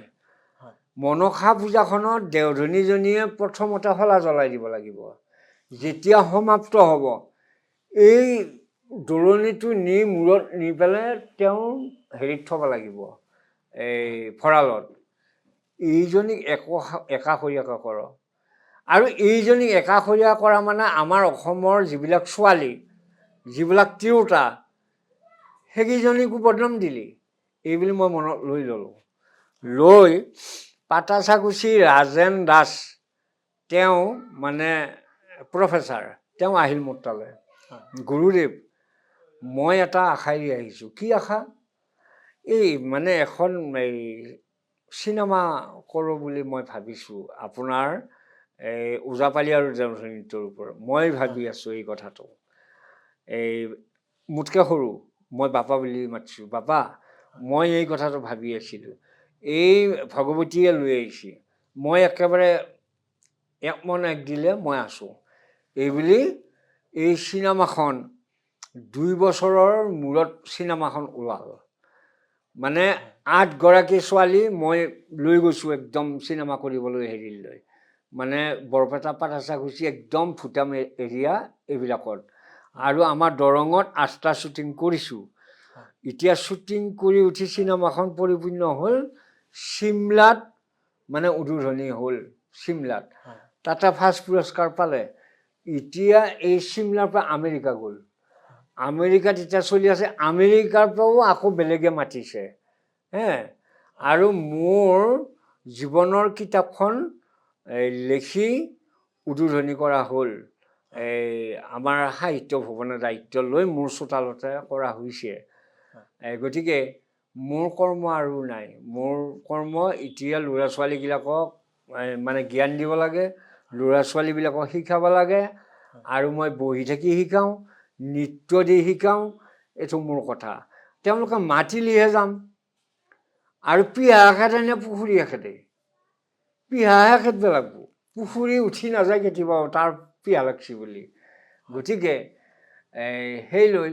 মনসা পূজাখনত দেওধনীজনীয়ে প্ৰথমতে শলা জ্বলাই দিব লাগিব। যেতিয়া সমাপ্ত হ'ব, এই দোৰণিটো নি মূৰত নি পেলাই তেওঁ হেৰিত থ'ব লাগিব, এই ভঁৰালত। এইজনীক একাষৰীয়াকৈ কৰ। আৰু এইজনীক একাষৰীয়া কৰা মানে আমাৰ অসমৰ যিবিলাক ছোৱালী, যিবিলাক তিৰোতা, সেইকেইজনীকো বদনাম দিলি। এইবুলি মই মনত লৈ ল'লোঁ। লৈ পাটাছাৰকুছি ৰাজেন দাস, তেওঁ মানে প্ৰফেচাৰ, তেওঁ আহিল মোৰ তালৈ। গুৰুদেৱ, মই এটা আশা এৰি আহিছোঁ। কি আশা? এই মানে এখন এই চিনেমা কৰোঁ বুলি মই ভাবিছোঁ, আপোনাৰ এই ওজাপালি আৰু দেওধনী নৃত্যৰ ওপৰত মই ভাবি আছোঁ এই কথাটো। এই মোতকৈ সৰু, মই বাপা বুলি মাতিছোঁ। বাপা, মই এই কথাটো ভাবি আছিলোঁ, এই ভগৱতীয়ে লৈ আহিছে, মই একেবাৰে এক মন এক দিলে মই আছোঁ। এইবুলি এই চিনেমাখন 2 বছৰৰ মূৰত চিনেমাখন ওলাল। মানে 8গৰাকী ছোৱালী মই লৈ গৈছোঁ একদম চিনেমা কৰিবলৈ হেৰিলৈ, মানে বৰপেটা পাটাছাৰকুছি একদম ভূটাম এৰিয়া এইবিলাকত। আৰু আমাৰ দৰঙত 8টা শ্বুটিং কৰিছোঁ। এতিয়া শ্বুটিং কৰি উঠি চিনেমাখন পৰিপূৰ্ণ হ'ল। চিমলাত মানে উদ্বোধনী হ'ল চিমলাত, তাতে ফাৰ্ষ্ট পুৰস্কাৰ পালে। এতিয়া এই চিমলাৰ পৰা আমেৰিকা গ'ল, আমেৰিকাত এতিয়া চলি আছে। আমেৰিকাৰ পৰাও আকৌ বেলেগে মাতিছে হে। আৰু মোৰ জীৱনৰ কিতাপখন এই লিখি উদ্বোধনী কৰা হ'ল, এই আমাৰ সাহিত্য ভৱনৰ দায়িত্ব লৈ মোৰ চোতালতে কৰা হৈছে। গতিকে মোৰ কৰ্ম আৰু নাই। মোৰ কৰ্ম এতিয়া ল'ৰা ছোৱালীবিলাকক মানে জ্ঞান দিব লাগে, ল'ৰা ছোৱালীবিলাকক শিকাব লাগে। আৰু মই বহি থাকি শিকাওঁ, নৃত্য দি শিকাওঁ, এইটো মোৰ কথা। তেওঁলোকে মাতিলেহে যাম। আৰু পিহা খেদে নে পুখুৰী খেদে? পিহাহে খেদব লাগব, পুখুৰী উঠি নাযায় কেতিয়াবা তাৰ পিহা লাগছি বুলি। গতিকে সেই লৈ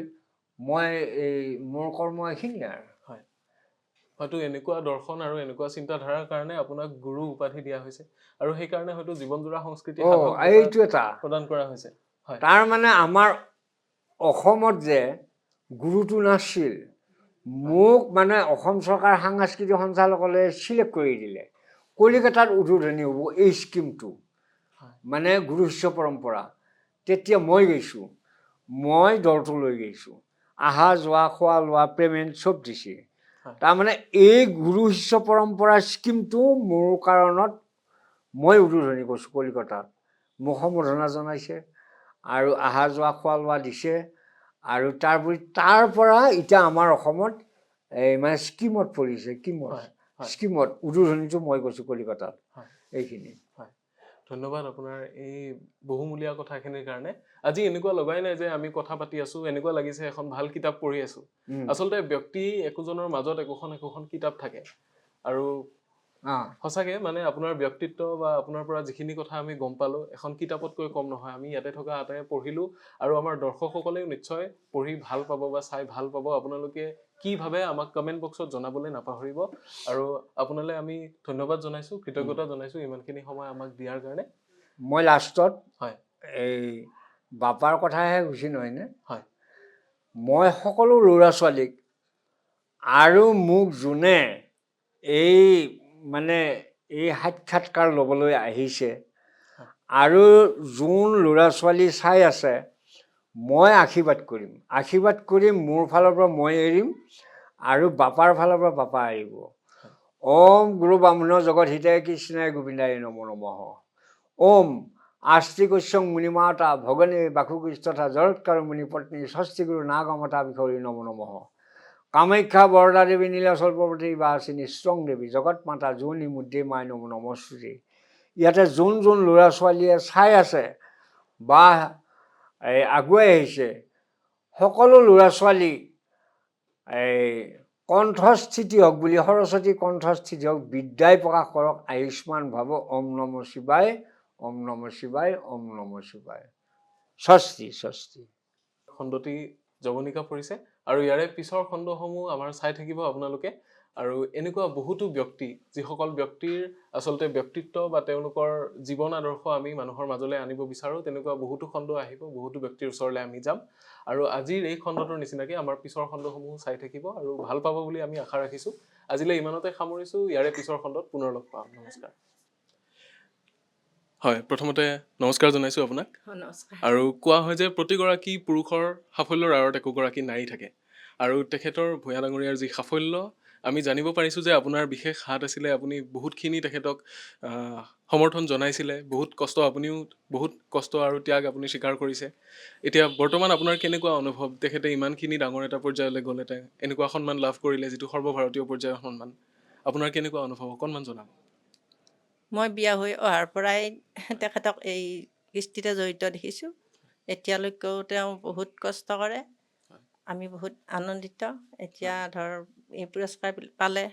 মই এই মোৰ কৰ্ম এইখিনিয়ে আৰু। হয়তো এনেকুৱা দৰ্শন আৰু এনেকুৱা চিন্তাধাৰাৰ কাৰণে আপোনাক গুৰু উপাধি দিয়া হৈছে, আৰু সেইকাৰণে হয়তো জীৱনজোৰা সংস্কৃতি সাধক বঁটা এইটো এটা প্ৰদান কৰা হৈছে। তাৰ মানে আমাৰ অসমত যে গুৰুটো নাছিল, মোক মানে অসম চৰকাৰ সাংস্কৃতিক সঞ্চালকালয়ে চিলেক্ট কৰি দিলে। কলিকতাত উদ্বোধনী হ'ব এই স্কিমটো, মানে গুৰু শিষ্য পৰম্পৰা। তেতিয়া মই গৈছোঁ, মই দলটো লৈ গৈছোঁ, অহা যোৱা খোৱা লোৱা পে'মেণ্ট চব দিছে। তাৰমানে এই গুৰু শিষ্য পৰম্পৰা স্কিমটো মোৰ কাৰণত মই উদ্বোধনী কৰিছোঁ কলিকতাত। মোক সম্বৰ্ধনা জনাইছে আৰু অহা যোৱা খোৱা লোৱা দিছে। আৰু তাৰপৰি তাৰ পৰা এতিয়া আমাৰ অসমত এই মানে স্কিমত পৰিছে, স্কিমত হয়, হয়। স্কিমত উদ্বোধনীটো মই গৈছোঁ কলিকতাত। এইখিনি। ধন্যবাদ আপোনাৰ এই বহুমূলীয়া কথাখিনিৰ কাৰণে। আজি এনেকুৱা লগাই নাই যে আমি কথা পাতি আছো, এনেকুৱা লাগিছে এখন ভাল কিতাপ পঢ়ি আছো। আচলতে ব্যক্তি একোজনৰ মাজত একোখন একোখন কিতাপ থাকে, আৰু সঁচাকে মানে আপোনাৰ ব্যক্তিত্ব বা আপোনাৰ পৰা যিখিনি কথা আমি গম পালো এখন কিতাপতকৈ কম নহয়। আমি ইয়াতে থকা আটায়ে পঢ়িলো, আৰু আমাৰ দৰ্শকসকলেও নিশ্চয় পঢ়ি ভাল পাব বা চাই ভাল পাব। আপোনালোকে কি ভাবে আমাক কমেণ্ট বক্সত জনাবলৈ নাপাহৰিব। আৰু আপোনালৈ আমি ধন্যবাদ জনাইছো, কৃতজ্ঞতা জনাইছো ইমানখিনি সময় আমাক দিয়াৰ কাৰণে। মই লাষ্টত এই বাপাৰ কথাহে কৈছি নহয়নে? হয়। মই সকলো ল'ৰা ছোৱালীক আৰু মোক যোনে এই মানে এই সাক্ষাৎকাৰ ল'বলৈ আহিছে আৰু যোন ল'ৰা ছোৱালী চাই আছে, মই আশীৰ্বাদ কৰিম। আশীৰ্বাদ কৰি মোৰ ফালৰ পৰা মই এৰিম আৰু বাপাৰ ফালৰ পৰা বাপা এৰিব। ওম গুৰু ব্ৰাহ্মণ জগত হিতায় কৃষ্ণায় গোবিন্দায় নমো নমঃ। ওম আস্তিকস্যং মুনিমাতা ভগনে বাসুকৃষ্ণথা জৰৎকাৰ মুনি পত্নী ষষ্ঠী গুৰু নাগমতা বিষৰি নমো নমঃ। কামাখ্যা বৰদা দেৱী নীলাচল পৰ্বতী বাসিনী স্ত্ৰং দেৱী জগত মাতা যোনি মুদ্ৰে মাই নমো নমস্তুতে। ইয়াতে যোন যোন ল'ৰা ছোৱালীয়ে চাই আছে বা এই আগুৱাই আহিছে, সকলো ল'ৰা ছোৱালী এই কণ্ঠস্থিতি হওক বুলি, সৰস্বতী কণ্ঠস্থিতি হওক, বিদ্যাই প্ৰকাশ কৰক, আয়ুষ্মান ভাৱ, ওম নম শিৱায়, ওম নম শিৱায়, ওম নম শিৱায়। স্বস্তি স্বস্তি। খণ্ডটি জৱনিকা পৰিছে আৰু ইয়াৰে পিছৰ খণ্ডসমূহ আমাৰ চাই থাকিব আপোনালোকে। আৰু এনেকুৱা বহুতো ব্যক্তি, যিসকল ব্যক্তিৰ আচলতে ব্যক্তিত্ব বা তেওঁলোকৰ জীৱন আদৰ্শ আমি মানুহৰ মাজলৈ আনিব বিচাৰোঁ, তেনেকুৱা বহুতো খণ্ড আহিব, বহুতো ব্যক্তিৰ ওচৰলৈ আমি যাম। আৰু আজিৰ এই খণ্ডটোৰ নিচিনাকৈ আমাৰ পিছৰ খণ্ডসমূহ চাই থাকিব আৰু ভাল পাব বুলি আমি আশা ৰাখিছোঁ। আজিলৈ ইমানতে সামৰিছোঁ, ইয়াৰে পিছৰ খণ্ডত পুনৰ লগ পাম। নমস্কাৰ। হয়, প্ৰথমতে নমস্কাৰ জনাইছোঁ আপোনাক। নমস্কাৰ। আৰু কোৱা হয় যে প্ৰতিগৰাকী পুৰুষৰ সাফল্যৰ আঁৰত একোগৰাকী নাৰী থাকে, আৰু তেখেতৰ ভূঞা ডাঙৰীয়াৰ যি সাফল্য আমি জানিব পাৰিছোঁ যে আপোনাৰ বিশেষ হাত আছিলে, আপুনি বহুতখিনি তেখেতক সমৰ্থন জনাইছিলে, বহুত কষ্ট, আপুনিও বহুত কষ্ট আৰু ত্যাগ আপুনি স্বীকাৰ কৰিছে। এতিয়া বৰ্তমান আপোনাৰ কেনেকুৱা অনুভৱ, তেখেতে ইমানখিনি ডাঙৰ এটা পৰ্যায়লৈ গ'ল, এটা এনেকুৱা সন্মান লাভ কৰিলে যিটো সৰ্বভাৰতীয় পৰ্যায়ৰ সন্মান, আপোনাৰ কেনেকুৱা অনুভৱ অকণমান জনাব। মই বিয়া হৈ অহাৰ পৰাই তেখেতক এই কৃষ্টিতে জড়িত দেখিছোঁ। এতিয়ালৈকেও তেওঁ বহুত কষ্ট কৰে, আমি বহুত আনন্দিত। এতিয়া ধৰ এই পুৰস্কাৰ পালে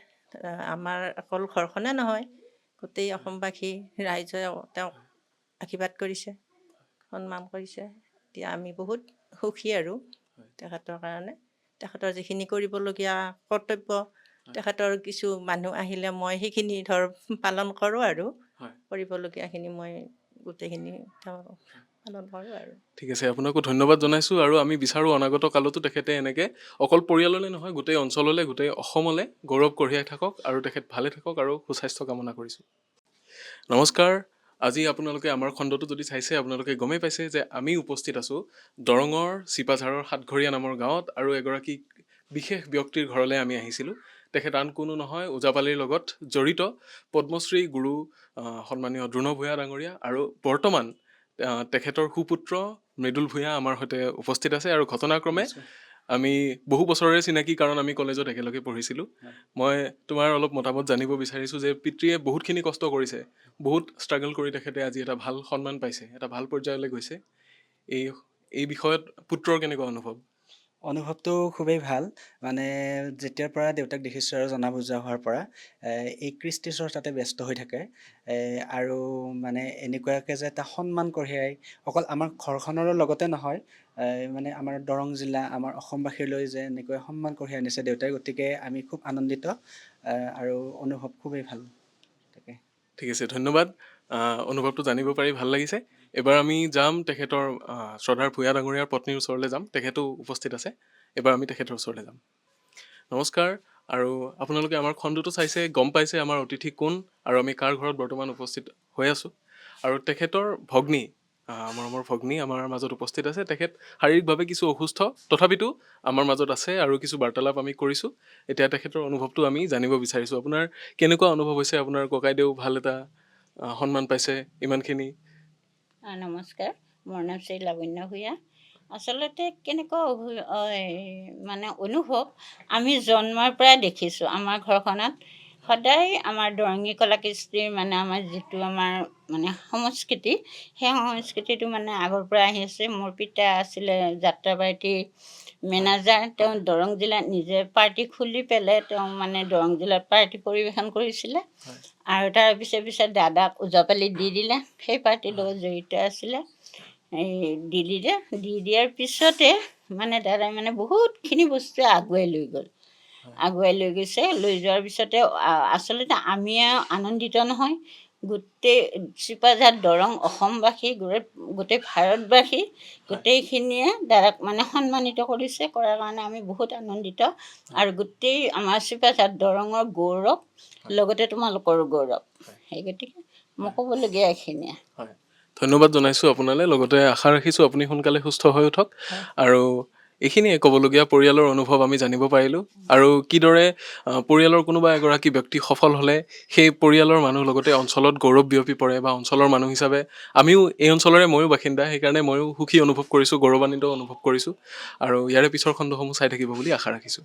আমাৰ অকল ঘৰখনে নহয়, গোটেই অসমবাসী ৰাইজে তেওঁক আশীৰ্বাদ কৰিছে, সন্মান কৰিছে। এতিয়া আমি বহুত সুখী আৰু তেখেতৰ কাৰণে। তেখেতৰ যিখিনি কৰিবলগীয়া কৰ্তব্য, তেখেতৰ কিছু মানুহ আহিলে মই সেইখিনি ধৰ পালন কৰোঁ আৰু হয়। কৰিবলগীয়াখিনি মই গোটেইখিনি তেওঁ পালন কৰোঁ আৰু। ঠিক আছে, আপোনাকো ধন্যবাদ জনাইছোঁ। আৰু আমি বিচাৰোঁ অনাগত কালতো তেখেতে এনেকৈ অকল পৰিয়াললৈ নহয়, গোটেই অঞ্চললৈ, গোটেই অসমলৈ গৌৰৱ কঢ়িয়াই থাকক আৰু তেখেত ভালে থাকক আৰু সুস্বাস্থ্য কামনা কৰিছোঁ। নমস্কাৰ। আজি আপোনালোকে আমাৰ খণ্ডটো যদি চাইছে, আপোনালোকে গমেই পাইছে যে আমি উপস্থিত আছোঁ দৰঙৰ চিপাঝাৰৰ সাতঘৰীয়া নামৰ গাঁৱত আৰু এগৰাকী বিশেষ ব্যক্তিৰ ঘৰলৈ আমি আহিছিলোঁ। তেখেত আন কোনো নহয়, ওজাপালিৰ লগত জড়িত পদ্মশ্ৰী গুৰু সন্মানীয় দ্ৰোণ ভূঞা ডাঙৰীয়া আৰু বৰ্তমান তেখেতৰ সুপুত্ৰ মৃদুল ভূঞা আমাৰ সৈতে উপস্থিত আছে। আৰু ঘটনাক্ৰমে আমি বহু বছৰৰে চিনাকি, কাৰণ আমি কলেজত একেলগে পঢ়িছিলোঁ। মই তোমাৰ অলপ মতামত জানিব বিচাৰিছোঁ যে পিতৃয়ে বহুতখিনি কষ্ট কৰিছে, বহুত ষ্ট্ৰাগল কৰি তেখেতে আজি এটা ভাল সন্মান পাইছে, এটা ভাল পৰ্যায়লৈ গৈছে। এই এই বিষয়ত পুত্ৰৰ কেনেকুৱা অনুভৱ? অনুভৱটো খুবেই ভাল। মানে যেতিয়াৰ পৰা দেউতাক দেখিছোঁ আৰু জনা বুজা হোৱাৰ পৰা এই কৃষ্টি চৰ্চাতে ব্যস্ত হৈ থাকে। আৰু মানে এনেকুৱাকৈ যে এটা সন্মান কঢ়িয়াই অকল আমাৰ ঘৰখনৰো লগতে নহয়, মানে আমাৰ দৰং জিলা, আমাৰ অসমবাসীলৈ যে এনেকৈ সন্মান কঢ়িয়াই আনিছে দেউতাই, গতিকে আমি খুব আনন্দিত আৰু অনুভৱ খুবেই ভাল। তাকে। ঠিক আছে, ধন্যবাদ। অনুভৱটো জানিব পাৰি ভাল লাগিছে। এবাৰ আমি যাম তেখেতৰ শ্ৰদ্ধাৰ ভূঞা ডাঙৰীয়াৰ পত্নীৰ ওচৰলৈ যাম, তেখেতো উপস্থিত আছে। এবাৰ আমি তেখেতৰ ওচৰলৈ যাম। নমস্কাৰ। আৰু আপোনালোকে আমাৰ খণ্ডটো চাইছে, গম পাইছে আমাৰ অতিথি কোন আৰু আমি কাৰ ঘৰত বৰ্তমান উপস্থিত হৈ আছোঁ। আৰু তেখেতৰ ভগ্নী, মৰমৰ ভগ্নী আমাৰ মাজত উপস্থিত আছে। তেখেত শাৰীৰিকভাৱে কিছু অসুস্থ, তথাপিতো আমাৰ মাজত আছে আৰু কিছু বাৰ্তালাপ আমি কৰিছোঁ। এতিয়া তেখেতৰ অনুভৱটো আমি জানিব বিচাৰিছোঁ। আপোনাৰ কেনেকুৱা অনুভৱ হৈছে? আপোনাৰ ককাইদেউ ভাল এটা সন্মান পাইছে ইমানখিনি। নমস্কাৰ, মোৰ নাম শ্ৰী লাৱণ্য ভূঞা। আচলতে কেনেকুৱা মানে অনুভৱ, আমি জন্মৰ পৰাই দেখিছোঁ আমাৰ ঘৰখনত সদায় আমাৰ দৰঙী কলা কৃষ্টিৰ মানে আমাৰ যিটো আমাৰ মানে সংস্কৃতি, সেই সংস্কৃতিটো মানে আগৰ পৰা আহি আছে। মোৰ পিতা আছিলে যাত্ৰা পাৰ্টীৰ মেনেজাৰ, তেওঁ দৰং জিলাত নিজে পাৰ্টি খুলি পেলাই তেওঁ মানে দৰং জিলাত পাৰ্টি পৰিৱেশন কৰিছিলে। আৰু তাৰ পিছে পিছে দাদাক ওজাপালি দি দিলে, সেই পাৰ্টিৰ লগত জড়িত আছিলে। এই দি দিলে, দি দিয়াৰ পিছতে মানে দাদাই মানে বহুতখিনি বস্তু আগুৱাই লৈ গ'ল, আগুৱাই লৈ গৈছে। লৈ যোৱাৰ পিছতে আচলতে আমি আনন্দিত নহয়, গোটেই চিপাঝাৰ দৰং অসমবাসী, গোটেই ভাৰতবাসী গোটেইখিনিয়ে দাদাক মানে সন্মানিত কৰিছে। কৰাৰ কাৰণে আমি বহুত আনন্দিত। আৰু গোটেই আমাৰ চিপাঝাৰ দৰঙৰ গৌৰৱ, লগতে তোমালোকৰো গৌৰৱ। সেই গতিকে মই ক'বলগীয়া এইখিনিয়ে। হয়, ধন্যবাদ জনাইছোঁ আপোনালৈ। লগতে আশা ৰাখিছোঁ আপুনি সোনকালে সুস্থ হৈ উঠক। আৰু এইখিনিয়ে ক'বলগীয়া পৰিয়ালৰ অনুভৱ আমি জানিব পাৰিলোঁ আৰু কিদৰে পৰিয়ালৰ কোনোবা এগৰাকী ব্যক্তি সফল হ'লে সেই পৰিয়ালৰ মানুহ লগতে অঞ্চলত গৌৰৱ বিয়পি পৰে বা অঞ্চলৰ মানুহ হিচাপে আমিও এই অঞ্চলৰে, ময়ো বাসিন্দা, সেইকাৰণে ময়ো সুখী অনুভৱ কৰিছোঁ, গৌৰৱান্বিত অনুভৱ কৰিছোঁ। আৰু ইয়াৰে পিছৰ খণ্ডসমূহ চাই থাকিব বুলি আশা ৰাখিছোঁ।